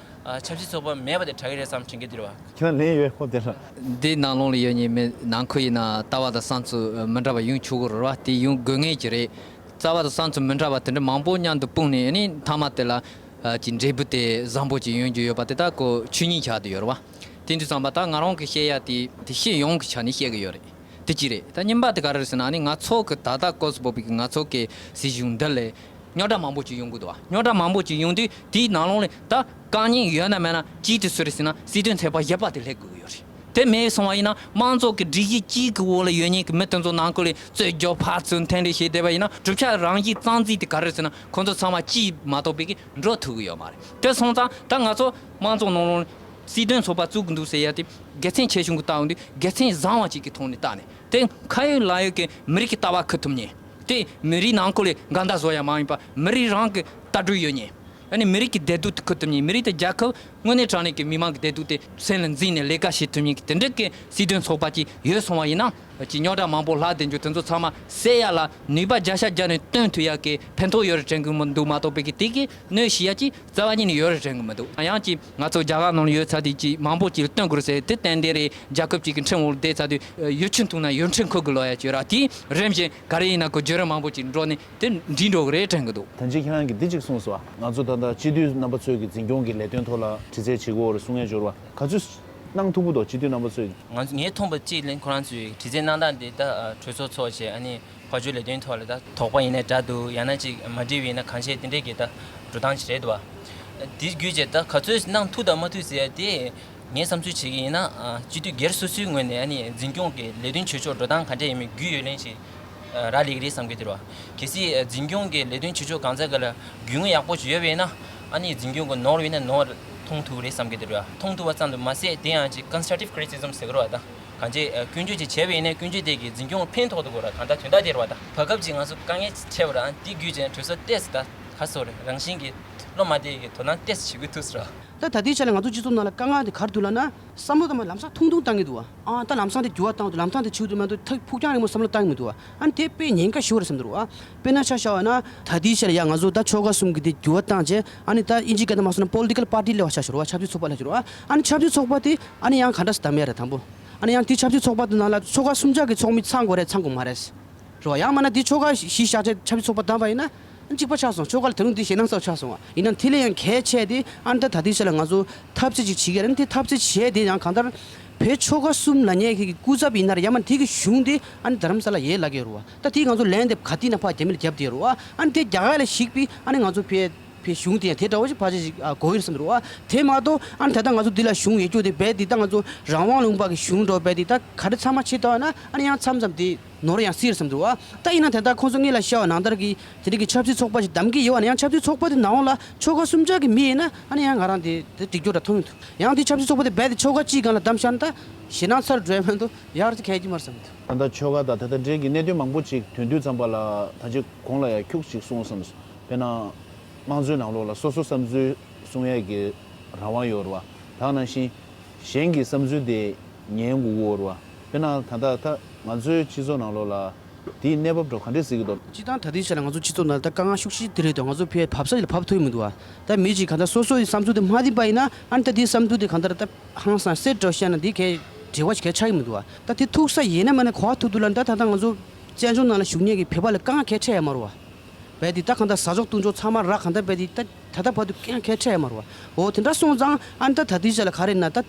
ཆབ་སྲིད་ཚོགས་པ་མེད་པ་དེ་དྲག་གི་རེད་བསམ་དྲན་གྱི་འདུག་ར། ཁྱེད་རང་ལན་ཡོད་ཁོ་དེ་ལ། འདི་ནང་ལོགས་ལ་ཡོད་མཁན་མི་ནང་ཁུལ་ཡིན་ན་ལྟ་བ་དང་བསམ་ཚུལ་མི་འདྲ་བ་ཡོང་ཆོག་གི་རེད་བ། དེ་ཡོང་དགོས་ངེས་ཀྱི་རེད། རྩ་བ་དང་བསམ་ཚུལ་མི་འདྲ་བ་དེ་འདྲ་མང་པོ་མཉམ་དུ་སྤུངས་ནས་ནི་མཐའ་མ་དེ་ལ་ཨ་ཅིག་འབྲས་བུ་དེ་བཟང་པོ་ཅིག་ཡོང་རྒྱུ་ཡོད་པ་དེ་དག་ཁོ་ཆོས་ཉིད་ཆགས་བསྡད་ཡོད་རེད་བ། དེ་འདྲ་ཙམ་པ་ད་ང་རང་གི་བཤད་ཡ་དེ་དེ་སྤྱི་ཡོངས་ཀྱི་ཆ་ནས་བཤད་གི་ཡོད་རེད། དེ་གཅིག་རེད། ད་གཉིས་པ་དེ་ག་རེ་རེད་ཟེར་ན་ནི་ང་ཚོ་གི་ད་ལྟ་སྐབས་སུ་བབས་པའི་གི་ང་ཚོ་གི་སྲིད་གཞུང་འདི་ལས་རྙོག་དྲ་མང་པོ་ཅིག་ཡོང་གི་འདུག་བ། རྙོག་དྲ་མང་པོ་ཅིག་ཡོང་དུས་དེའི་ནང་ལོགས་ནས་ད་དཀའ་ངལ་ཡོད་ན་མེད་ན་གཅིག་དེ་སུ་རེད་ཟེར་ན་སྲིད་དོན་ཚོགས་པ་བཞི་པ་དེ་སླེབས་དགོས་ཀྱི་ཡོད་རེད། དེ་མེད་སོང་བ་ཡིན་ན་དམངས་གཙོ་གི་སྒྲིག་གཞི་གཅིག་གི་འོག་ལ་ཡོད་མཁན་གྱི་མི་དེ་ཚོ་ནང་ཁུལ་ལ་རྩོད་རྒྱག་ཕར་ཚུར་འཐེན་རེས་བྱས་བསྡད་པ་ཡིན་ན་གྲུབ་ཆ་རང་བཞིན་རྩ་འཛིན་དེ་ག་རེ་རེད་ཟེར་ན་ཁོང་ཚོ་ཚང་མ་གཅིག་མ་གཏོགས་པའི་གི་འགྲོ་ཐུབ་ཀྱི་ཡོད་མ་རེད། དེ་སོང་ཙང་ད་ང་ཚོ་དམངས་གཙོ་ནང་ལོགས་སྲིད་དོན་ཚོགས་པ་བཙུགས་ཀྱི་འདུག་ཟེར་ཡ་དེ་དགེ་མཚན་ཆེ་ཆུང་གི་ལྟ་བ་འདི་དགེ་མཚན་བཟང་བ་ཅིག་གི་ཐོག་ནས་བལྟས་ནས་དེ་ཁ་ཡོད་ལག་ཡོད་ཀྱི་མི་རིགས་ཀྱི་ལྟ་བ་འཁུར་ཐུབ་མཁན། དེ་མི་རིགས་ནང་ཁུལ་ལ་འགལ་ཟླ་བཟོ་ཡ་མ་ཡིན་པ་མི་རིགས་རང་གི་ལྟ་གྲུབ་ཡོད་མཁན། ཨ་ནི་མི་རིགས་ཀྱི་བདེ་སྡུག་དེ་འཁུར་ཐུབ་མཁན། མི་རིགས་དང་རྒྱལ་ཁབ་དངོས་གནས་དྲང་གནས་ཀྱི་མི་མང་གི་བདེ་སྡུག་དེ་སེམས་ལ་འཛིན་ནས་ལས་ཀ་བྱེད་ཐུབ་མཁན་གྱི་དེ་འདྲ་གི་སྲིད་དོན་ཚོགས་པ་ཅིག་ཡོད་སོང་བ་ཡིན་ན། ཅིག་རྙོག་དྲ་མང་པོ་ལྷག་བསྡད་རྒྱུ་དེ་ཚོ་ཚང་མ་སེལ་ཡ་ལ་ནུས་པ་བརྒྱ་ཆ་བརྒྱ་ནས་བཏོན་ཐུབ་ཡ་གི་ཕན་ཐོགས་ཡོད་རེད་དྲན་གི་མི་འདུག་མ་གཏོགས་པའི་གི་དེ་གི་གནོད་བྱེད་ཡ་ཅིག་རྩ་བ་ཉིད་ནས་ཡོད་རེད་དྲན་གི་མི་འདུག་ཡང་ཅིག་ང་ཚོ་རྒྱ་གར་ནང་ལ་ཡོད་ཚར་དུས་ཅིག་མང་པོ་ཅིག་ལ་སྟོན་དགོས་རེད་ཟེར་དེ་ཏན་ཏན་རེད། རྒྱལ་ཁབ་ཅིག་གི་ཁྲིམས་འོག་ལ་བསྡད་ཚར་དུས་ཡུལ་ཆུ་འཐུང་ན་ཡུལ་ཁྲིམས་འཁུར་དགོས་ལབ་ཡ་ཅིག་ཡོད་ར། དེ་རིམ་བཞིན་ག་རེ་ཡིན་ན་ཁོ་བརྒྱུད་རིམ་མང་པོ་ཅིག་འགྲོ་ནས་དེ་འགྲིག་འགྲོ་གི་རེད་དྲན་གི་འདུག་ད་ཅི་ཁྱེད་རང་གིས་འདི་ཅིག་གསུངས་སོང་བ། ང་ཚོ་ད་ལྟ་སྤྱི་འཐུས་རྣམ་པ་ཚོས་ཀྱི་འཛིན་སྐྱོང་གི་ལས་དོན་ཐོག་ལ་དྲི་རྩད་བྱེད་དགོས་རེད་གསུང་ཡ་འབྱོར་བ་ག་ཚོད་གནང་ཐུབ་ཀྱི་འདུག་སྤྱི་འཐུས་རྣམ་པ་ཚོས། ང་ཚོ་ངས་མཐོང་བ་གཅིག་ལ་ཁོ་རང་ཚོས་དྲི་རྩད་གནང་སྟངས་དེ་ད་གྲོས་ཚོགས་ཚོགས་བྱས་ཨ་ནི་དཔལ་འབྱོར་ལས་དོན་ཐོག་ལ་ད་དོགས་པ་ཡིན་ན་འདྲ་འདུག་ཡང་ན་ཅིག་མ་འགྲིག་པ་ཡིན་ན་གང་བྱས་དེ་འདྲས་ཀྱི་ད་འགྲོ་སྟངས་ཅིག་རེད་འདུག་བ། དེ་བརྒྱུད་བྱས་ད་ག་ཚོད་གནང་ཐུབ་དང་མ་ཐུབ་ཟེར་ཡ་དེ། ངས་བསམ་ཚུལ་བྱེད་ཀྱི་ཡིན་ན། ཨ་སྤྱི་འཐུས་སྒེར་སོ་སོའི་ངོས་ནས་ཨ་ནི་འཛིན་སྐྱོང་གི་ལས་དོན་བྱེད་ཕྱོགས་འགྲོ་སྟངས་ག་འདྲ་ཡིན་མིན་རྒྱུས་ཡོད་ལན་ཞིག་ཨ་རག་ལས་ཀྱི་རེད་བསམ་གྱི་འདུག་ར། གལ་སྲིད་ཨ་འཛིན་སྐྱོང་གི་ལས་དོན་བྱེད་ཕྱོགས་གང་ཟག་ག་ལ་རྒྱུས་མངའ་ཡག་པོ་ཞིག་ཡོད་པ་ཡིན་ན། ཨ་ནི་འཛིན་སྐྱོང་གི་ནོར་བ་ཡིན་ན་ནོར་མཐོང་ཐུབ་ཀྱི་རེད་བསམ་གྱི་འདུག་ར། མཐོང་ཐུབ་པ་ཙམ་དུ་མ་ཟད་དེ་ཡང་ཅིག་constructive criticism ཟེར་གྱི་རེད་བ། ད་གང་ཅི་ཨ་སྐྱོན་བརྗོད་ཅིག་བྱས་པ་ཡིན་ན་སྐྱོན་བརྗོད་དེ་གིས་འཛིན་སྐྱོང་ཕན་ཐོགས་འདུག་གོ་ར། གང་ལྟར་དོན་དག་དེ་རེད་བ། ད་བར་སྐབས་ཅིག་ང་ཚོ་དཀའ་ངལ་འཕྲད་པ་ར། ཨ་དེ་བརྒྱུད་བྱས་གྲོས་ཚོགས་ཏོག་ཙམ་ད་ག་སོ་རེད། རང་བཞིན་གྱི་བློ་མ་བདེ་གི་དོ་སྣང་ཏོག་ཙམ་བྱེད་དགོས་ཐུག་སོང་ར། ད་ད་ལྟའི་ཆ་ལ་ང་ཚོ་སྤྱི་ཚོགས་ནང་ལ་དཀའ་ངལ་དེ་ག་རེ་འདུག་ལབ་ན། བསམ་བློ་དང་མ་ལམ་སང་ཐུང་ཐུང་བཏང་གི་འདུག་བ། ཨ་ད་ལམ་སང་དེ་འགྱུར་བ་བཏང་འདུག་ལམ་སང་དེ་བྱེད་འདུག་མ་གཏོགས་ཐག་ཕུགས་རྒྱང་རིང་མོ་བསམ་བློ་བཏང་གི་མི་འདུག་བ། ཨ་ནི་དེ་དཔེ་ཉེན་ཁ་ཞེ་པོ་རེད་བསམ་འདུག་བ། དཔེར་ན་ཆ་བཞག་པ་ན་ད་ལྟའི་ཆ་ལ་ཡ་ང་ཚོ་ད་ཆོལ་ཁ་གསུམ་གྱི་དེ་འགྱུར་བ་བཏང་བྱས། ཨ་ནི་ད་ཨིན་ཇིའི་སྐད་དུ་མ་སོང་ན་པོ་ལི་ཊི་ཀལ་པར་ཊི་ལབ་པ་ཆགས་ཤག་རེད་བ། ཆབ་སྲིད་ཚོགས་པ་ལབ་ཀྱི་རེད་བ། ཨ་ནི་ཆབ་སྲིད་ཚོགས་པ་དེ་ཨ་ནི་ཡང་ག་འདྲ་སེ་བདམས་ཡ་རེད་དང་པོ། ཨ་ནི་ཡང་དེ་ཆབ་སྲིད་ཚོགས་པ་དེ་ནང་ལ་ཆོལ་ཁ་གསུམ་ཆ་གི་ཚོགས་མི་ཚང་དགོས་རེད་ཚང་དགོས་མ་རེད། རེད་བ། ཡང་མིན་ན་དེ་ཆོལ་ཁ་བཞི་བཞག་བྱས་ཆབ་སྲིད་ཚོགས་པ་བདམས་པ་ཡིན་ན་ཨ་གཅིག་པ་ཆགས་སོང་། ཆོལ་ཁ་ལ་ད་རུང་དེ་ཞེད་སྣང་ཚ་པོ་ཆགས་སོང་བ། ཡིན་ན་དེ་ལས་ཡང་གལ་ཆེ་དེ་ཨ་ནི་ད་ད་ལྟའི་ཆ་ལ་ང་ཚོ་འཐབ་རྩོད་ཅིག་བྱེད་ཀྱི་རེད། དེ་འཐབ་རྩོད་བྱས་དེ་ཡང་གང་ལྟར་བོད་ཆོལ་ཁ་གསུམ་ལབ་མཁན་གྱི་སྐུ་ཚབ་ཡིན་ན་རེད། ཡང་མིན་ན་དེ་གི་གཞུང་དེ་ཨ་ནི་རྡ་རམ་ས་ལ་ཡར་ལབ་ཀྱི་ཡོད་རེད་བ། ད་དེ་ང་ཚོ་ལན་དེ་ག་དུས་ནས་ཕར་རྒྱ་མི་ལ་བརྒྱབ་བསྡད་ཡོད་རེད་བ། ཨ་ནི་དེ་རྒྱ་གར་ལ་གཞིགས་པའི་ཨ་ནི་ང་ཚོ་བོད་བོད་གཞུང་དེ་ཡང་དེ་འདྲ་བོ་ཞིག་ཕལ་ཆེར་ཞིག་ཨ་དགོས་ཡོད་བསམ་འདུག་བ། དེ་མ་གཏོགས་ཨ་ནི་ད་ལྟ་ང་ཚོ་འདི་ལ་གཞུང་ཡོད་རྒྱུ་དེ་རྦད་དེ་ད་ང་ཚོ་རང་དབང་ལུང་པ་གི་གཞུང་འདྲ་བོ་རྦད་དེ་ད་ག་རེ་ཚང་མ་བྱེད་བཏང་བ་ན་ཨ་ནི་ཡང་མཚམས་མཚམས་དེ་ནོར་ཡང་སྲིད་རེད་བསམ་འདུག་བ། ད་ཡིན་ན་དེ་ལྟར་ཁོང་ཚོ་སྔོན་ལ་བཤད་པ་ནང་ལྟར་གྱི་དེ་འདྲ་གི་ཆབ་སྲིད་ཚོགས་པ་ཞིག་བདམས་ཀྱི་ཡོད་བ་ན་ཡང་ཆབ་སྲིད་ཚོགས་པ་དེ་ནང་ལ་ཆོལ་ཁ་གསུམ་ཆ་གི་མི་ཡིན་ན་ཨ་ནི་ཡང་ང་རང་དེ་དེ་འགྲིག་རྒྱུ་འདྲ་མཐོང་ཡོང་དུས། ཡང་དེ་ཆབ་སྲིད་ཚོགས་པ་དེ་རྦད་དེ་ཆོལ་ཁ་གཅིག་སྒང་ལ་བདམས་བཞག་ན་ད་ཞེད་སྣང་ཚ་རུ་འགྲོ་ཡ་མ་གཏོགས་ཡག་རུ་ཁྱད་ཀྱི་མ་རེད་བསམ་འདུག་ད་ལྟ་ཆོལ་ཁ་དང་དེ་དང་འབྲེལ་གྱི་གནད་དོན་མང་པོ་ཅིག་ཐོན་དུས་ཙམ་པ་ལ་ད་ཅིག་གོང་ལ་ཡང་ཁྱུག་ཅིག་གསུངས་སོང་། དཔེར་ན། དམངས་གཙོའི་ནང་ལོགས་ལ་སོ་སོ་བསམ་ཚུལ་གསུང་ཡས་ཀྱི་རང་དབང་ཡོད་རེད་བ། ད་ག་ནང་བཞིན་གཞན་གྱི་བསམ་ཚུལ་དེ་ཉན་དགོས་ཀྱི་ཡོད་རེད་བ། དཔེར་ན་ད་ལྟ་ད་ང་ཚོའི་སྤྱི་ཚོགས་ནང་ལོགས་ལ་དེའི་གནས་བབ་འདྲ་ག་འདྲས་གཟིགས་ཀྱི་འདུག་སྤྱིར་བཏང་ད་ལྟའི་ཆ་ལ་ང་ཚོ་སྤྱི་ཚོགས་ནང་ལ་ད་དཀའ་ངལ་ཤུགས་ཆེ་དེ་རེད་འདུག་ང་ཚོ་ཕར་བབས་ས་ཞིག་ལ་བབས་ཐུབ་ཀྱི་མི་འདུག་བ། ད་མི་གཅིག་གང་ལྟར་སོ་སོ་ཡི་བསམ་ཚུལ་དེ་མ་བསྡད་པ་ཡིན་ན་ཨ་ནི་ད་དེའི་བསམ་ཚུལ་དེ་གང་ལྟར་ད་ཧང་སང་གསལ་འདྲ་བཤད་ན་དེ་གའི་འབྲེལ་བ་ཞིག་གའི་ཆགས་ཀྱི་མི་འདུག་བ། ད་དེ་ཐུག་ས་ཡིན་ན་མིན་ན་ག་པར་ཐུག་འདུག་ལབ་ན་ད་ད་ལྟ་ང་ཚོ་བཙན་བྱོལ་ནང་ལ་བཞུགས་མཁན་གྱི་བོད་པ་ལ་དཀའ་ངལ་ག་ཡེ་འཕྲད་ཡོད་མ་རེད་བ། བས་དེ་ད་གང་ལྟར་ཟ་ཆོག་བཏུང་ཆོག་ཚང་མ་རག་གང་ལྟར་བས་དེ་ད་ད་ལྟ་བར་དུ་དཀའ་ངལ་ག་ཡེ་འཕྲད་ཡོད་མ་རེད་བ། འོ་དེ་འདྲ་སོང་ཙང་ཨ་ནི་ད་ད་ལྟའི་ཆ་ལ་ག་རེ་ན་ད་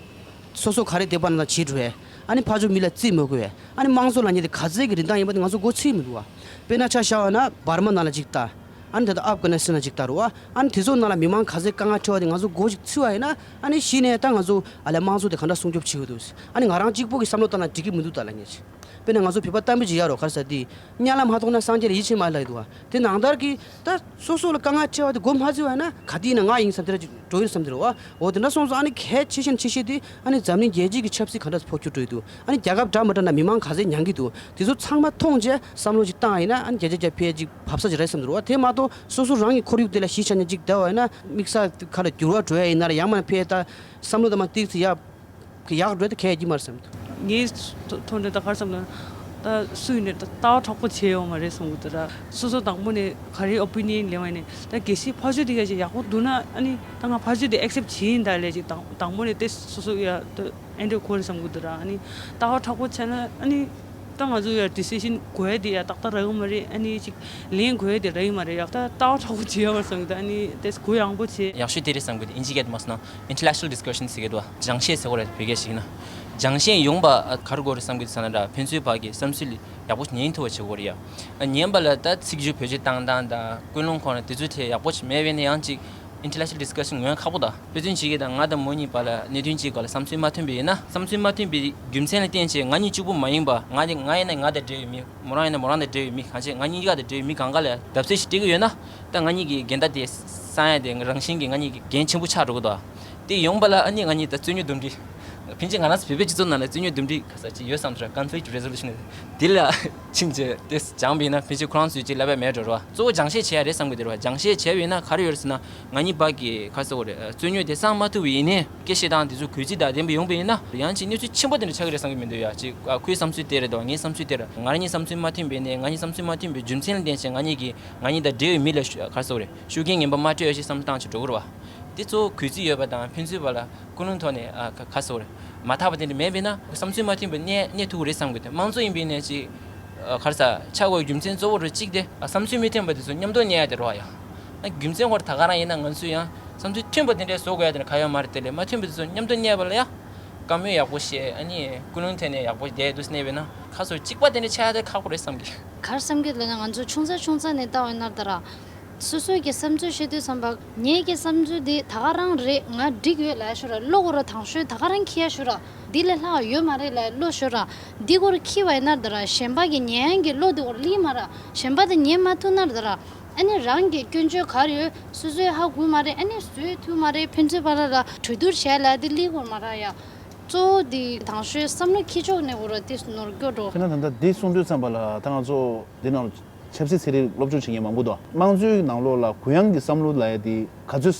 སོ་སོ་ག་རེ་འདོད་པ་ན་བྱེད་འགྲོ་བས། ཨ་ནི་ཕར་ཕྱོགས་མི་ལ་བརྩི་མི་དགོས་བས། ཨ་ནི་དམངས་གཙོ་ལབ་མཁན་དེ་ག་ཚད་ཀྱི་རིན་ཐང་ཡིན་པ་དེ་ང་ཚོ་མགོ་ཚོས་མི་འདུག་བ། དཔེར་ན་ཆ་བཞག་པ་ན་འབར་མ་ནང་ལ་ཅིག་ལྟ། ཨ་ནི་ད་ལྟ་ཨབ་གྷ་ནི་སི་ཐན་ལ་ཅིག་ལྟ་རོགས་ཨ། ཨ་ནི་དེ་ཚོ་ནང་ལ་མི་མང་ག་ཚད་དཀའ་ངལ་འཕྲད་པ་དེ་ང་ཚོ་མགོ་ཅིག་ཚོས་པ་ཡིན་ན། ཨ་ནི་གཞི་ནས་ད་ང་ཚོ་ཨ་ལས་དམངས་གཙོ་དེ་ག་འདྲ་སྲུང་སྐྱོབ་བྱེད་དགོས་འདུག་ཨ་ནི་ང་རང་གཅིག་པོ་གི་བསམ་བློ་བཏང་ན་འགྲིག་གི་མི་འདུག་ད་ལབ་མཁན་ཅིག་དཔེར་ན་ང་ཚོ་བོད་པ་གཏམ་དཔེ་ཅིག་ཡོད་རེད། ག་རེ་ཟེར་དེ། དམྱལ་ལ་མ་ཐོགས་ན་སངས་རྒྱས་ལ་ཡིད་ཆེས་མ་ལབ་འདུག་བ། དེ་ནང་ལྟར་གྱི་ད་སོ་སོ་ལ་དཀའ་ངལ་འཕྲད་པ་དེ་མགོ་མ་ཚོས་པ་ཡིན་ན་ག་དུས་ཡིན་ན་ང་ཡིན་བསམ་དེ་འདྲ་ཅིག་འགྲོ་ཡི་རེད་བསམ་གྱི་རེད་བ། འོ་དེ་འདྲ་སོང་ཙང་ཨ་ནི་གལ་ཆེ་ཤོས་ཆེ་ཤོས་དེ་ཨ་ནི་འཛམ་གླིང་རྒྱལ་སྤྱི་གི་ཆབ་སྲིད་ག་འདྲ་འཕོ་འགྱུར་འགྲོ་ཡི་འདུག་ཨ་ནི་རྒྱལ་ཁབ་འདྲ་མི་འདྲ་ན་མི་མང་ག་ཚད་མྱངས་ཀྱི་འདུག་དེ་ཚོ་ཚང་མ་མཐོང་རྗེས་བསམ་བློ་ཅིག་བཏང་ཡིན་ན་ཨ་ནི་བརྒྱ་ཆ་བརྒྱ་ཕལ་ཅིག་བབས་ས་ཅིག་རེད་བསམ་གྱི་རེད་བ། དེ་མ་གཏོགས་སོ་སོ་རང་གི་ཁོར་ཡུག་དེ་ལ་གཞི་ཆགས་ནས་ཅིག་བསྡད་པ་ཡིན་ན་དམིགས་བསལ་ག་ལ་འགྱུར་བ་འགྲོ་ཡ་ཡིན་ན་ར་ཡང་མིན་ན་ཕལ་ད་བསམ་བློ་དང་མ་ཏིག་ཙི་ཡག་ཡག་འགྲོ་ཡ་དེ་གལ་ཡིན་མ་རེད་བསམ་འདུག་ངའི་ཐོག་ནས་ད་ག་རེ་བསམ་ན། ད་སུ་ཡིན་ནའི་ད་ལྟ་བ་དྲག་པོ་བྱས་ཡོད་མ་རེད་བསམ་གྱི་འདུག་ད་སོ་སོ་དང་པོ་ནས་ག་རེ་ཨོ་པི་ནི་ཡན་ལེན་པ་ཡིན་ནའི་ད་གལ་སྲིད་ཕར་ཕྱོགས་དེ་ག་ཅིག་ཡག་པོ་འདུག་ན་ཨ་ནི་ད་ང་ཕར་ཕྱོགས་དེ་ཨེག་སེབ་བྱེད་ཡིན་ད་ལས་ཅིག་དང་དང་པོ་ནས་དེ་སོ་སོ་ཡ་ད་ཨེ་འདྲ་གོ་རེད་བསམ་གྱི་འདུག་ད་ཨ་ནི་ལྟ་བ་དྲག་པོ་བྱས་ན་ཨ་ནི་ད་ང་ཚོ་ཡ་ཌི་སི་ཤན་དགོས་ཡ་དེ་ཡ་ཏག་ཏག་རག་གི་མ་རེད། ཨ་ནི་ཅིག་ལེན་དགོས་ཡ་དེ་རག་གི་མ་རེད། ཡག་ད་ལྟ་བ་དྲག་པོ་བྱེད་ཡོད་མ་རེད་བསམ་གྱི་འདུག་ཨ་ནི་དེ་གུ་ཡངས་པོ་བྱས། ཡག་ཤོས་དེ་རེད་བསམ་གྱི་འདུག་ཨིན་ཇི་སྐད་དུ་མ་སོང་ན། Intellectual discussion ཟེར་གྱི་འདུག་སྦྱང་བཤད་ཟེར་བ་རེད་བོད་སྐད་ཞིག་ན། སྦྱང་བཤད་ཡོང་བ་ག་རེ་དགོས་རེད་བསམ་གྱི་འདུག་ཟེར་ན་འདྲ་ཕན་ཚུན་བར་གྱི་བསམ་ཚུལ་ཡག་པོ་ཉན་ཐུབ་པ་བྱེད་དགོས་རེད་ཡ། ཉན་པ་ལ་ད་ཚིག་སྦྱོར་བེད་སྤྱོད་བཏང་སྟངས་དང་ཀུན་སློང་ཁོ་ན་དེ་ཚོའི་ཐད་ཡག་པོ་ཞིག་མེད་པས་ན་ཡང་ཅིག་intellectual discussion ངོས་ཁག་པོ་དང་དཔེ་མཚོན་བྱེད་ཀྱི་དང་ང་དང་མོ་གཉིས་བར་ལ་གནད་དོན་གཅིག་སྐོར་ལ་བསམ་ཚུལ་མ་མཐུན་པ་ཡིན་ན་བསམ་ཚུལ་མ་མཐུན་པའི་རྒྱུ་མཚན་ལ་བརྟེན་བྱས་ང་གཉིས་གཅིག་པུ་མ་ཡིན་པ་ང་དེ་ང་ཡིན་ན་ང་དང་འབྲེལ་བའི་མི། མོ་རང་ཡིན་ན་མོ་རང་དང་འབྲེལ་བའི་མི་གང་ཆེ་ང་གཉིས་ཀ་དང་འབྲེལ་བའི་མི་གང་ག་ལ་བརྡབ་གསིག་ཞིག་སྤྲད་ཀྱི་ཡོད་ན། ད་ང་གཉིས་ཀྱི་འགལ་ཟླ་དེ་སངས་ཡ་དེ་རང་བཞིན་གྱིས་ང་གཉིས་ཀྱི་འགན་ཆེན་པོ་ཆགས་འགྲོ་གི་འདུག་དེ་ཡོང་པ་ལ་ཨ་ནི་ང་གཉིས་ད་རྩོད་རྙོག་འདུམ་འགྲིག་ཕན་ཆད་ང་རང་ཚོ་བོད་པའི་སྤྱི་ཚོགས་ནང་ལ་རྩོད་རྙོག་འདུམ་འགྲིག་ག་ས་ཅིག་ཡོད་བསམ་ཚུལ་conflict resolution་དེ་ལ་ཕྱིན་ཆད་དེ་སྦྱངས་པ་ཡིན་ན་ཕན་ཆད་ཁོ་རང་ཚོས་ཅིག་ལབ་པ་མེད་འགྲོ་ར། གཙོ་བོ་སྦྱང་བཤད་བྱེད་ཡ་རེད་བསམ་གི་འདུག་ར། སྦྱང་བཤད་བྱས་པ་ཡིན་ན་ག་རེ་ཡོད་རེད་ཟེར་ན། ང་གཉིས་བར་གྱི་ག་རེ་ཟེར་དགོས་རེད། རྩོད་རྙོག་དེ་སངས་མ་ཐུབ་པ་ཡིན་ནའི་སྐད་བཤད་སྟངས་དེ་ཚོ་གུས་བརྩི་དང་ལྡན་པ་ཡོང་པ་ཡིན་ན་ཡང་ཅིག་གནས་ཚུལ་ཆེན་པོ་དེ་འདྲ་ཆགས་ཀྱི་རེད་བསམ་གྱི་མི་འདུག་ཡ། ཅིག་ཨ་ཁོའི་བསམ་ཚུལ་དེ་རེད་དོ། ངའི་བསམ་ཚུལ་དེ་རེད། ང་རང་གཉིས་བསམ་ཚུལ་མ་མཐུན་པ་ཡིན་ནའི་ང་གཉིས་བསམ་ཚུལ་མ་མཐུན་པའི་རྒྱུ་མཚན་ལ་བརྟེན་བྱས་ང་གཉིས་ཀྱིས་ང་གཉིས་དང་འབྲེལ་བའི་མི་ལ་ཤུ་ག་རེ་ཟེར་དགོས་རེད། ཤུགས་རྐྱེན་ངན་པ་མ་སྤྲད་ཡ་ཞིག་བསམ་བློ་བཏང་བྱས་འགྲོ་གི་རེད་བ། དེ་གཙོ་བོ་གུས་བརྩི་ཡོད་པ་དང་ཕན་ཚུན་བར་ལ་ཀུན་སློང་ཐོག་ནས་ཨ་ག་ག་ཟེར་དགོས་རེད། མ་དག་པ་དེ་འདྲ་མེད་པ་ཡིན་ན་བསམ་ཚུལ་མ་མཐུན་པ་གནས་གནས་ཐུབ་ཀྱི་རེད་བསམ་གྱི་འདུག་དམངས་གཙོ་ཡིན་པ་ཡིན་ནའི་ཅིག་ཨ་ག་རེ་ཟེར་ཆགས་དགོས་རྒྱུ་མཚན་གཙོ་བོ་རུ་གཅིག་དེ་ཨ་བསམ་ཚུལ་མི་མཐུན་པ་དེ་ཚོ་མཉམ་དུ་གནས་ཡ་དེ་རེད་བ་ཡ། ཨ་རྒྱུ་མཚན་ཁོ་རང་ད་ག་རང་ཡིན་ན་ང་ཚོས་ཡང་བསམ་ཚུལ་མཐུན་པ་དེ་འདྲས་བཟོ་དགོས་ཡ་དེ་འདྲ་ག་ཡོད་མ་རེད། དེ་ལས་མ་མཐུན་པ་དེ་ཚོ་མཉམ་དུ་གནས་པ་ལ་ཡ་བཀའ་མོལ་ཡག་པོ་བཤད། ཨ་ནི་ཀུན་སློང་ཐད་ནས་ཡག་པོ་བསྡད་འདུག་གནས་པ་ཡིན་ན་ཁ་སོ་གཅིག་པ་དེ་འདྲ་ཆགས་ཡ་དེ་ཁག་པོ་རེད་བསམ་གི། ག་རེ་བསམ་གི་ལབ་ན་ང་ཚོ་ཆུང་ཙག་ཆུང་ཙག་ནས་བལྟ་བ་ཡིན་ན་ད་ར། སོ་སོའི་གི་བསམ་ཚུལ་བཤད་དུས་ཙམ་པ། ངའི་གི་བསམ་ཚུལ་འདི་ད་ག་རང་རེད། ང་འགྲིག་ཡོད་ལབ་ཤོད་ར། བློ་ཁོ་ར་དང་ཤོས་ད་ག་རང་འཁྱེར་ཡ་ཤོད་ར། འདི་ལས་ལྷག་ཡོད་མ་རེད་ལབ་བློ་ཤོད་ར། འདི་ཁོ་ར་འཁྱེར་བ་ཡིན་ན་ད་ར་གཞན་པ་གི་ཉན་ཡ་གི་བློ་འདི་ཁོ་ར་སླེབས་མ་ར། གཞན་པ་དེ་ཉན་མ་ཐུབ་ན་ད་ར། ཨ་ནི་རང་གི་སྐྱོན་བརྗོད་ག་རེ་ཡོད་སོ་སོའི་ཧ་གོ་མ་རེད། ཨ་ནི་བཟོས་ཐུབ་མ་རེད། ཕན་ཚུན་བར་ལ་ར་གྲོས་བསྡུར་བྱས་ལབ་དེ་སླེབས་དགོས་མ་ར་ཡ། གཙོ་བོ་འདི་དང་ཤོས་བསམ་བློ་འཁྱེར་ཕྱོགས་ནས་ཁོ་ར་དེ་ནོར་སྐྱོ་འགྲོ། དཔེར་ན་ད་ལྟ་འདི་གསུང་དུས་ཙམ་པ་ལ་ད་ང་ཚོ་འདི་ནང་ལ། ཆབ་སྲིད་ཚན་རིག་སློབ་སྦྱོང་བྱེད་མཁན་མང་པོ་འདུག་དམངས་གཙོའི་ནང་ལོགས་ལ་གུ་ཡངས་ཀྱི་བསམ་བློ་ལབ་ཡ་དེ་ག་ཚོད་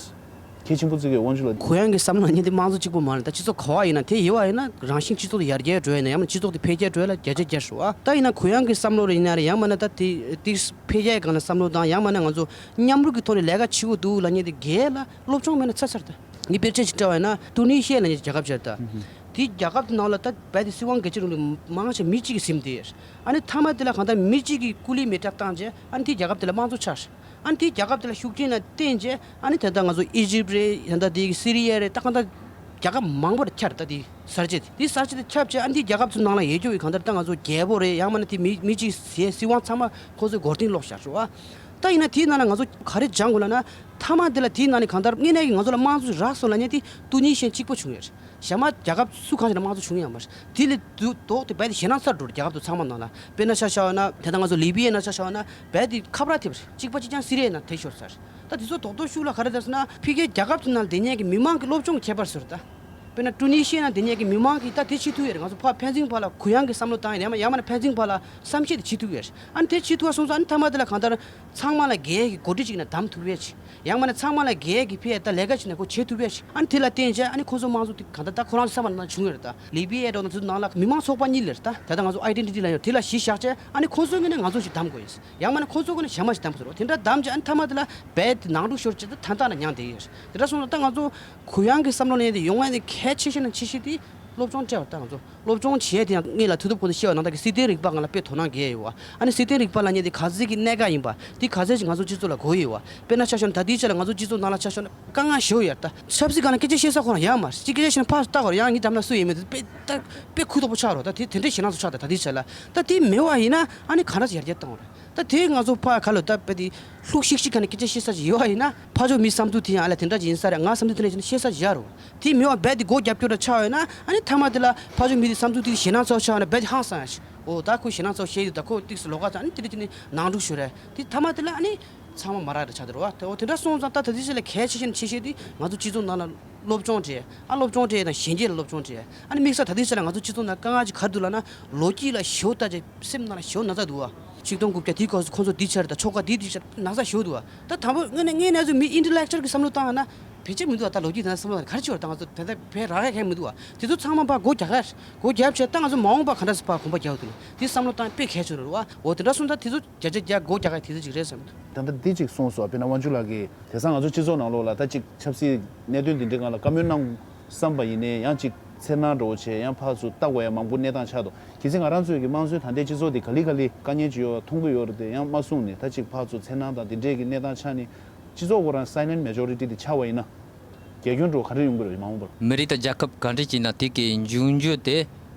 གལ་ཆེན་པོ་བརྩི་གི་ཡོད། དབང་ཕྱུག་ལགས། གུ་ཡངས་ཀྱི་བསམ་བློ་ཉིད་དེ་དམངས་གཙོ་གཅིག་པུ་མ་རེད། ད་སྤྱི་ཚོགས་ག་བ་ཡིན་ན་དེ་ཡོད་པ་ཡིན་ན་རང་བཞིན་སྤྱི་ཚོགས་དེ་ཡར་རྒྱས་འགྲོ་ཡ་ཡིན་ན་ཡང་ན་སྤྱི་ཚོགས་དེ་འཕེལ་རྒྱས་འགྲོ་ཡ་ལ་བརྒྱ་ཆ་བརྒྱ་ཞུ་བ། ད་ཡིན་ན་གུ་ཡངས་ཀྱི་བསམ་བློ་རེད་ཡིན་ན་རེད། ཡང་མིན་ན་ད་དེ་དེ་འཕེལ་རྒྱས་སྒང་ལ་བསམ་བློ་དང་ཡང་མིན་ན་ང་ཚོ་མཉམ་རུབ་ཀྱི་ཐོག་ནས་ལས་ཀ་བྱེད་དགོས་འདུག་ལབ་མཁན་དེ་སྒེར་ལ་སློབ་སྦྱོང་མེད་ན་ཚར་ཚར་ད། ངས་དཔེར་བརྗོད་ཅིག་བཀྲལ་བ་ཡིན་ན་ཏུ་ནི་ཤི་ཡ་ལབ་མཁན་རྒྱལ་ཁབ་ཅིག་རེད་ད། དེའི་རྒྱལ་ཁབ་དེ་ནང་ལ་ད་རྦད་དེ་སྲིད་དབང་སྒེར་གཅོད་རིང་ལུགས་མང་ཆེ་མི་གཅིག་གིས་ཟིན་བསྡད་ཡོད། ཨ་ནི་མཐའ་མ་དེ་ལ་གང་ལྟར་མི་གཅིག་གིས་སྐུ་ལུས་མེ་སྲེག་བཏང་རྗེས་ཨ་ནི་དེའི་རྒྱལ་ཁབ་དེ་ལ་དམངས་གཙོ་ཆགས། ཨ་ནི་དེའི་རྒྱལ་ཁབ་དེ་ལ་ཤུགས་རྐྱེན་ལ་བརྟེན་རྗེས་ཨ་ནི་ད་ལྟ་ང་ཚོ་ཨི་ཇིབ་རེད། ད་ལྟ་དེའི་སི་རི་ཡ་རེད། ད་གང་ལྟར་རྒྱལ་ཁབ་མང་པོ་རེ་ཁྱབ་རེད། ད་དེའི་གསར་བརྗེ་དེ་དེའི་གསར་བརྗེ་དེ་ཁྱབ་རྗེས་ཨ་ནི་དེའི་རྒྱལ་ཁབ་ཚོའི་ནང་ལ་ཡོད་རྒྱུ་བའི་གང་ལྟར་ད་ང་ཚོ་རྒྱལ་པོ་རེད། ཡང་མིན་ན་དེ་མི་མི་གཅིག་ཟས་སྲིད་དབང་ཚང་མ་ཁོ་ཚོའི་མགོ་རྟིང་སློག་བཞག་ཤོག་ཨ། ད་ཡིན་ན་དེའི་ནང་ལ་ང་ཚོ་ག་རེ་སྦྱང་དགོས་ལབ་ན། མཐའ་མ་དེ་ལ་དེའི་ནང་ནས་གང་ལྟར་དངོས་གནས་ཀྱི་ང་ཚོ་ལ་དམངས་གཙོ་རག་སོང་ལབ་མཁན་དེ་ཏུ་ནི་ཤན་གཅིག་པོ་བྱུང་ཡོད་རེད། གཞན་མ་རྒྱལ་ཁབ་སུ་གང་ཞིག་ན་དམངས་གཙོ་བྱུང་ཡོད་མ་རེད། དེ་ལས་དུ་ལྡོག་སྟེ་རྦད་དེ་ཞེད་སྣང་ཚ་འགྲོ་རེད། རྒྱལ་ཁབ་དེ་ཚང་མ་ནང་ལ་དཔེར་ན་ཆ་བཞག་ན་དེ་ལྟ་ང་ཚོ་ལི་བི་ཡའི་ནང་ཆ་བཞག་ན་རྦད་དེ་ཁ་བྲལ་ཐེབས་རེད། གཅིག་པ་གཅིག་རྐྱང་སི་རི་ཡའི་ནང་དེ་ཤོར་ཚར་རེད། ད་དེ་ཚོ་རྡོག་རྡོག་ཤུགས་ལ་ག་རེ་ལབ་ཟེར་ན་ཕ་གིའི་རྒྱལ་ཁབ་དེ་ནང་ལ་བསྡད་མཁན་གྱི་མི་མང་གི་སློབ་སྦྱོང་གི་ཁྱད་པར་བཟོ་རེད་ད། དཔེར་ན་ཏུ་ནི་ཤི་ཡའི་ནང་བསྡད་མཁན་གྱི་མི་མང་གིས་ད་དེ་བྱེད་ཐུབ་ཡོད་རེད། ང་ཚོ་ཕ་ཕན་ཚུན་བར་ལ་གུ་ཡངས་ཀྱི་བསམ་བློ་བཏང་ཡ་ཡང་མ་ཡང་མིན་ན་ཕན་ཚུན་བར་ལ་བསམ་ཤེས་དེ་བྱེད་ཐུབ་ཡོད་རེད། ཨ་ནི་དེ་བྱེད་ཐུབ་པ་སོང་ཙང་ཨ་ནི་མཐའ་མ་དེ་ལ་གང་ལྟར་ཚང་མ་ལ་སྒེར་གྱི་འགོ་ཁྲིད་ཅིག་ནས་བདམས་ཐུབ་ཡོད་ཅིག་ཡང་མིན་ན་ཚང་མ་ལ་སྒེར་གྱི་ཕེ་ད་ལས་ཀ་ཅིག་ནས་ཁོ་བྱེད་ཐུབ་ཡོད་ཅིག་ཨ་ནི་དེ་ལ་བརྟེན་བྱས་ཨ་ནི་ཁོ་ཚོ་དམངས་གཙོ་དེ་གང་ལྟར་ད་ཁོ་རང་ཚོ་བསམ་པ་ནང་བྱུང་ཡོད་རེད་ད། ལི་བི་ཡའི་འགྲོ་ན་ཚོ་ནང་ལ་མི་མང་ཚོགས་པ་གཉིས་ལས་རེད་ད། ད་ལྟ་ང་ཚོ་ཨའི་ཌེན་ཊི་ཊི་ལ་ཡོད་དེ་ལ་གཞི་བཞག་བྱས་ཨ་ནི་ཁོ་ཚོའི་ངོས་ནས་ང་ཚོ་ཞིག་བདམས་དགོས་ཡོད། ཡང་མིན་ན་ཁོ་ཚོ་ཀུན་ནས་གཞན་མ་ཞིག་བདམས་དགོས་རེད། དེ་འདྲ་བདམས་རྗེས་ཨ་ནི་མཐའ་མ་དེ་ལ་རྦད་དེ་ནང་འཁྲུག་ཤོར་རྗེས་ད་ད་ལྟ་ན་མྱངས་བསྡད་ཡོད་རེད། དེ་འདྲ་སོང་ཙང་ད་ང་ཚོ་གུ་ཡངས་ཀྱི་བསམ་བློ་ནས་དེ་ཡོང་ཡ་དེ་གལ་ཆེ་ཤོས་ནས་ཆེ་ཤོས་དེ་ སློབ་སྦྱོང་སྤྲད་པ་ད་ང་ཚོ་སློབ་སྦྱོང་བྱས་དེ་ཡང་ངེད་ལ་ཐུགས་སྟོབས་ཁོང་ཚོས་བཤད་པ་ནང་ལྟར་གྱི་སྲིད་དོན་རིག་པ་ང་ལ་དཔེ་དོ་སྣང་བརྒྱབ་ཡོད་བ། ཨ་ནི་སྲིད་དོན་རིག་པ་ལབ་མཁན་དེ་ག་ཚོད་ཀྱི་གནད་འགག་ཡིན་པ་དེ་ག་ཚོད་ཅིག་ང་ཚོ་སྤྱི་ཚོགས་ལ་དགོས་ཡོད་བ། དཔེར་ན་ཆ་བཞག་ན་ད་ལྟའི་ཆ་ལ་ང་ཚོ་སྤྱི་ཚོགས་ནང་ལ་ཆ་བཞག་ན་དཀའ་ངལ་ཞེ་པོ་ཡོད་ད། ཆབ་སྲིད་སྒང་ལ་སྐད་ཆ་བཤད་ས་ཁོ་རང་ཡོད་མ་རེད། ཅིག་སྐད་ཆ་བཤད་ན་ཕར་ལྟ་གོ་རེད། ཡང་ངའི་འགྲམ་ལ་སུ་ཡོད་མེད་དེ་དཔེ་ད་དཔེ་ཁུ་དོག་པོ་ཆགས་རོགས། ད་དེ་དེ་འདྲས་ཞེད་སྣང་ཚོ་ཆགས། ད་ད་ལྟའི་ཆ་ལ་ད་དེ་མེད་པ་ཡིན་ན་ཨ་ནི་གང་འདྲ་ཅིག་ཡར་རྒྱས་བཏང་བ་རེད། ད་དེ་ང་ཚོ་ཕར་ག་ལ་ད་དཔེ་དེ་ལྷུག་ཤིག་ཤིག་ག་ནས་སྐད་ཆ་བཤད་ས་ཅིག་ཡོད་པ་ཡིན་ན། ཕར་ཕྱོགས་མིའི་བསམ་ཚུལ་དེ་ཡང་ཨ་ལ་དེ་འདྲ་ཅིག་ཡིན་ས་རེད། ང་བསམ་ཚུལ་དེ་འདྲ་ཅིག་ན་བཤད་ས་ཅིག་ཡོད་རེད། དེ་མེད་པ་རྦད་དེ་སྒོ་རྒྱབ་སྐྱོར་འདྲ་ཆགས་ཡོད་ན་ཨ་ནི་མཐའ་མ་དེ་ལ་ཕར་ཕྱོགས་མི་དེ་བསམ་ཚུལ་དེ་ཞེད་སྣང་ཚ་པོ་ཆགས་ཡོད་ན་རྦད་དེ་ཧང་སང་ཡ་ཞིག་འོ་ད་ཁོས་ཞེད་སྣང་ཚ་པོ་བཤད་ཡོད། ད་ཁོ་ཏིག་སེ་ལོགས་ཀ་ཚ་ཨ་ནི་དེ་འདྲ་ཅིག་ནས་ནང་འཁྲུག་ཤོར་རེད། དེ་མཐའ་མ་དེ་ལ་ཨ་ནི་ཚང་མ་མ་རག་འདྲ་ཆགས་འདུག་རེད་བ། དེ་འོ་དེ་འདྲ་སོང་ཙང་ད་ད་ལྟའི་ཆ་ལ་གལ་ཆེ་ཤོས་ཆེ་ཤོས་དེ་ང་ཚོ་སྤྱི་ཚོགས་ནང་ལ་སློབ་སྦྱོང་སྤྲད། ཨ་སློབ་སྦྱོང་སྤྲད་དང་གཞོན་སྐྱེས་ལ་སློབ་སྦྱོང་སྤྲད། ཨ་ནི་དམིགས་བསལ་ད་ལྟའི་ཆ་ལ་ང་ཚོ་སྤྱི་ཚོགས་ནང་དཀའ་ངལ་ཅིག་ག་རེ་འདུག་ལབ་ན་ལོ་རྒྱུས་ལ་ཞེ་པོ་ལྟ་ཅིག་སེམས་ནང་ལ་ཞེ་པོ་ན་ཚ་འདུག་བ། ཆིག་སྟོང་དགུ་བརྒྱ་དེའི་སྐབས་སུ་ཁོང་ཚོ་འདི་བྱས་རེད། ད་ཆོལ་ཁ་འདི་འདི་བྱས་ན་ཚ་ཞེ་པོ་འདུག་བ། ད་དང་པོ་དངོས་གནས་དངོས་གནས་ཚོ་མི་ཨིན་ཊེ་ལེག་ཅུ་ཨལ་གི་བསམ་བློ་བཏང་ན་བེད་སྤྱོད་མི་འདུག་བ། ད་ལོ་རྒྱུས་དེ་ན་བསམ་བློ་ག་རེ་བྱེད་བ། ད་ང་ཚོ་དེ་ལྟར་བས་རག་ཡ་གང་མི་འདུག་བ། དེ་ཚོ་ཚང་མ་ཕར་སྒོ་རྒྱག་ཡ་སྒོ་རྒྱབ་བྱས་ད་ང་ཚོ་མ་འོངས་པ་ག་འདྲ་སེ་ཕར་གོམ་པ་རྒྱག་དགོས་འདུག་ན་དེ་བསམ་བློ་བཏང་དཔེ་གལ་ཆེ་རེད་བ། འོ་དེ་འདྲ་སོང་ཙང་དེ་ཚོ་བརྒྱ་ཆ་བརྒྱ་སྒོ་རྒྱག་ཡ་དེ་ཚོ་ཅིག་རེད་བསམ་འདུག་ད་ལྟ་འདི་གཅིག་གསུངས་སོང་། དཔེར་ན་དབང་ཕྱུག་ལགས་ཀྱིས་དེང་སང་ང་ཚོ་སྤྱི་ཚོགས་ནང་ལོགས་ལ་ད་ཅིག་ཆབ་སྲིད་གནད་དོན་འདི་འདྲའི་སྒང་ལ་བཀའ་མོལ་གནང་བསམ་པ་ཡིན་ནའི་ཡང་ཅིག་འཚེར་སྣང་འདྲ་བོ་བྱས་ཡང་ཕར་ཚུར་ལྟ་དགོས་ཡ་མང་པོ་གནས་སྟངས་ཆགས་འདུག་གལ་སྲིད་ང་རང་ཚོའི་གི་དམངས་གཙོའི་ད་ལྟའི་སྤྱི་ཚོགས་འདི་ག་ལེ་ག་ལེ་དཀའ་ངལ་ཅིག་ཡོད་མཐོང་གི་ཡོད་རེད་དེ་ཡང་མ་གསུངས་ནས་ད་ཅིག་ཕར་ཚུར་འཚེར་སྣང་དང་འདི་འདྲའི་གི་གནས་སྟངས་ཆགས་ནས་སྤྱི་ཚོགས་ཁོ་རང་སའི་ལེན་ཊི་མེ་ཇོ་རི་ཊི་འདི་ཆགས་པ་ཡིན་ན་རྒྱ་ཁྱོན་འདྲ་བོ་ག་རེ་ཡོང་གི་རེད་མ་འོངས་པར། མི་རིགས་དང་རྒྱལ་ཁབ་ག་འདྲ་ཅིག་ཡིན་ན་དེ་གི་འབྱུང་འགྱུར་དེ།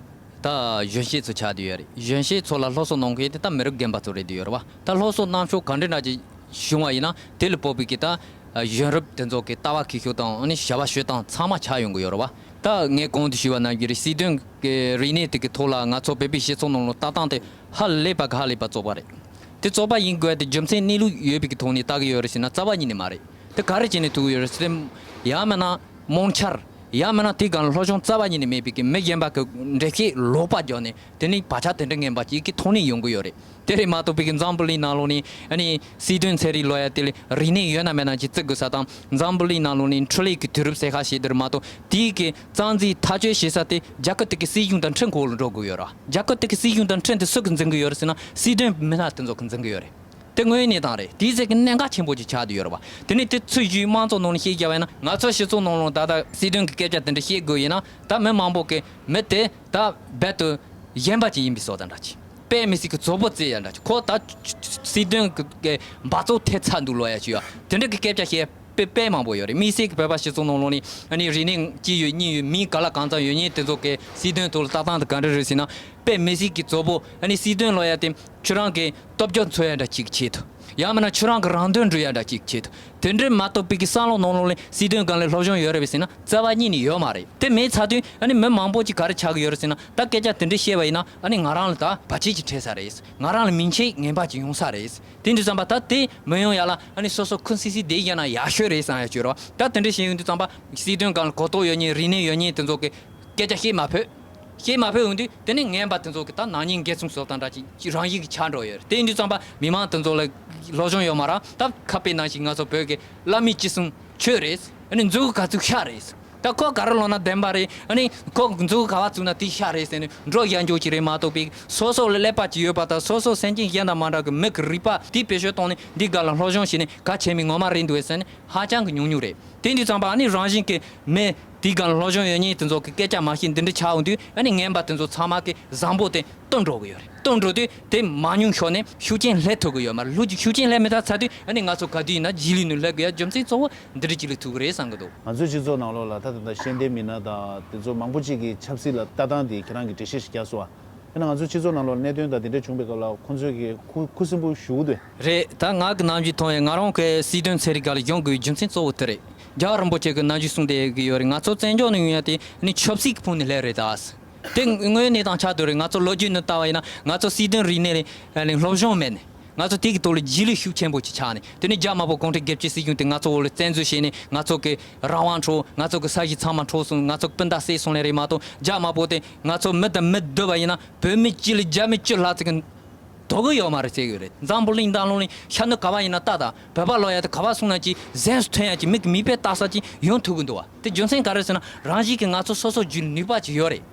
ད་གཞོན་སྐྱེས་ཚོ་ཆགས་བསྡད་ཡོད་རེད། གཞོན་སྐྱེས་ཚོ་ལ་སློབ་གསོ་གནང་མཁན་དེ་ད་མི་རབས་རྒན་པ་ཚོ་རེད་བསྡད་ཡོད་རེད་བ། ད་སློབ་གསོ་གནང་ཕྱོགས་ག་འདྲ་འདྲ་ཅིག་བྱུང་བ་ཡིན་ན་དེ་ལ་དཔག་པའི་གི་ད་གཞོན་རབས་དེ་ཚོ་གི་ལྟ་བ་འཁྱེར་ཕྱོགས་དང་ཨ་ནི་བྱ་བ་བྱེད་སྟངས་ཚང་མ་ཆགས་ཡོང་གི་ཡོད་རེད་བ། ད་ངས་གོང་དུ་ཞུས་པ་ནང་བཞིན་རེད། སྲིད་དོན་གི་རིག་གནས་དེ་གི་ཐོག་ལ་ང་ཚོ་བོད་པའི་སྤྱི་ཚོགས་ནང་ལ་ལྟ་སྟངས་དེ་ཧ་ལས་པ་གི་ཧ་ལས་པ་བཙོག་པ་རེད། དེ་བཙོག་པ་ཡིན་དགོས་དེ་རྒྱུ་མཚན་གནས་ལུགས་ཡོད་པའི་གི་ཐོག་ནས་ལྟ་གི་ཡོད་རེད་ཟེར་ན་རྩ་བ་ཉིད་ནས་མ་རེད། དེ་ག་རེ་བྱས་ནས་ཐུག་གི་ཡོད་རེད་ཟེར་ན། ཡང་མིན་ན་རྨོངས་འཆར། ཡང་མིན་ན་དེའི་སྒང་ལ་སློབ་སྦྱོང་རྩ་བ་ཉིད་ནས་མེད་པའི་གི་མི་གཞན་པ་གི་འགྲེལ་བཤད་ལོག་པ་བརྒྱབ་ནས་དེ་ནས་བག་ཆགས་དེ་འདྲ་ངན་པ་ཅིག་གི་ཐོག་ནས་ཡོང་གི་ཡོད་རེད། དེ་རེད་མ་གཏོགས་པའི་གི་འཛམ་བུ་གླིང་ནང་ལོགས་ནས་ཨ་ནི་སྲིད་དོན་ཚན་རིག་ལབ་ཡ་དེ་ལ་རིག་གནས་ཡོད་ན་མེད་ན་ཅིག་བརྩི་དགོས་ས་དང་། འཛམ་བུ་གླིང་ནང་ལོགས་ནས་འཕྲུལ་ལས་ཀྱི་དུས་རབས་ཟེར་ཁ་ཤས་དེ་རེད་མ་གཏོགས་དེའི་གི་རྩ་འཛིན་ཐག་གཅོད་བྱེད་ས་དེ་རྒྱ་གར་དེ་གི་སྲིད་གཞུང་དང་ཁྲིམས་ཁོ་ལ་འགྲོ་དགོས་ཡོད་ར། རྒྱ་གར་དེ་གི་སྲིད་གཞུང་དང་ཁྲིམས་དེ་སུ་གིས་འཛིན་གི་ཡོད་རེད་ཟེར་ན་སྲིད་དོན་མི་སྣ་དེ་ཚོ་གིས་འཛིན་གི་ཡོད་རེད། དེ་དངོས་གནས་དང་རེད། དེའི་ཚད་ཀྱི་གནད་འགག་ཆེན་པོ་ཅིག་ཆགས་བསྡད་ཡོད་རེད་བ། དེ་ནས་དེ་ཚོའི་གཞུག་དམངས་གཙོ་ནང་ནས་བཤད་རྒྱ་བ་ཡིན་ན་ང་ཚོ་སྤྱི་ཚོགས་ནང་ལ་ད་ལྟ་སྲིད་དོན་གྱི་སྐད་ཆ་དེ་འདྲ་བཤད་དགོས་ཡིན་ན་ད་མི་མང་པོ་གི་མི་དེ་ད་རྦད་དེ་གཞན་པ་ཅིག་ཡིན་པའི་བཟོ་ལྟ་འདྲ་ཅིག་དཔེ་མི་སྲིད་ཀྱི་བཙོག་པོ་བརྩི་ཡ་འདྲ་ཅིག་ཁོ་ད་སྲིད་དོན་གྱི་འབག་བཙོག་ཐེབས་ཚར་འདུག་ལབ་ཡ་ཅིག་ཡོད། དེ་འདྲ་གི་སྐད་ཆ་བཤད་དཔེ་དཔེ་མང་པོ་ཡོད་རེད། དམིགས་བསལ་གྱི་བོད་པ་སྤྱི་ཚོགས་ནང་ལོགས་ནས་ཨ་ནི་རིག་གནས་གཅིག་ཡོད་གཉིས་ཡོད་མིང་ག་ལ་གང་ཙམ་ཡོད་མཁན་དེ་ཚོ་གི་སྲིད་དོན་ཐོག་ལ་ལྟ་སྟངས་དེ་ག་འདྲ་རེད་ཟེར་ན་དཔེ་མི་སྲིད་ཀྱི་བཙོག་པོ། ཨ་ནི་སྲིད་དོན་ལབ་ཡ་དེ་ཁྱོད་རང་གི་སྟོབས་རྒྱལ་འཚོལ་ཡ་འདྲ་ཅིག་ཆེད་དུ། ཡང་མིན་ན་ཁྱོད་རང་གི་རང་དོན་སྒྲུབ་ཡ་འདྲ་ཅིག་ཆེད་དུ། དེ་འདྲའི་མ་གཏོགས་པའི་གི་བསམ་བློ་ནང་ལོགས་ལ་སྲིད་དོན་སྒང་ལ་སློབ་སྦྱོང་ཡོད་རེད་པས་ཟེར་ན་རྩ་བ་ཉིད་ནས་ཡོད་མ་རེད། དེ་མེད་ཚར་དུས་ཨ་ནི་མི་མང་པོ་ཅིག་ག་རེ་ཆགས་ཀྱི་ཡོད་རེད་ཟེར་ན་ད་སྐད་ཆ་དེ་འདྲ་བཤད་པ་ཡིན་ན་ཨ་ནི་ང་རང་ལ་ད་བར་ཆད་ཅིག་འཕྲད་ས་རེད། ང་རང་ལ་མིང་ཆད་ངན་པ་ཅིག་ཡོང་ས་རེད། དེ་འདྲ་བསམ་པ་ད་དེ་མི་ཡོང་ཡ་ལ་ཨ་ནི་སོ་སོ་ཁུ་སིམ་སིམ་བསྡད་ཡ་ན་ཡག་ཤོས་རེད་བསམ་ཡ་ཅིག་ཡོད་རེད་བ། ད་དེ་འདྲ་བཤད་ཡོང་དུས་ཙམ་པ་སྲིད་དོན་སྒང་ལ་གོ་རྟོགས་ཡོད་མཁན་རིག་གནས་ཡོད་མཁན་དེ་ཚོ་གི་སྐད་ཆ་བཤད་མ་ཕོད། བཤད་མ་ཕོད་འོང་དུས་དེ་ནས་ངན་པ་དེ་ཚོ་གི་ད་ནག་ཉེས་འགལ་མཚམས་བཟོ་སྟངས་འདྲ་ཅིག་ཅིག་རང་བཞིན་གྱི་ཆགས་འགྲོ་ཡོད་རེད། དེ་ཡིན་དུས་ཙམ་པ་མི་མང་དེ་ཚོ་ལ་སློབ་སྦྱོང་ཡོད་མ་རེད། ད་ཁ་དཔེ་ནང་བཞིན་ང་ཚོ་བོད་ཀྱི་བླ་མའི་ཅི་གསུང་ཆོས་རེད། ཨ་ནི་མཛུ་གུ་ག་ཚོད་ཤ་རེད། ད་ཁོ་ག་རེ་ལབ་ན་བདེན་པ་རེད། ཨ་ནི་ཁོ་མཛུ་གུ་ག་པར་བཙུགས་ན་དེ་ཤ་རེད་ཟེར་ནས་འགྲོ་ཡ་འཇོག་གི་རེད་མ་གཏོགས་པའི་སོ་སོ་ལ་ཀླད་པ་ཅིག་ཡོད་པ་དང་སོ་སོ་སེམས་ཅན་གཞན་དང་མ་འདྲ་གི་མི་གི་རིག་པ་དེ་བེད་སྤྱོད་བཏང་ནས་འདི་སྒང་ལ་སློབ་སྦྱོང་བྱས་ནས་ག་བྱས་མིན་ངོ་མ་རེད་འདུག་ཟེར་ནས་ཧ་ཅང་གི་ཉུང་ཉུང་རེད། དེ་འདི་ཙམ་པ་ཨ་ནི་རང་བཞིན་གྱི་མི་དེའི་སྒང་ལ་སློབ་སྦྱོང་ཡོད་མཁན་དེ་ཚོ་གི་སྐད་ཆ་མ་བཤད་འདི་འདྲ་ཆགས་འོང་དུས་ཨ་ནི་ངན་པ་དེ་ཚོ་ཚང་མ་གི་བཟང་པོ་དེ་སྟོར་འགྲོ་གི་ཡོད་རེད། སྟོར་འགྲོ་དུས་དེ་མང་ཉུང་ཤོར་ནས་ཤུགས་རྐྱེན་སླེབས་ཐུབ་ཀྱི་ཡོད་མ་རེད། ལྷུག་ཅིག་ཤུགས་རྐྱེན་སླེབས་མེད་ད་ཚར་དུས་ཨ་ནི་ང་ཚོ་ག་དུས་ཡིན་ན་རྗེས་ལུས་ནས་སླེབས་དགོས་ཡ་རྒྱུ་མཚན་གཙོ་བོ་འདི་འདྲ་ཅིག་ལ་ཐུག་གི་རེད་བསམ་གི་འདུག་ང་ཚོའི་སྤྱི་ཚོགས་ནང་ལོགས་ལ་ད་ད་ལྟ་ཤེས་ལྡན་མི་སྣ་དང་དེ་ཚོ་མང་པོ་ཅིག་གིས་ཆབ་སྲིད་ལ་ལྟ་སྟངས་དེ་ཁྱེད་རང་གིས་འགྲེལ་བཤད་ཞིག་རྒྱག་སོང་ཨ། དཔེར་ན་ང་ཚོའི་སྤྱི་ཚོགས་ནང་ལོགས་ལ་གནད་དོན་དང་དེ་འདྲ་བྱུང་བའི་སྐབས་ལ་ཁོང་ཚོས་ཀྱིས་ཁུ་ཁུ་སིམ་པོ་བཞུགས་འདུག་རེད། ད་ང་གི་ནམ་རྒྱུན་མཐོང་བའི་ང་རང་གི་སྲིད་དོན་ཚན་རིག་སྒང་ལ་ཡོང་དགོས་པའི་རྒྱུ་མཚན་གཙོ་བོ་དེ་རེད། རྒྱལ་བ་རིན་པོ་ཆེ་གིས་ནམ་རྒྱུན་གསུངས་བསྡད་ཀྱི་ཡོད་རེད། ང་ཚོ་བཙན་བྱོལ་ནས་ཡོང་ཡ་དེ་ནི་ཆབ་སྲིད་ཀྱི་ཕུང་ནས་སླེབས་རེད་ད། དེ་དངོས་གནས་དང་ཆགས་བསྡད་རེད། ང་ཚོ་ལོ་རྒྱུས་ནས་ལྟ་བ་ཡིན་ན་ང་ཚོ་སྲིད་དོན་རིག་གནས་ལ་སློབ་སྦྱོང་མེད་ནས་ང་ཚོ་དེ་གི་ཐོག་ལ་རྗེས་ལུས་ཤུགས་ཆེན་པོ་ཅིག་ཆགས་ནས་དེ་ནས་རྒྱ་དམར་པོ་གུང་ཁྲན་སྒྲིག་འཛུགས་སྲིད་གཞུང་དེ་ང་ཚོ་འོག་ལ་བཙན་འཛུལ་བྱས་ནས་ང་ཚོ་གི་རང་དབང་འཕྲོག་ང་ཚོ་གི་ས་གཞི་ཚང་མ་འཕྲོག་སོང་། ང་ཚོ་གི་སྤུན་ཟླ་བསད་སོང་ལེ་རེད་མ་གཏོགས་རྒྱ་དམར་པོ་དེ་ང་ཚོ་མི་དང་མི་བསྡུར་བ་ཡིན་ན་བོད་མི་གཅིག་ལ་རྒྱ་མི་བཅུ་ལྷག་ཙམ་གི་དོ་གི་ཡོད་མ་རེད་ཟེར་གི་ཡོད་རེད། འཛམ་བུ་གླིང་ནང་ལོགས་ནས་ཤ་གནད་ག་པར་ཡིན་ན་ལྟ་དང་བོད་པ་ལབ་ཡ་དེ་ག་པར་སོང་ན་ཅིག་གཟེངས་སུ་ཐོན་ཡ་ཅིག་མིག་དཔེ་ལྟ་ས་ཅིག་ཡོང་ཐུབ་གི་འདུག་བ། དེ་རྒྱུ་མཚན་ག་རེ་ཟེར་ན་རང་བཞིན་གྱིས་ང་ཚོ་སོ་སོ་རྒྱུད་ནུས་པ་ཅིག་ཡོད་རེད།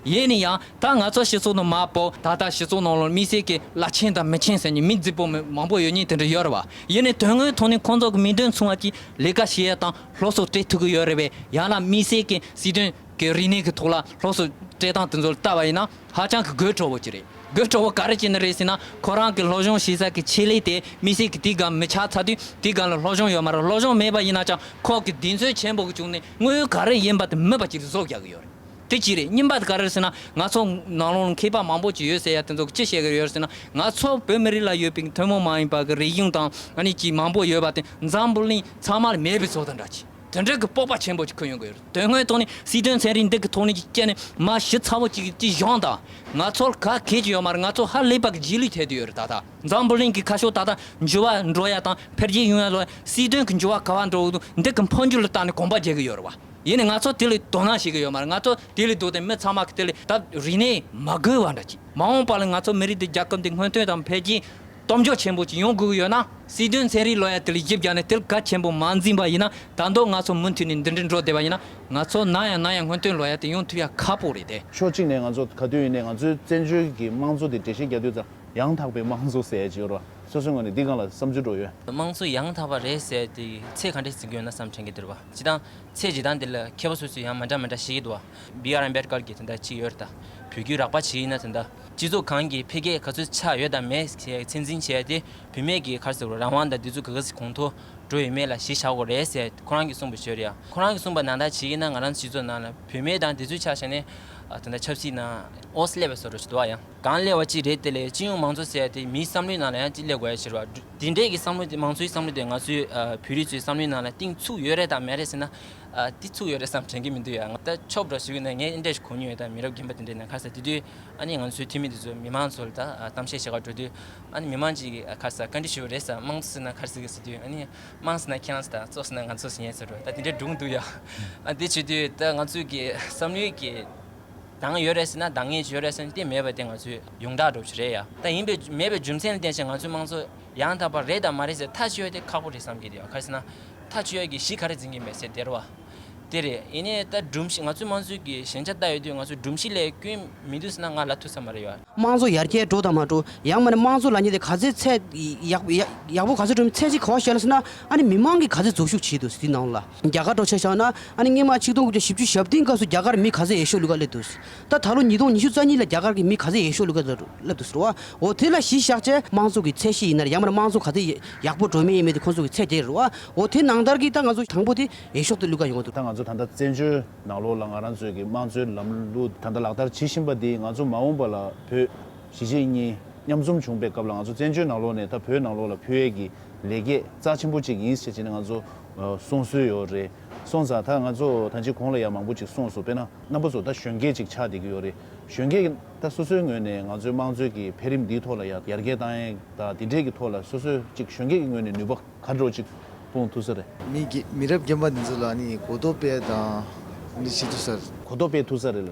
ཡིན་ན་ཡང་ད་ང་ཚོ་སྤྱི་ཚོགས་ནང་མ་པོ་ད་ལྟ་སྤྱི་ཚོགས་ནང་ལོགས་དམིགས་བསལ་གྱི་བླ་ཆེན་དང་མི་ཆེན་ཟེར་ནས་མིང་རྫིག་པོ་མི་མང་པོ་ཡོད་མཁན་དེ་འདྲ་ཡོད་རེད་བ། ཡིན་ནའི་དོན་དངོས་ཐོག་ནས་ཁོང་ཚོ་གི་མིང་དོན་མཚུངས་པ་ཅིག་ལས་ཀ་བྱེད་ཡ་དང་སློབ་གསོ་སྤྲད་ཐུབ་ཀྱི་ཡོད་རེད་བས། ཡང་ན་དམིགས་བསལ་གྱི་སྲིད་དོན་ གི་རིག་གནས་ཀྱི་ཐོག་ལ་སློབ་གསོ་སྤྲད་སྟངས་དེ་ཚོ་ལ་ལྟ་བ་ཡིན་ན་ཧ་ཅང་གི་དགོད་བྲོ་བོ་ཅིག་རེད། དགོད་བྲོ་བོ་ག་རེ་བྱས་ནི་རེད་ཟེར་ན། ཁོ་རང་གི་སློབ་སྦྱོང་བྱེད་ས་གི་ཆེད་ལས་དེ་དམིགས་བསལ་གྱི་དེའི་སྒང་མི་ཆགས་ཚར་དུས་དེའི་སྒང་ལ་སློབ་སྦྱོང་ཡོད་མ་རེད། སློབ་སྦྱོང་མེད་པ་ཡིན་ན་ཅང་ཁོ་གི་གདེང་ཚོད་ཆེན་པོ་གི་བྱུང་ནས་དངོས་ཡོད་ག་རེ་ཡིན་པ་དེ་མེད་པ་ཅིག་བཟོ་རྒྱག་གི་ཡོད་རེད། དེ་གཅིག་རེད། གཉིས་པ་དེ་ག་རེ་རེད་ཟེར་ན། ང་ཚོ་ནང་ལོགས་ལ་མཁས་པ་མང་པོ་ཅིག་ཡོད་ཟེར་ཡ་དེ་ཚོ་གི་ཅི་བཤད་གི་ཡོད་ཟེར་ན། ང་ཚོ་བོད་མི་རིགས་ལ་ཡོད་པའི་ཐུན་མོང་མ་ཡིན་པ་གི་རིག་གཞུང་དང་ཨ་ནི་ཅིག་མང་པོ་ཡོད་པ་དེ་འཛམ་བུ་གླིང་ཚང་མ་ལ་མེད་པའི་བཟོ་དང་འདྲ་ཅིག་དེ་འདྲ་གི་སྤོབས་པ་ཆེན་པོ་ཅིག་ཁུར་ཡོང་གི་ཡོད་རེད། དོན་དངོས་ཐོག་ནས་སྲིད་དོན་ཚན་རིག་འདི་གི་ཐོག་ནས་ཅིག་བསྐྱལ་ནས་མ་ཞིབ་ཚགས་པོ་ཅིག་ཅིག་སྦྱངས་དང་། ང་ཚོར་ག་གེ་ཅིག་ཡོད་མ་རེད། ང་ཚོ་ཧ་ལས་པ་གི་རྗེས་ལུས་ཐེབས་བསྡད་ཡོད་རེད། ད་ལྟ་འཛམ་བུ་གླིང་གི་ཁ་ཕྱོགས་ད་ལྟ་འགྱུར་བ་འགྲོ་ཡ་དང་འཕེལ་རྒྱས་ཡོང་ཡ་ལ་སྲིད་དོན་གི་འགྱུར་བ་ག་པར་འགྲོ་གི་འདུག་འདི་གི་འཕོ་འགྱུར་ལ་བལྟས་ནས་གོམ་པ་རྒྱག་གི་ཡོད་རེད་བ། ཡིན་ནའི་ང་ཚོ་དེ་ལ་དོ་སྣང་བྱེད་ཀྱི་ཡོད་མ་རེད། ང་ཚོ་དེ་ལ་འདུག་སྟེ་མི་ཚང་མ་གི་དེ་ལ་ད་རིག་གནས་མ་དགོས་པ་འདྲ་ཅིག་མ་འོངས་པ་ལ་ང་ཚོ་མི་རིགས་འདི་རྒྱལ་ཁབ་འདི་སྔོན་ཐོན་དང་འཕེལ་རྒྱས་སྟོབས་འབྱོར་ཆེན་པོ་ཅིག་ཡོང་དགོས་ཀྱི་ཡོད་ན། སྲིད་དོན་ཚན་རིག་ལོ་ཡ་དེ་ལ་གཞི་བཞག་ནས་དེ་ལ་གལ་ཆེན་པོ་མ་འཛིན་པ་ཡིན་ན། ད་དུང་ང་ཚོ་མུ་མཐུད་ནས་འདི་འདྲ་འགྲོ་བསྡད་པ་ཡིན་ན། ང་ཚོ་ནམ་ཡང་ནམ་ཡང་སྔོན་ཐོན་ལོ་ཡ་དེ་ཡོང་ཐུབ་ཡ་ཁག་པོ་རེད་དེ། ཕྱོགས་གཅིག་ནས་ང་ཚོ་ག་དུས་ཡིན་ནའི་ང་ཚོའི་བཙན་བྱོལ་གྱི་དམངས་གཙོ་དེ་འགྲེལ་བཤད་རྒྱག་དུས་ཙང་ཡང་དག་པའི་དམངས་གཙོ་ཟེར་ཡ་ཅིག་ཡོད་རེད་བ། སོ་སོའི་ངོས་ནས་འདི་སྒང་ལ་བསམ་ཚུལ་འགྲོ་ཡོད། དམངས་གཙོ་ཡང་དག་པ་རེད་ཟེར་ཏེ་ཚད་ག་འདྲས་འཛིན་གྱི་ཡོད་ན་བསམ་དྲན་གྱི་འདུག་བ། སྤྱིར་བཏང་ཚད་ཇི་ལྟར་འདི་ལ་མཁས་པ་སོ་སོས་ཡང་མི་འདྲ་མི་འདྲ་བཤད་ཀྱི་འདུག་བ། བི་ཨར་ཨམ་བེད་ཀར་གྱི་དེ་འདྲ་ཅིག་ཡོད་རེད་ད། བོད་བརྒྱུད་རགས་པ་ཅིག་ཡིན་ན་དེ་འདྲ་སྤྱི་ཚོགས་གང་གི་འཕེལ་རྒྱས་ག་ཚོད་ཆགས་ཡོད་དང་མེད་ཟེར་ཚད་འཛིན་བྱས་ཏེ། བུད་མེད་ཀྱི་ག་རེ་ཟེར་དགོས་རང་དབང་དང་དེ་ཚོ་ག་ག་ཟེ་གོང་མཐོར་འགྲོ་ཡོད་མེད་ལ་གཞི་བཞག་དགོས་རེད་ཟེར་ཁོ་རང་གིས་གསུངས་པ་ཞིག་ཡོད་རེད་ཡ། ཁོ་རང་གིས་གསུངས་པ་ནང་ལྟར་བྱས་ན་ང་རང་ཚོ་སྤྱི་ཚོགས་ནང་ལ་བུད་མེད་དང་དེ་ཚོའི་ཆ་བཞག་ནས་ཨ་དེ་འདྲ་ཆབ་སྲིད་ནང་འོས་སླེབས་པའི་བཟོ་འདྲ་ཞིག་འདུག་བ། ཡང་གང་སླེབས་པ་ཅིག་རེད། དེ་ལས་སྤྱི་ཡོངས་མང་གཙོ་ཟེར་ཡ་དེ་མིའི་བསམ་བློའི་ནང་ལ་ཡང་ཅིག་སླེབས་དགོས་ཡ་ཞིག་རེད་བ། དེ་འདྲས་ཀྱི་བསམ་བློ་དེ་མང་གཙོའི་བསམ་བློ་དེ་ང་ཚོའི་ཨ་བོད་རིགས་ཚོའི་བསམ་བློའི་ནང་ལ་གཏིང་ཚུགས་ཡོད་རེད་དང་མེད་རེད་ཟེར་ན། ཨ་དེ་ཚུགས་ཡོད་རེད་བསམ་དྲན་གྱི་མི་འདུག་ཡ། ང་ད་ཆོབ་འདྲ་ཞིག་ཡོད་ན་ངས་འདི་འདྲས་ཞིག་གོ་མྱོང་ཡོད་ད། མི་རབས་རྒན་པ་དེ་འདྲས་ནང་ཁ་ས་དེ་དུས་ཨ་ནི་ང་ཚོའི་འཐུས་མི་དེ་ཚོ་མི་མང་ཚོ་ལ་ད་ཨ་གཏམ་བཤད་བྱེད་ག་འགྲོ་དུས་ཨ་ནི་མི་མང་ཅིག་གིས་ཁ་ས་བཀའ་འདྲི་ཞུ་བ་རེད་ས། དམངས་གཙོ་ཟེར་ན་ག་རེ་ཟེར་གི་ཟེར་དུས་ཨ་ནི། དམངས་ཟེར་ན་ཁྱེད་རང་ཟེར་དང་གཙོ་ཟེར་ན་ང་ཚོ་ཟེར་མཁན་ཟེར་འགྲོ། ད་དེ་འདྲའི་སྒྲུང་འདུག་ཡ། ཨ་འདི་བྱེད་དུས་ད་ང་ཚོའི་གི་བསམ་བློའི་གི་འདང་ཡོད་རེད་ཟེར་ན་འདང་ངེས་ཡོད་རེད་ཟེར་ན་དེ་མེད་པ་དེ་ང་ཚོའི་ཡོངས་གྲགས་འགྲོ་བཞིན་རེད་ཡ། ད་ཡིན་པའི་མེད་པའི་རྒྱུ་མཚན་ལ་བརྟེན་བྱས་ང་ཚོའི་དམངས་གཙོ་ཡང་དག་པ་རེད་དང་མ་རེད་ཟེར་ཐག་གཅོད་དེ་ཁག་པོ་རེད་བསམ་གྱི་རེད་ཡ། ག་རེ་ཟེར་ན་ཐག་གཅོད་ཡ་གི་གཞི་ག་རེ་འཛིན་གྱི་མེད་ཟེར་དེ་རེད་བ། དེ་རེད། ཡིན་ནའི་ད་སྒྲོམ་གཞི་ང་ཚོའི་དམངས་གཙོའི་གི་ཞན་ཆ་ལྟ་ཡོད་དུས་ང་ཚོའི་སྒྲོམ་གཞི་ལས་སྐྱོན་མི་འདུག་ཟེར་ན་ང་ལབ་ཐུབ་ས་མ་རེད་ཡ། དམངས་གཙོ་ཡར་རྒྱས་འགྲོ་དང་མ་འགྲོ་ཡང་མིན་ན་དམངས་གཙོ་ལབ་མཁན་དེ་ག་ཚད་ཚད་ཡག་ཡག་ཡག་པོ་ག་ཚད་འགྲོ་མིན་ཚད་གཞི་ག་པར་བཞག་ལ་ཟེར་ན། ཨ་ནི་མི་མང་གིས་ག་ཚད་འཛུལ་ཞུགས་བྱས་འདུག་ཟེར་དེའི་ནང་ལ་རྒྱ་གར་འགྲོ་ཆ་བཞག་ན། ཨ་ནི་སྔོན་མ་ཆིག་སྟོང་དགུ་བརྒྱ་བཞི་བཅུ་ཞེ་བདུན་སྐབས་སུ་རྒྱ་གར་མི་ག་ཚད་འོས་ཤོག་བླུག་ག་སླེབས་འདུག་ཟེར། ད་ད་ལོ་ཉིས་སྟོང་ཉི་ཤུ་རྩ་གཉིས་ལ་རྒྱ་གར་གྱི་མི་ག་ཚད་འོས་ཤོག་བླུག་ག་སླེབས་འདུག་ཟེར་བ། འོ་དེ་ལ་གཞི་བཞག་བྱས་དམངས་གཙོ་གི་ཚད་གཞི་ཡིན་ན་རེད། ཡང་མིན་ན་དམངས་གཙོ་ག་ཚད་ཡག་པོ་འགྲོ་མིན་ཡིན་མིན་དེ་ཁོང་ཚོ་གི་ཚད་དེ་རེད་བ། འོ་དེ་ནང་ལྟར་གྱི་ད་ང་ཚོ་དང་པོ་དེ་འོས་ཤོག་དེ་བླུག་ག་ཡོང་གི་འདུག་ད་ང་ཚོ་ད་ལྟ་བཙན་བྱོལ་ནང་ལོགས་ལ་ང་རང་ཚོའི་གི་དམངས་གཙོའི་ལམ་ལུགས་ད་ལྟ་ལག་བསྟར་བྱེད་བཞིན་པ་འདི་ང་ཚོ་མ་འོངས་པ་ལ་བོད་གཞིས་བྱེས་གཉིས་མཉམ་འཛོམས་བྱུང་པའི་སྐབས་ལ་ང་ཚོ་བཙན་བྱོལ་ནང་ལོགས་ནས་ད་བོད་ནང་ལོགས་ལ་ཕུལ་ཡས་ཀྱི་ལེགས་སྐྱེས་རྩ་ཆེན་པོ་གཅིག་ཡིན་ཞེས་བྱས་ནས་ང་ཚོ་གསུང་སྲོལ་ཡོད་རེད། སོང་ཙང་ད་ང་ཚོ་ད་ཅི་གོང་ལ་ཡང་མང་པོ་ཅིག་གསུངས་སོང་། དཔེར་ན་རྣམ་པ་ཚོ་ད་གཞོན་སྐྱེས་ཅིག་ཆགས་བསྡད་ཀྱི་ཡོད་རེད། གཞོན་སྐྱེས་ད་སོ་སོའི་ངོས་ནས་ང་ཚོའི་དམངས་གཙོའི་གི་འཕེལ་རིམ་འདིའི་ཐོག་ལ་ཡར་ཡར་རྒྱས་བཏང་ཡས་ད་འདི་འདྲས་ཀྱི་ཐོག་ལ་སོ་སོས་ཅིག་གཞོན་སྐྱེས་ཀྱི་ངོས་ནས་ནུས་པ་ག་འདྲ་ཅིག་སྤུངས་ཐུབ་ས་རེད། མི་རྒན་མི་རབས་རྒན་པ་འདི་ཚོ་ལ་ནི་གོ་རྟོགས་སྤེལ་དང་འདི་བྱེད་ཐུབ་ས་རེད། གོ་རྟོགས་སྤེལ་ཐུབ་ས་རེད་ལ།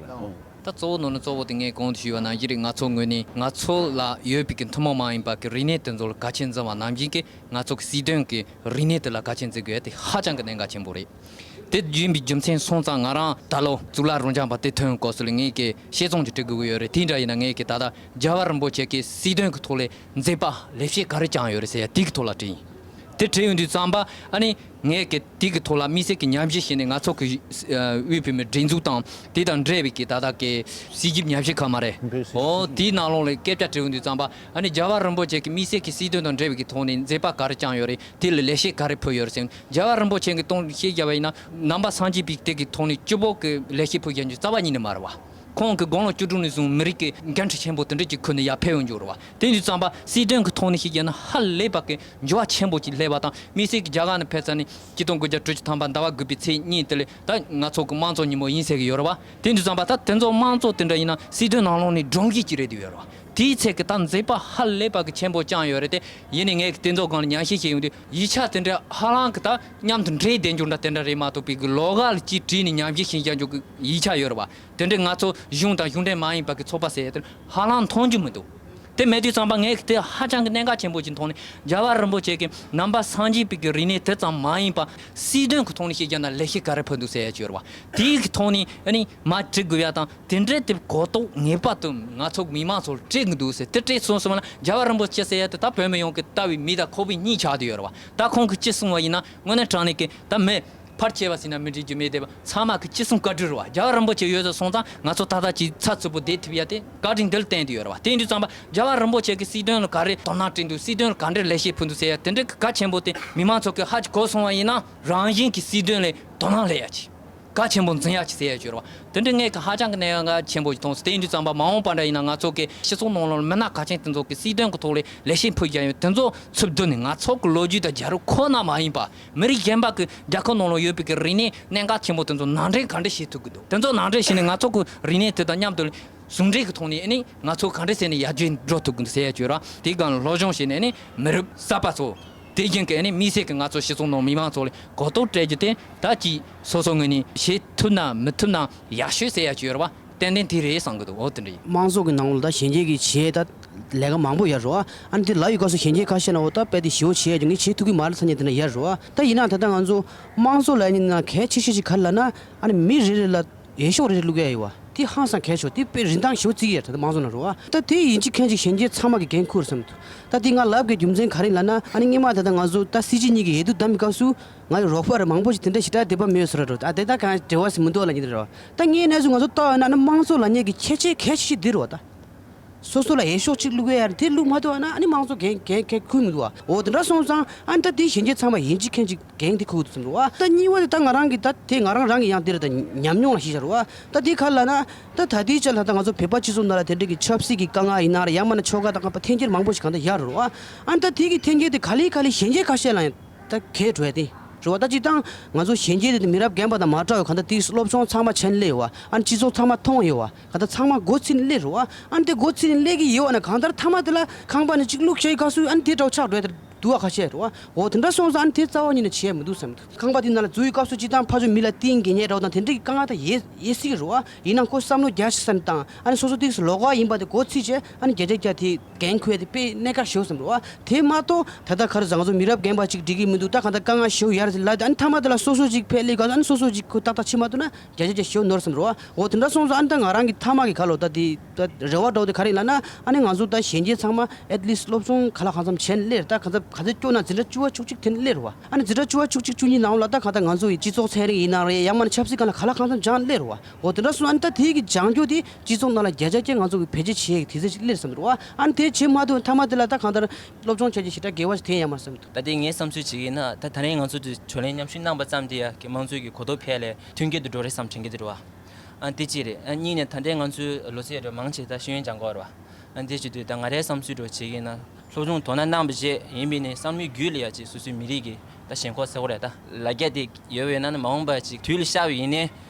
ད་གཙོ་བོ་ནོར་ནི་གཙོ་བོ་དེ་ངས་གོང་དུ་ཞུས་པ་ནང་བཞིན་རེད། ང་ཚོ་ངོས་ནས་ང་ཚོ་ལ་ཡོད་པའི་གི་ཐུན་མོང་མ་ཡིན་པ་གི་རིག་གནས་དེ་ཚོ་ལ་གལ་ཆེན་འཛིན་པ་ནང་བཞིན་གི་ང་ཚོ་གི་སྲིད་དོན་གི་རིག་གནས་དེ་ལ་གལ་ཆེན་འཛིན་དགོས་ཡ་དེ་ཧ་ཅང་གི་གནད་འགག་ཆེན་པོ་རེད། དེ་ཡིན་པའི་རྒྱུ་མཚན་སོང་ཙང་ང་རང་ད་ལོ་གཙུག་ལག་རབ་འབྱམས་པ་དེ་ཐོན་སྐབས་སུ་ལ་ངས་ཀྱི་བཤད་རྩོམ་ཅིག་འབྲི་དགོས་ཀྱི་ཡོད་རེད། དེ་འདྲ་ཡིན་ན་ངས་ཀྱི་ད་ལྟ་རྒྱལ་བ་རིན་པོ་ཆེ་གི་སྲིད་དོན་གྱི་ཐོག་ལས་མཛད་པ་ལེགས་བཤད་ག་རེ་བསྐྱངས་ཡོད་རེད་ཟེར་ཡ་དེ་གི་ཐོག་ལ་བྲིས་ཡིན། དེ་བྲིས་ཡོང་དུས་ཙམ་པ་ཨ་ནི་ངས་ཀྱི་དེ་གི་ཐོག་ལ་དམིགས་བསལ་གྱི་ཉམས་ཞིབ་བྱས་ནས་ང་ཚོ་གི་དབུས་བོད་མིའི་སྒྲིག་འཛུགས་དང་དེ་དང་འབྲེལ་བའི་གི་ད་ལྟ་གི་དཔྱད་ཞིབ་ཉམས་ཞིབ་ཁང་མ་རེད། འོ་དེའི་ནང་ལོགས་ལ་སྐད་ཆ་དྲི་ཡོང་དུས་ཙམ་པ་ཨ་ནི་རྒྱལ་བ་རིན་པོ་ཆེ་གི་དམིགས་བསལ་གྱི་སྲིད་དོན་དང་འབྲེལ་བའི་གི་ཐོག་ནས་མཛད་པ་ག་རེ་བསྐྱངས་ཡོད་རེད། དེ་ལ་ལེགས་བཤད་ག་རེ་ཕུལ་ཡོད་རེད་ཟེར། རྒྱལ་བ་རིན་པོ་ཆེ་གི་སྟེང་བཤད་རྒྱབ་པ་ཡིན་ན་ནང་པ་སངས་རྒྱས་པའི་དེ་གི་ཐོག་ནས་སྐྱོ་པོ་གི་ལེགས་བཤད་ཕུལ་རྒྱུ་རྩ་བ་ཉིད་ནས་མ་རེད་བ། ཁོང་གི་དགུང་ལོ་བཅུ་དྲུག་ནས་བཟུང་མི་རིགས་ཀྱི་འགན་འཁྲི་ཆེན་པོ་དེ་འདྲ་ཅིག་ཁུར་ནས་ཡར་ཕེབས་ཡོང་རྒྱུ་རེད་བ། དེ་ཡིན་དུས་ཙམ་པ་སྲིད་དོན་གྱི་ཐོག་ནས་བཤད་རྒྱུ་ན་ཧ་ལས་པ་གི་འགྱུར་བ་ཆེན་པོ་ཅིག་སླེབས་པ་དང་དམིགས་བསལ་གྱི་རྒྱ་གར་ནས་ཕེབས་ཚར་ནས་ཆིག་སྟོང་དགུ་བརྒྱ་དྲུག་ཅུ་ཐམ་པ་ཟླ་བ་དགུ་པའི་ཚེས་གཉིས་དེ་ལས་ད་ང་ཚོ་གི་དམངས་གཙོ་ཉིན་མོ་ཡིན་ཟེར་གྱི་ཡོད་རེད་བ། དེ་ཡིན་དུས་ཙམ་པ་ད་དེ་ཚོ་དམངས་གཙོ་དེ་འདྲ་ཡིན་ན་སྲིད་དོན་ནང་ལོགས་ནས་སྒྲོམ་གཞི་ཅིག་རེད་དེ་ཡོད་རེད་བ། དེའི་ཚད་ཀྱི་ད་མཛད་པ་ཧ་ལས་པ་གི་ཆེན་པོ་བསྐྱངས་ཡོད་རེད་དེ། ཡིན་ནའི་ངས་ཀྱི་དེ་ཚོ་སྒང་ལ་ཉམས་ཞིབ་བྱེད་ཡོང་དུས་ཡིག་ཆ་དེ་འདྲ་ཧ་ལམ་གྱི་ད་མཉམ་དུ་འདྲེས་བསྡད་རྒྱུ་འདྲ་དེ་འདྲ་རེད་མ་གཏོགས་པའི་གི་ལོགས་ཀ་ལ་ཅིག་བྲིས་ནས་ཉམས་ཞིབ་བྱེད་རྒྱག་རྒྱུ་གི་ཡིག་ཆ་ཡོད་རེད་བ། དེ་འདྲའི་ང་ཚོ་གཞུང་དང་གཞུང་འབྲེལ་མ་ཡིན་པ་གི་ཚོགས་པ་ཟེར་ཡ་དེ་ཧ་ལམ་མཐོང་རྒྱུ་མི་འདུག་དེ་མེད་དུས་ཙམ་པ་ངས་ཀྱི་དེ་ཧ་ཅང་གི་གནད་འགག་ཆེན་པོ་ཅིག་མཐོང་ནས་རྒྱལ་བ་རིན་པོ་ཆེ་གི་ནང་པ་སངས་རྒྱས་པའི་གི་རིག་གནས་དེ་ཙམ་མ་ཡིན་པ་སྲིད་དོན་གི་ཐོག་ནས་བཤད་རྒྱུ་ན་ལེགས་བཤད་ག་རེ་ཕུལ་འདུག་ཟེར་ཡ་ཅིག་ཡོད་རེད་བ། དེའི་གི་ཐོག་ནས་ཨ་ནི་མ་འབྲི་དགོས་ཡ་དང་། དེ་འདྲའི་དེ་གོ་རྟོགས་ངེས་པར་དུ་ང་ཚོ་མི་མང་ཚོར་སྤྲད་གི་འདུག་ཟེར། དེ་སྤྲད་སོང་ཙང་ལ་རྒྱལ་བ་རིན་པོ་ཆེ་ཟེར་ཡ་དེ་ད་བོད་མི་ཡོངས་ཀྱི་ལྟ་བའི་མིག་དང་ཁོག་པའི་སྙིང་ཆགས་བསྡད་ཡོད་རེད་བ། ད་ཁོང་གིས་ཅི་གསུངས་པ་ཡིན་ན་དངོས་གནས་དྲང་གནས་ཀྱི་ད་མི་ ཕར་བྱས་པ་ཟེར་ན་མི་འགྲིག་རྒྱུ་མེད་དེ། ཚང་མ་གི་ཅི་གསུང་བཀའ་དྲིན་རེད་བ། རྒྱལ་བ་རིན་པོ་ཆེ་ཡོད་ཟེར་སོང་ཙང་ང་ཚོ་ཏག་ཏག་ཅིག་ཚགས་ཚུད་པོ་བསྡད་ཐུབ་ཡ་དེ་བཀའ་དྲིན་འདི་ལ་བརྟེན་ཏེ་ཡོད་རེད་བ། དེ་ཡིན་དུས་ཙམ་པ་རྒྱལ་བ་རིན་པོ་ཆེ་གི་སྲིད་དོན་ལ་ག་རེ་དོ་སྣང་སྤྲད་འདུག་སྲིད་དོན་ལ་ག་འདྲ་ལེགས་བཤད་ཕུལ་འདུག་ཟེར་ཡ་དེ་འདྲ་གི་གལ་ཆེན་པོ་དེ་མི་མང་ཚོ་གི་ཧ་ཅིག་གོ་སོང་བ་ཡིན་ན་རང་བཞིན་གྱི་སྲིད་དོན་ལ་དོ་སྣང་སླེབས་ཡ་ཅིག་གལ་ཆེན་པོ་འཛིན་ཡག་ཅིག་ཟེར་ཡག་ཅིག་ཡོད་རེད་བ། དེ་འདྲ་ངས་ཀྱི་ཧ་ཅང་གི་གནད་འགག་ཆེན་པོ་ཞིག་མཐོང་སོང་། དེ་ཡིན་དུས་ཙམ་པ་མ་འོངས་པ་འདྲ་ཡིན་ན་ང་ཚོ་གི་སྤྱི་ཚོགས་ནང་ལོགས་ལ་མི་སྣ་གལ་ཆེན་དེ་ཚོ་གི་སྲིད་དོན་གྱི་ཐོག་ལ་ལེགས་བཤད་ཕུལ་རྒྱུ་ཡོད། དེ་ཚོ་ཚུར་བསྡུ་ནས་ང་ཚོ་གི་ལོ་རྒྱུས་དང་རྒྱལ་རབས་ཁོ་ན་མ་ཡིན་པ་མི་རིགས་གཞན་པ་གི་རྒྱལ་ཁབ་ནང་ལོགས་ཡོད་པའི་གི་རིག་གནས་གནད་འགག་ཆེན་པོ་དེ་ཚོ་ནང་འདྲེན་ག་འདྲ་བྱེད་ཐུབ་ཀྱི་འདུག་དེ་ཚོ་ནང་འདྲེན་བྱས་ནས་ང་ཚོ་གི་རིག་གནས་དེ་དང་མཉམ་དུ་ཟུང་འབྲེལ་གྱི་ཐོག་ནས་ཨ་ནི་ང་ཚོ་ག་འདྲ་བྱས་ནས་ཡར་རྒྱས་འགྲོ་ཐུབ་ཀྱི་འདུག་ཟེར་ཡག་ཅིག་ཡོད་རེད་བ། དེའི་སྒང་ལ་སློབ་སྦྱོང་བྱས་ནས་ཨ་ནི་མི་རབས་གསར་པ་ཚོ། དེ་བཞིན་གྱི་ཨ་ནི་དམིགས་བསལ་གྱི་ང་ཚོ་སྤྱི་ཚོགས་ནང་མི་མང་ཚོ་ལ་གོ་རྟོགས་སྤྲད་རྒྱུ་དེ་ད་ཅིག་སོ་སོ་ངོས་ནས་བྱེད་ཐུབ་ན་མི་ཐུབ་ན་ཡག་ཤོས་ཟེར་ཡག་ཅིག་ཡོད་རེད་བ། ཏན་ཏན་དེ་རེད་བསམ་གྱི་འདུག་འོ་དེ་འདྲ་ཡིན། དམངས་གཙོ་གི་ནང་ལ་ད་གཞོན་སྐྱེས་ཀྱི་བྱེད་ད་ལས་ཀ་མང་པོ་ཡོད་རེད་བ། ཨ་ནི་དེ་ལབ་ཡོད་སྐབས་སུ་གཞོན་སྐྱེས་ཁ་ཤས་ན་འོ་ད་དཔེ་དེ་ཞེ་པོ་བྱེད་ཡག་ཅིག་ངས་བྱེད་ཐུབ་ཀྱི་མ་རེད་ཚ་ཉེ་དེ་འདྲ་ཡོད་རེད་བ། ད་ཡིན་ན་ད་ལྟ་ང་ཚོ་དམངས་གཙོ་ལབ་ཡག་ནི་ན་གལ་ཆེ་ཤོས་ཅིག་ག་རེ་ལབ་ན་ཨ་ནི་མི་རེ་རེ་ལ་འོས་ཤོག་རེ་རེ་བླུག་ཡ་ཡོད་བ། དེ་ཧང་སང་གལ་ཆེ་བ། དེ་དཔེ་རིན་ཐང་ཞེ་པོ་བརྩི་གི་ཡོད་རེད་ད་དམངས་གཙོ་ནང་རེད་བ། ད་དེ་ཡིན་གཅིག་མཁན་གཅིག་གཞོན་སྐྱེས་ཚང་མ་གི་འགན་ཁུར་བསམ་འདུག་ད་དེ་ང་ལབ་དགོས་རྒྱུ་མཚན་ག་རེ་ལབ་ན་ཨ་ནི་སྔོན་མ་ད་ལྟ་ང་ཚོ་ད་སྲིད་སྤྱི་གཉིས་ཀྱི་འོས་བསྡུ་བདམས་པའི་སྐབས་སུ་ང་ཡི་རོགས་པ་རེ་མང་པོ་ཞིག་དེ་འདྲ་ཞེ་དྲག་དད་པ་མེད་ཟེར་ར་འགྲོ། ད་དེ་ད་གང་འབྲེལ་བ་ཞིག་མི་འདུག་ལབ་ཀྱི་འདུག་ར་བ། ད་ངའི་གནས་ཚུལ་ང་ཚོ་ལྟ་བ་ན་ཨ་ནི་དམངས་གཙོ་ལབ་མཁན་གྱི་ཁྱད་ཆོས་གལ་ཆེ་ཤོས་འདི་རེད་བ་ད། སོ་སོ་ལ་འོས་ཤོག་གཅིག་བླུག་ཡ་རེད། དེ་བླུག་མ་ཐུབ་པ་ན་ཨ་ནི་དམངས་གཙོ་འགན་འགན་འགན་འཁུར་མི་འདུག་བ། འོ་དེ་འདྲ་སོང་ཙང་ཨ་ནི་ད་དེ་གཞོན་སྐྱེས་ཚང་མ་ཡིན་གཅིག་མཁན་གཅིག་འགན་དེ་འཁུར་དགོས་བསམ་རེད་བ། ད་གཉིས་པ་དེ་ད་ང་རང་གི་ད་དེ་ང་རང་རང་གི་ཡང་དེ་རེད་ད་ཉམས་མྱོང་ལ་གཞི་བཞག་རེད་བ། ད་དེ་ག་རེ་ལབ་ན་ད་ད་ལྟའི་ཆར་ལ་ད་ང་ཚོ་བོད་པ་སྤྱི་ཚོགས་ནང་ལ་དེ་འདྲ་གི་ཆབ་སྲིད་ཀྱི་དཀའ་ངལ་ཡིན་ན་རེད། ཡང་མིན་ན་ཆོལ་ཁ་དང་ཁ་པ་འཐེན་འཁྱེར་མང་པོ་ཞིག་གང་ལྟར་ཡོད་རེད་བ། ཨ་ནི་ད་དེ་གི་འཐེན་འཁྱེར་དེ་ག་ལེ་ག་ལེ་གཞོན་སྐྱེས་ཁ་ཤས་ལ་ཡང་ད་གས་འགྲོ་ཡ་དེ་རེད་བ། ད་སྤྱིར་བཏང་ང་ཚོ་གཞོན་སྐྱེས་དེ་མི་རབས་རྒན་པ་དང་མ་འདྲ་བའི་གང་ལྟར་དེ་སློབ་སྦྱོང་ཚང་མ་བྱས་ནས་སླེབས་ཡོད་བ། ཨ་ནི་སྤྱི་ཚོགས་ཚང་མ་མཐོང་ཡོད་བ། གང་ལྟར་ཚང་མ་མགོ་ཚོས་ནས་སླེབས་རེད་བ། ཨ་ནི་དེ་མགོ་ཚོས་ནས་སླེབས་ཀྱི་ཡོད་བ་ན་གང་ལྟར་མཐའ་མ་དེ་ལ་ཁང་པ་ནས་གཅིག་བླུགས་བྱས་སྐབས་སུ་ཨ་ནི་དེ་འདྲ་བོ་ཆགས་འགྲོ་ཡ་དེ་འདུག་བ། ཁ་ཤས་རེད་བ། འོ་དེ་འདྲ་སོང་ཙང་ཨ་ནི་དེ་རྩ་བ་ཉིད་ནས་བྱས་མི་འདུག་བསམ་འདུག་ཁང་པ་དེ་ནང་ལ་འཛུལ་བའི་སྐབས་སུ་སྤྱིར་བཏང་ཕར་ཚུར་མི་ལ་གཏིང་གི་ཉེ་འདྲ་བོ་དང་དེ་འདྲ་གི་དཀའ་ངལ་དང་ཡོད་ཡོད་སྲིད་ཀྱི་རེད་བ། ཡིན་ནའང་ཁོ་བསམ་བློ་རྒྱ་ཆེ་ས་ནས་བཏང་ཨ་ནི་སོ་སོ་དེ་ལོགས་ཀ་ཡིན་པ་དེ་མགོ་ཚོས་བྱས་ཨ་ནི་བརྒྱ་ཆ་བརྒྱ་དེ་འགན་འཁུར་ཡ་དེ་དཔེ་གནད་འགག་ཞེ་པོ་བསམ་རེད་བ། དེ་མ་གཏོགས་ད་ལྟ་ག་རེ་ཟེར་ང་ཚོ་མི་རབས་རྒན་པ་ཅིག་འགྲིག་གི་མི་འདུག་ད་གང་ལྟར་དཀའ་ངལ་ཞེ་པོ་ཡོད་རེད་ལབ་དེ་ཨ་ནི་མཐའ་མ་དེ་ལ་སོ་སོ་ཅིག་ཕེབས་སླེབས་ག་ཨ་ནི་སོ་སོ་ཅིག་ཁོ་ཏག་ཏག་བྱེད་མ་ཐུབ་ན་བརྒྱ་ཆ་བརྒྱ་ཞེ་པོ་ནོར་བསམ་རེད་བ། འོ་དེ་འདྲ་སོང་ཙང་ཨ་ནི་ད་ང་རང་གི་མཐའ་མ་གི་ག་ལོ་ད་དེ་ད་རེ་བ་འདྲ་བོ་དེ་ག་རེ་ཡིན་ལབ་ན་ཨ་ནི་ང་ཚོ་ད་གཞོན་སྐྱེས་ཚང་མ་at least སློབ་སྦྱོང་ག་ལ་གང་འཚམ་བྱས་ནས་སླེབས་རེད། ད་ག་ཚོད་ག་ཚོད་སྐྱོ་ན་འཛིན་གྲྭ་བཅུ་པ་བཅུ་གཅིག་དེ་ནས་སླེབས་རེད་བ། ཨ་ནི་འཛིན་གྲྭ་བཅུ་པ་བཅུ་གཅིག་བཅུ་གཉིས་ནང་ལ་ད་གང་ལྟར་ང་ཚོ་ཡི་སྤྱི་ཚོགས་ཚན་རིག་ཡིན་ན་རེད། ཡང་མིན་ན་ཆབ་སྲིད་སྒང་ལ་ག་ལ་གང་འཚམ་སྦྱངས་སླེབས་རེད་བ། འོ་དེ་འདྲ་སོང་ཨ་ནི་ད་དེ་གི་སྦྱང་རྒྱུ་དེ་སྤྱི་ཚོགས་ནང་ལ་བརྒྱ་ཆ་བརྒྱ་ང་ཚོ་གི་བེད་སྤྱོད་བྱེད་ཡག་གི་དུས་ཚོད་ཅིག་སླེབས་བསམ་རེད་བ། ཨ་ནི་དེ་བྱེད་མ་ཐུབ་མཐའ་མ་དེ་ལ་ད་གང་ལྟར་སློབ་སྦྱོང་བྱ་རྒྱུ་ཞེ་དྲག་དགེ་བ་ཞིག་དེ་ཡང་མ་རེད་བསམ་འདུག་ད་ལྟའི་ངའི་བསམ་ཚུལ་བྱེད་ཀྱི་ཡིན་ན་ད་ད་རིང་ང་ཚོ་དེ་བགྲོ་གླེང་མཉམ་ཞུགས་གནང་པ་ཙམ་དེ་ཡ་གི་དམངས་གཙོའི་གི་གོ་རྟོགས་འཕེལ་ལས་མཐུན་རྐྱེན་དུ་འགྲོ་རེད་བསམ་དྲན་གྱི་འདུག་རེད་བ། ཨ་དེ་གཅིག་རེད། ཨ་གཉིས་ནས་ད་ལྟའི་ང་ཚོའི་ལོ་ཚད་རེད་མང་ཆེ་ད་ཤེས་ཡོན་སྦྱང་གི་ཡོད་རེད་བ། ཨ་དེ་བྱེད་དུས་ད་ང་རའི་བསམ་ཚུལ་འདྲ་བོ་བྱེད་ཀྱི་ཡིན་ན་སློབ་སྦྱོང་དོ་སྣང་གནང་བ་བྱས་ཡིན་པས་ནས་བསམ་བློའི་རྒྱུད་ལ་ཡ་ཅིག་སོ་སོའི་མི་རིགས་ཀྱི་ད་ཞེན་ཁོག་ཟེར་བ་རེད། ད་ལ་རྒྱ་དེ་ཡོད་པས་ན་མ་འོངས་པ་ཅིག་དུས་ལ་ཤར་བ་ཡིན་ནའི་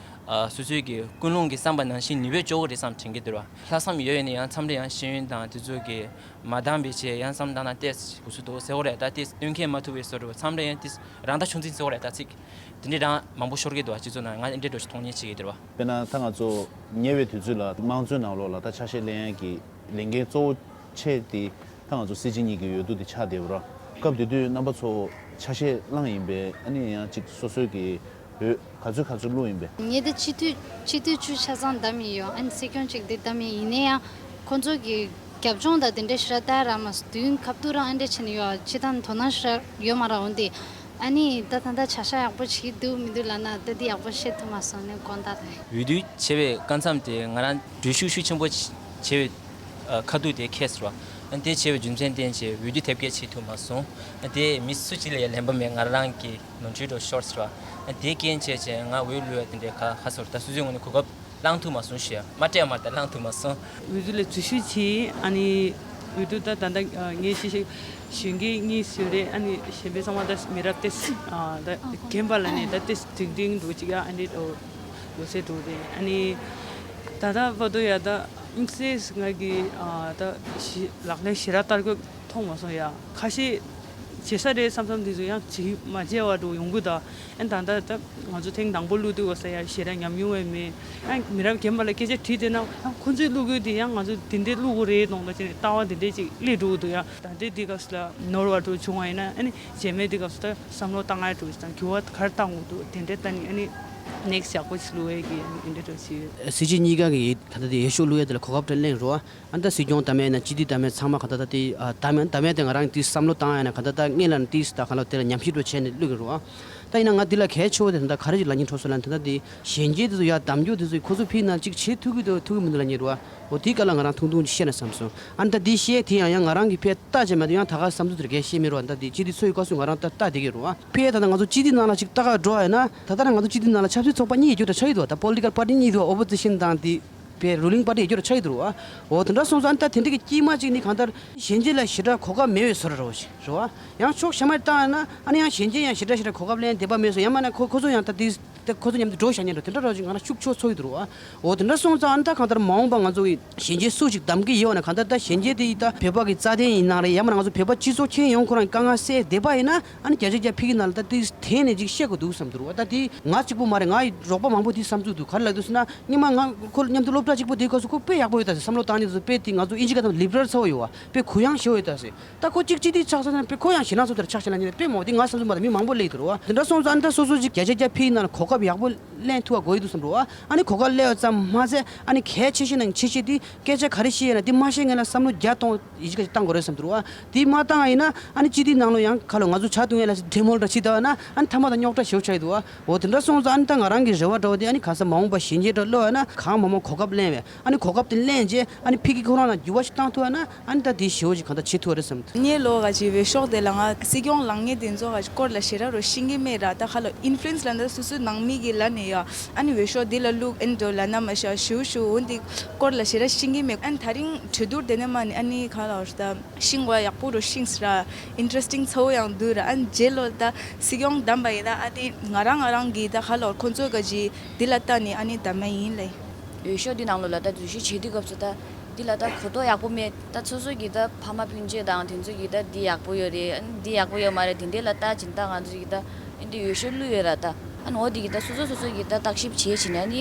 ཨ་སོ་སོའི་གི་ཀུན་སློང་གི་བསམ་པ་ནང་བཞིན་ནུས་པ་ལྕོགས་ཀྱི་རེད་བསམ་དྲན་གྱི་འདུག་ར། ལྷག་བསམ་ཡོད་པས་ན་ཡང་མཚམས་རེ་ཡང་ཤེས་ཡོན་དང་དེ་ཚོ་གི་མ་འདང་བའི་ཆེད་ཡང་བསམ་བློ་བཏང་ན་ཏོག་ཙམ་འགོ་ཚུགས་འདུག་ཟེར་བ་རེད། ད་དེ་སྟོན་མཁས་མ་ཐུབ་པའི་བཟོ་འདྲ་བ་མཚམས་རེ་ཡང་དེ་རང་ལྟ་ཆུང་འཛིན་ཟེར་བ་རེད། ད་ཚིག་དེ་འདྲའི་རང་མང་པོ་ཤོར་གྱི་འདུག་བ། སྤྱི་ཚོགས་ནང་ང་དེ་འདྲའི་འགྲོ་ཞིག་མཐོང་མཁན་བྱེད་ཀྱི་འདུག་བ། དཔེར་ན་ད་ང་ཚོ་ཉེ་བའི་དུས་ཚོད་ལ་དམངས་གཙོའི་ནང་ལོགས་ལ་ད་ཆ་ཤས་ལེན་ཡས་ཀྱི་ལས་འགན་གཙོ་བོ་ཆེ་དེ་ད་ང་ཚོ་སྲིད་སྤྱི་གཉིས་ཀྱི་འོས་བསྡུ་དེ་ཆགས་བསྡད་པ་རེད། སྐབས་དེ་དུས་རྣམ་པ་ཚོ་ཆ་ཤས་བླངས་ཡིན་པས་ཨ་ནི་ཡང་ཅིག་སོ་སོའི་གི་འོས་ག་ཚོད་ག་ཚོད་བླུགས་ཡིན་པས། ངས་དེ་སྤྱི་འཐུས་སྤྱི་འཐུས་བཅུ་ཆ་ཚང་བདམས་ཡིན་ཡོད། ཨ་ནི་སྲིད་སྐྱོང་གཅིག་དེ་བདམས་ཡིན། ཡིན་ན་ཡང་ཁོང་ཚོ་གི་རྒྱབ་ལྗོངས་དང་དེ་འདྲ་ཞེ་དྲག་ལྟ་ཡ་རག་མ་སོང་། དུས་ཡུན་ཁ་ཐུག་རང་ཨ་འདྲ་བྱས་ནས་ཡོད། སྤྱིར་བཏང་དོ་སྣང་ཞེ་དྲག་ཡོད་མ་རེད། འོན་ཏེ་ཨ་ནི་ད་ད་ལྟ་བྱ་བཞག་ཡག་པོ་བྱེད་ཀྱི་འདུག་མི་འདུག་ལབ་ན་ད་དེ་ཡག་པོ་བཤད་ཐུབ་མ་སོང་ནས་དགོངས་དག་རེད། འོས་བསྡུ་བྱེད་པའི་སྐབས་མཚམས་དེ་ང་རང་འགྲུལ་བཞུད་ཤུགས་ཆེན་པོ་བྱས་པའི་ཨ་ཁ་ཐུག་དེ་ཁེལ་སོང་བ། ཨ་དེ་བྱས་པའི་རྒྱུ་མཚན་བརྟེན་བྱས་འོས་བསྡུ་དེབ་སྐྱེལ་བྱེད་ཐུབ་མ་སོང་། ཨ་དེ་མི་སུ་གཅིག་ལ་ཡང་ལན་པ་མེད། ང་རང་གི་ནོར་འཁྲུལ་འདྲ་ཤོར་སོང་བ། ཨ་དེ་རྐྱེན་བྱས་བྱས་ང་འོས་བླུགས་ཡ་དེ་འདྲའི་ཁ་ཁ་སོར་ད་སོ་སོའི་ངོས་ནས་གོ་སྐབས་བླང་ཐུབ་མ་སོང་ཞུ་ཡ། མ་སྤྲད་མ་ད་བླང་ཐུབ་མ་སོང་། འོས་བསྡུ་ལ་འཛུལ་ཞུགས་བྱས། ཨ་ནི་འོས་བསྡུ་ད་ད་ལྟ་ངས་ཅི་ཞིག་གཞོན་སྐྱེས་གཉིས་ཞིག་རེད། ཨ་ནི་གཞན་པའི་ཚང་མ་ད་མི་རབས་ཏེ་ད་རྒན་པ་ལ་ནས་ད་ཏེ་དེང་དེང་འདུག་ཅིག་ཡ། ཨ་ནི་ལོ་ཚད་འདུག་རེད། ཨ་ནི་ད་ལྟ་བར་དུ་ཡ་ད་དམིགས་བསལ་ང་གི་ད་ལག་ལེན་ཞེ་དྲག་བསྟར་དགོས་མཐོང་མ་སོང་ཡ། ཁ་ཤས་བྱེད་ས་རེད་བསམ་བསམ་དེ་ཚོ་ཡང་བྱེད་མ་བྱས་པ་འདྲ་ཡོང་གི་ད། ཨན་ད་ལྟ་ད་ང་ཚོ་ཐེངས་དང་པོ་བླུགས་དུས་བ་ས་ཡ་ཞེ་དྲག་ཉམས་མྱོང་བས་མེད། ཨན་མི་རབས་རྒན་པ་ལ་སྐད་ཆ་དྲིས་དེ་ན་ཨ་ཁོ་ཚོས་བླུགས་དགོས་དེ་ཡང་ང་ཚོ་དེ་འདྲའི་བླུགས་དགོས་རེད་གཏོང་ད་ཅེ་ནས་ལྟ་བ་དེ་འདྲའི་ཅིག་སླེབས་འགྲོ་གི་འདུག་ཡ། ད་ལྟའི་དེ་སྐབས་སུ་ལ་ནོར་བ་འགྲོ་བྱུང་བ་ཡིན་ན་ཨ་ནི་རྗེས་མའི་དེ་སྐབས་སུ་ད་བསམ་བློ་བཏང་ཡ་འགྲོ་ཞིག་དང་འགྱུར་བ་ག་རེ་བཏང་དགོས་འདུག་དེ་འདྲའི་ལྟ་ནི་ཨ་ནི་ནེག་སི་ཡག་པོ་ཞིག་བླུགས་ཡ་གི་ཨ་ནི་འདི་འདྲ་འགྲོ་ཞིག་ཡོད། སྲིད་སྤྱི་གཉིས་ཀ་གི་ད་ལྟ་དེ་འོས་ཤོག་བླུགས་ཡ་དེ་ལ་གོ་སྐབས་དེ་གླེང་རོགས་ཨ། ཨ་ནི་ད་སྲིད་སྐྱོང་བདམས་ཡས་ན་སྤྱི་འཐུས་བདམས་ཡས་ཚང་མ་ག་ད་ད་དེ་ཨ་བདམས་ཡས་བདམས་ཡས་དེ་ང་རང་གི་དེ་བསམ་བློ་བཏང་ཡས་ན་ག་ད་ད་སྔོན་ལ་ནི་དེ་ད་ག་ལ་དེ་ལ་ཉམས་ཞིབ་འགྲོ་བྱས་ནས་བླུག་གི་རོགས་ཨ། ད་ཡིན་ན་ང་འདི་ལ་གལ་ཆེ་བོ་དེ་ད་ལྟ་ག་རེ་ཞིག་ལབ་སྙིང་འདོད་སོང་ལབ་ན། ད་ལྟ་འདི་གཞོན་སྐྱེས་དེ་ཚོ་ཡར་གདམ་རྒྱུ་དེ་ཚོ་ཁོ་ཚོ་ཕི་ན་ཅིག་བྱེད་ཐུབ་ཀྱི་འདུག་ཐུབ་ཀྱི་མི་འདུག་ལབ་སྙིང་འདོད་རེད་བ། འོ་དེའི་སྐོར་ལ་ང་རང་ཐུང་ཐུང་ཅིག་བཤད་ན་བསམ་སོང་། ཨ་ནི་ད་འདི་བཤད་དེ་ཡང་ཡང་ང་རང་གི་ཕར་ལྟ་བྱས་མ་གཏོགས་ཡང་ད་ག་བསམ་ཚུལ་དེ་གས་བཤད་མི་རུང་བ། ད་འདི་སྤྱི་འཐུས་ཚོ་ཡི་སྐབས་སུ་ང་རང་ད་ལྟ་བསྡད་ཀྱི་རེད་བ། ཕར་ད་ལྟ་ང་ཚོ་སྤྱི་འཐུས་ནང་ལ་ཅིག་ལྟ་ག་འགྲོ་བ་ཡིན་ན། ད་ལྟ་ང་ཚོ་སྤྱི་འཐུས་ནང་ལ་ཆབ་སྲིད་ཚོགས་པ་གཉིས་ཡོད་རྒྱུ་འདྲ་ཆགས་ཀྱི་འདུག་བ། ད་པོ་ལི་ཊི་ཀལ་པར་ཊི་གཉིས་འདུག་བ། ཨོ་པོ་ཛི་ཤན་དང་དེ་པའི་རུ་ལིང་པར་ཊི་ཡོད་རྒྱུ་འདྲ་ཆགས་ཀྱི་འདུག་བ། འོ་དེ་འདྲ་སོང་ཙང་ཨ་ནི་ད་དེ་འདྲ་གི་དཀྱིལ་མ་ཅིག་ནི་གང་ལྟར་གཞོན་སྐྱེས་ལ་ཞེ་དྲག་གོ་སྐབས་མེད་པའི་བཟོ་འདྲ་རེད་བ། རེད་བ། ཡང་ཕྱོགས་གཞན་མ་བཏང་ཡང་ན་ཨ་ནི་ཡང་གཞོན་སྐྱེས་ཡང་ཞེ་དྲག་ཞེ་དྲག་གོ་སྐབས་ལེན་འདོད་པ་མེད་སོང་། ཡང་མིན་ན་ཁོ་ཁོ་ཚོ་ཡང་ད་དེ་ད་ཁོ་ཚོ་མཉམ་དུ་འགྲོ་བཞག་ཉན་འགྲོ་དེ་འདྲ་རོགས་ཅིག་ང་རང་ཤུགས་ཆེ་ཚོར་གྱི་འདུག་བ། འོ་དེ་འདྲ་སོང་ཙང་ཨ་ནི་ད་གང་ལྟར་མ་འོངས་པ་ང་ཚོ་གི་གཞོན་སྐྱེས་སུ་ཞིག་གདམ་གྱི་ཡོད་ན། གང་ལྟར་ད་གཞོན་སྐྱེས་དེ་ད་བོད་པ་གི་རྩ་དོན་ཡིན་ནའང་རེད། ཡང་མིན་ན་ང་ཚོ་བོད་པ་སྤྱི་ཚོགས་ཁྱོན་ཡོངས་ཁོ་རང་གི་དཀའ་ངལ་སེལ་འདོད་པ་ཡིན་ན། ཨ་ནི་བརྒྱ་ཆ་བརྒྱ་ཕ་གི་ནང་ལ་ད་དེ་དེ་ནས་ཅིག་བཤད་དགོས་འདུག་བསམ་འདུག་བ། ད་དེ་ང་གཅིག་པུ་མ་རེད། ང་ཡི་རོགས་པ་མང་པོ་དེ་བསམ་ཚུལ་འདུག་ག་རེ་ལབ་འདུག་ཟེར་ན། སྔོན་མ་ང་ཁོ་མཉམ་དུ་སློབ་གྲྭ་གཅིག་པོ་དེ་སྐབས་སུ་ཁོ་དཔེ་ཡག་པོ་ཡོད་ད་ཟེར་བསམ་བློ་བཏང་ནས་དེ་ཚོ་དཔེ་དེ་ང་ཚོ་ཨིན་ཇི་སྐད་དང་ལིབ་རལ་ཚ་བོ་ཡོད་བ། དཔེ་གུ་ཡངས་ཞེ་བོ་ཡོད་ད་ཟེར། ད་ཁོ་གཅིག་གཅིག་དེ་ཆགས་ས་ན་དཔེ་ཁོ་ཡང་ཞེད་སྣང་ཚ་བོ་དེ་ཆགས་ཞེད་སྣང་ཉིད་དཔེ་མང་བོ་དེ་ང་བསམ་ཚུལ་མ་དང་མི་མང་པོ་སླེབས་འདུག་བ། དེ་འདྲ་སོང་ཙང་ཨ་ནི་ད་སོ་སོ་ཅིག་བརྒྱ་ཆ་བརྒྱ་ཕ་གི་ནང་ལ་གོ་སྐབས་ཡག་པོ་ལེན་ཐུབ་པ་དགོས་ཡི་འདུག་བསམ་འདུག་བ། ཨ་ནི་གོ་སྐབས་སླེབས་པ་ཙམ་མ་ཟད་ཨ་ནི་གལ་ཆེ་ཤོས་ནང་ཆེ་ཤོས་དེ་སྐད་ཆ་ག་རེ་བཤད་ཡོད་ན་དེ་མ་བཤད་སྔོན་ལ་བསམ་བློ་བརྒྱ་སྟོང་ཡི་གེ་བཏང་དགོས་རེད་བསམ་འདུག་བ། དེ་མ་བཏང་བ་ཡིན་ན་ཨ་ནི་སྤྱི་འཐུས་ནང་ལོགས་ཡང་ཁ་ལོ་ང་ཚོ་ཆ་བཏུང་ཡ་ལ་འབྲེལ་མོལ་འདྲ་བྱེད་ད་བ་ན་ཨ་ནི་ཐ་མ་དང་རྙོག་དྲ་ཞེ་བོ་ཆགས་ཡི་འདུག་བ། འོ་དེ་འདྲ་སོང་ཙང་ཨ་ནི་ད་ང་རང་གི་རེ་བ་འདྲ་བོ་དེ་ཨ་ནི་གང་ཟག་མ་འོངས་པ་གཞོན་སྐྱེས་འདྲ་སླེབས་པ་ན་གང་མང་མང་གོ་སྐབས་ལེན་བས། ཨ་ནི་གོ་སྐབས་དེ་ལེན་རྗེས་ཨ་ནི་ཕ་གི་ཁོ་རང་ལ་འགྱུར་བ་ཞིག་བཏང་ཐུབ་པ་ན་ཨ་ནི་ད་དེ་ཞེ་བོ་ཞིག་གང་ལྟར་བྱེད་ཐུབ་པ་རེད་བསམ་འདུག་ངའི་ལོ་ག་ཅིག་འོས་ཤོག་དེ་ལ་ང་སྲིད་སྐྱོང་ལངས་མཁན་དེ་ཚོ་ག་ཅིག་སྐོར་ལ་ཞེ་དྲག་རུ་ཤེས་ཀྱི་མེད་ར། ད་ཁ་ལོ་ཨིན་ཕུ་ལུ་ཨེན་སི་ལབ་ན་ད་སོ་སོའི་ནང་མི་གི་ལ་ནས་ཡ་ཨ་ནི་འོས་ཤོག་འདི་ལ་བླུག་ཨེ་འགྲོ་ལབ་ན་མ་ཤ་ཞུ་ཞུ་འོ་འདི་སྐོར་ལ་ཞེ་དྲག་ཤེས་ཀྱི་མེད། ཨ་ནི་ད་རིང་གྲོས་བསྡུར་དེ་ནས་མ་ནི་ཨ་ནི་ཁ་ལོ་ད་ཤེས་དགོས་ཡག་པོ་རུ་ཤེས་ར། ཨིན་ཊ་རེ་སི་ཊིང་ཚ་བོ་ཡང་འདུག་ར། ཨ་ནི་རྗེས་ལོ་ད་སྲིད་སྐྱོང་བདམས་པ་ཡིན་ན་ཨ་ནི་ང་རང་ང་རང་གི་ད་ཁ་ལོ་ཁོ་ཚོ་ག་ཅིག་འདི་ལ་ལྟ་ནས་ཨ་ནི་བདམས་མ་ཡིན་ལེ། འོས་ཤོག་འདི་ནང་ལོགས་ལ་ད་འཛུལ་ཞུགས་བྱེད་དུས་སྐབས་སུ་ད་འདི་ལ་ད་གོ་རྟོགས་ཡག་པོ་མེད། ད་སོ་སོ་གི་ད་ཕ་མ་སྤུན་མཆེད་དང་དེ་ཚོ་གི་ད་འདི་ཡག་པོ་ཡོད་རེད། ཨ་ནི་འདི་ཡག་པོ་ཡོད་མ་རེད། དེ་འདྲས་ལ་ལྟ་བྱེད་ད་ང་ཚོ་གི་ད་ཨ་འདི་འོས་ཤོག་བླུགས་ཡོད་ར། ད་ཨ་ནི་འོ་འདི་གི་ད་སོ་སོ་སོ་སོ་གི་ད་བརྟག་ཞིབ་བྱེད་བྱེད་ན་ནི་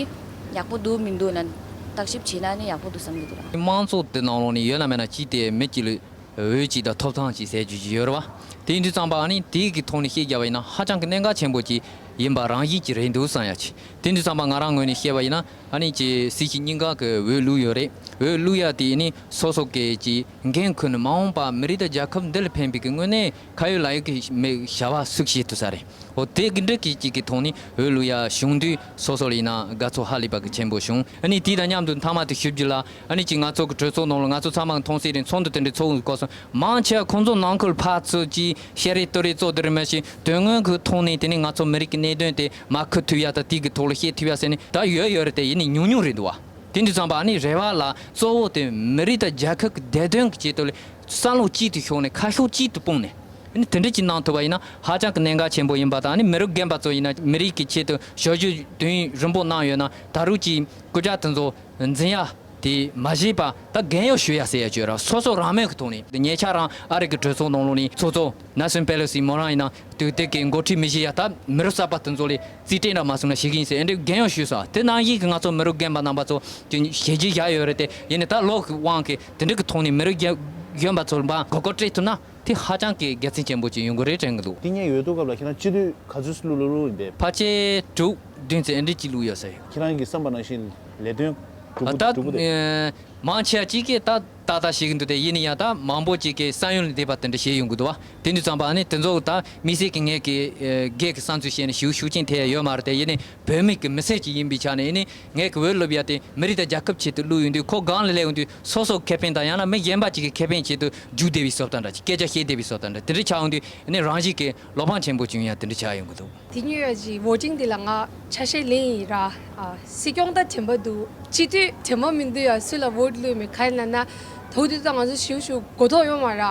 ཡག་པོ་འདུག་མི་འདུག་ན་བརྟག་ཞིབ་བྱེད་ན་ནི་ཡག་པོ་འདུག་བསམ་གི་འདུག་ར། དམངས་གཙོ་དེ་ནང་ལོགས་ནས་ཡོད་ན་མེད་ན་ཅི་སྟེ་མི་གཅིག་ལ་འོས་གཅིག་དང་ཐོབ་ཐང་གཅིག་ཟེར་རྒྱུ་ཅིག་ཡོད་རེད་བ། དེ་ཡིན་དུས་ཙམ་པ་ཨ་ནི་དེའི་གི་ཐོག་ནས་བཤད་རྒྱབ་པ་ཡིན་ན་ཧ་ཅང་གི་གནད་འགག་ཆེན་པོ་ཅིག་ཡིན་པ་རང་བཞིན་གྱིས་རེད་འདུག་བསམ་ཡ་ཅིག་དེ་ཡིན་དུས་ཙམ་པ་ང་རང་ངོས་ནས་བཤད་པ་ཡིན་ན་ཨ་ནི་ཅིག་སྲིད་སྤྱི་གཉིས་ཀ་གི་འོས་བླུགས་ཡོད་རེད། འོས་བླུགས་ཡ་དེ་ནི་སོ་སོ་གི་ཅིག་འགན་འཁུར་ནས་མ་འོངས་པ་མི་རིགས་དང་རྒྱལ་ཁབ་འདི་ལ་ཕན་པའི་གི་དངོས་གནས་ཁ་ཡོད་ལག་ཡོད་ཀྱི་མི་བྱ་བ་སུ་བྱེད་ཐུབ་ས་རེད། འོ་དེ་གི་འདྲ་གི་ཅིག་གི་ཐོག་ནས་འོས་བླུགས་ཡ་བྱུང་དུས་སོ་སོ་ལ་ཡིན་ན་དགའ་ཚོར་ཧ་ལས་པ་གི་ཆེན་པོ་བྱུང་། ཨ་ནི་དེ་དང་མཉམ་དུ་མཐའ་མ་དེ་ཞུ་རྒྱུ་ལ་ཨ་ནི་ཅིག་ང་ཚོ་གི་གྲོས་ཚོགས་ནང་ལ་ང་ཚོ་ཚང་མ་གི་མཐོང་གསལ་རེད། ཚོགས་འདུ་དེ་འདྲའི་ཚོགས་དགོས་སོང་། མང་ཆེ་བ་ཁོང་ཚོ་ནང་ཁུལ་ཕར་ཚུར་ཅིག་བཤད་རེས་བསྟོད་རེས་ཚོགས་དེ་རེད་མ་གཞི་དོན་དངོས་ཀྱི་ཐོག་ནས་དེ་ནི་ང་ཚོ་མི་རིགས་ཀྱི་གནད་དོན་དེ་མར་ཁུར་ཐུབ་ཡ་དང་དེ་གི་ཐོག་ལ་བཤད་ཐུབ་ཡ་ཟེར་ནས་ད་ཡོད་ཡོད་རེད་དེ་ཡིན་ནའི་ཉུང་ཉུང་རེད་འདུག་བ། དེ་འདྲ་ཙམ་པ་ཨ་ནི་རེ་བ་ལ་གཙོ་བོ་དེ་མི་རིགས་དང་རྒྱལ་ཁབ་ཀྱི་བདེ་དོན་གྱི་ཆེད་དུ་ལས་བསམ་བློ་གཅིག་ཏུ་ཤོང་ནས་ཁ་ཕྱོགས་གཅིག་ཏུ་སྤུངས་ནས་ཨ་ནི་དེ་འདྲ་ཅིག་གནང་ཐུབ་པ་ཡིན་ན་ཧ་ཅང་གི་གནད་འགག་ཆེན་པོ་ཡིན་པ་དང་ཨ་ནི་མི་རབས་རྒན་པ་ཚོ་ཡིན་ན་མི་རིགས་ཀྱི་ཆེད་དུ་ཞབས་ཞུ་དུས་ཡུན་རིང་པོ་གནང་ཡོད་ན་ད་རུང་ཅིག་སྐུ་ཕྱྭ་དེ་ཚོ་འཛིན་ཡ་དེ་མ་བཞེས་པ་ད་རྒན་གཡོག་ཞུ་ཡ་ཟེར་ཡ་བརྗོད་ར་སོ་སོ་རང་མོས་ཀྱི་ཐོག་ནས་ཉེ་ཆར་རང་ཨ་རི་གི་གྲོས་ཚོགས་ནང་ལོགས་ནས་ཚོགས་གཙོ་ནེལ་སོན་པེ་ལོ་སི་མོ་རང་ཡིན་ན། དུས་དེབ་ཀྱི་འགོ་ཁྲིད་མི་བཞི་ཡ་ད་མི་རབས་གསར་པ་དེ་ཚོ་ལས་རྩིས་སྤྲད་འདྲ་མ་སོང་ན་ཤེས་ཀྱི་ཡིན་ཟེར་ཨེ་འདྲའི་རྒན་ཡོག་ཞུས་སོང་། དེ་ནང་བཞིན་གྱི་ང་ཚོ་མི་རབས་རྒན་པ་རྣམ་པ་ཚོ་ཀྱི་ཞལ་གྱིས་བཞག་ཡོད་རེད་དེ་ཡིན་ནའི་ད་ལོ་གི་དབང་གིས་དེ་འདྲ་གི་ཐོག་ནས་མི་རབས་རྒན་རྒན་པ་ཚོར་མར་མགོ་སྐོར་སྤྲད་ཐུབ་ན་དེ་ཧ་ཅང་གི་དགེ་མཚན་ཆེན་པོ་ཅིག་ཡོང་གི་རེད་དྲན་གི་འདུག་དེ་སྔོན་འོས་བསྡུ་སྐབས་ལ་ཁྱེད་རང་སྤྱི་འཐུས་ག་ཚོད་བླུགས་བླུགས་ཡིན་པས། ཕལ་ཆེར་དྲུག་བདུན་ཙམ་ཨེ་འདྲ་ཅིག་བླུགས་ཡོད་ས་ཡོད། ཁྱེད་རང་གིས་བསམ་པ་ནང་བཞིན་ལས་དོན་འགྲུབ་ད་འགྲུབ་པོ་དེ། མང་ཆེ་བ་གཅིག་གིས་ད་ཏག་ཏག་བྱེད་ཀྱི་འདུག་སྟེ་ཡིན་ན་ཡང་ད་མང་པོ་གཅིག་གིས་བསམ་ཡུལ་ལས་འདས་པ་དེ་འདྲ་བྱས་ཡོང་གི་འདུག་བ། དེ་འདྲ་ཙམ་པ་ཨ་ནི་དེ་ཚོ་ད་དམིགས་བསལ་གྱི་ངས་ཀྱི་སྒེར་གྱི་བསམ་ཚུལ་བཤད་ནས་ཞུ་ཤུགས་རྐྱེན་ཐེབས་ཡ་ཡོད་མ་རེད་དེ་ཡིན་ནའི་བོད་མི་གི་མི་སེར་ཅིག་ཡིན་པའི་ཆ་ནས་ཡིན་ནའི་ངས་ཀྱི་འོས་བླུགས་ཡ་དེ་མི་རིགས་དང་རྒྱལ་ཁབ་ཆེད་དུ་བླུགས་ཡོང་དུས་ཁོ་སྒང་ལ་སླེབས་ཡོང་དུས་སོ་སོ་ཁེ་ཕན་དང་ཡང་ན་མི་གཞན་པ་ཅིག་གི་ཁེ་ཕན་ཆེད་དུ་རྒྱུག་བསྡད་པའི་བཟོ་ལྟ་འདྲ་ཅིག་སྐད་ཆ་བཤད་བསྡད་པའི་བཟོ་ལྟ་འདྲ་དེ་འདྲ་ཆགས་ཡོང་དུས་ཡིན་ནའི་རང་བཞིན་གྱི་བློ་ཕམ་ཆེན་པོ་བྱུང་ཡ་དེ་འདྲ་ཆགས་ཡོང་གི་འདུག་དེ་ཉིན་ཡོད་ཀྱི་voting དེ་ལ་ང་ཆ་ཤས་ལེན་ཡིན་ར། ཨ། སྲིད་སྐྱོང་ད་དྲན་པ་འདུག་སྤྱི་འཐུས་དྲན་པ་མི་འདུག་ཡ། སུ་ལ་vote བླུགས་མེད་ག་ཡིན་ལབ་ན། ད་དུང་ད་ང་ཚོ་ཞུ་ཞུ་གོ་རྟོགས་ཡོད་མ་ར།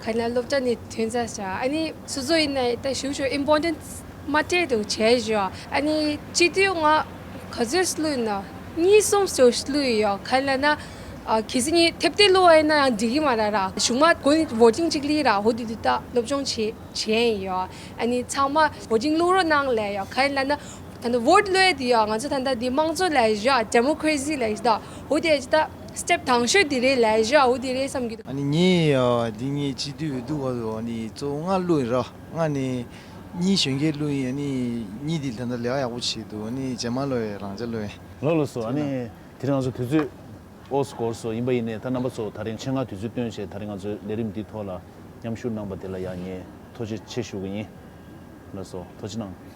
ག་ཡིན་ལབ་སློབ་གྲྭ་ནས་ཐོན་ཚར་ཤག་ཨ་ནི་སོ་སོ་ཡིན་ན་ད་ཞུ་ཞུ་important མ་སྤྲད་འདུག་བྱས་ཞུ། ཨ་ནི་སྤྱི་འཐུས་ང་ག་ཚོད་བླུགས་ཡིན་ན་གཉིས་གསུམ་ཞུ་བླུགས་ཡོད་ཡ། ག་ཡིན་ལབ་ན། ཨ། གལ་སྲིད་ངས་ཐེབས་ཏེ་བླུགས་པ་ཡིན་ན་ཡང་འགྲིག་གི་མ་ར་ར། གཞུག་མ་གོ་ནི་voting གཅིག་ལས་ར་འོ་དེ་དུས་ད་སློབ་སྦྱོང་བྱེད་བྱས་ཡིན་ཡོད། ཨ་ནི་ཚང་མ་voting བླུགས་རོགས་གནང་ལབ་ཡོད། ག་ཡིན་ལབ་ན་ད་ནི་vote བླུགས་ཡ་དེ་ཡོད་ང་ཚོ་ད་ལྟ་འདི་དམངས་གཙོ་ལབ་ཡོད་democracy ལབ་ཡོད་ད། འོ་དེ་ད་step དང་ཤོས་དེ་རེད་ལབ་ཡོད། འོ་དེ་རེད་བསམ་གྱི་འདུག་ཨ་ནི་ངས་ཡ་འདི་ངས་སྤྱི་འཐུས་འོས་བསྡུ་བར་དུ་ཨ་ནི་གཙོ་བོ་ལྔ་བླུགས་ཡིན་ར། ལྔ་ནས་གཉིས་གཞོན་སྐྱེས་བླུགས་ཡིན། ཨ་ནི་གཉིས་དེ་ད་ལྟ་ལས་ཀ་ཡག་པོ་བྱེད་འདུག་ཨ་ནི་རྗེས་མ་བླུགས་ཡ་རང་ཅག་བླུགས་ཡིན། ལགས་ལགས་སོ། ཨ་ནི་དེ་རིང་ང་ཚོ་དུས་ཚོད་འོས་སུ་འགོར་སོང་ཡིན་པ་ཡིན་ནའི་ད་རྣམ་པ་ཚོ་ད་རིང་ཆེད་མངགས་དུས་ཚོད་བཏོན་བྱས་ད་རིང་ང་ཚོའི་ལས་རིམ་འདིའི་ཐོག་ལ་མཉམ་ཞུགས་གནང་པ་དེ་ལ་ཡང་ངས་ཐུགས་རྗེ་ཆེ་ཞུ་གི་ཡིན། ལགས་སོ། ཐུགས་རྗེ་གནང་།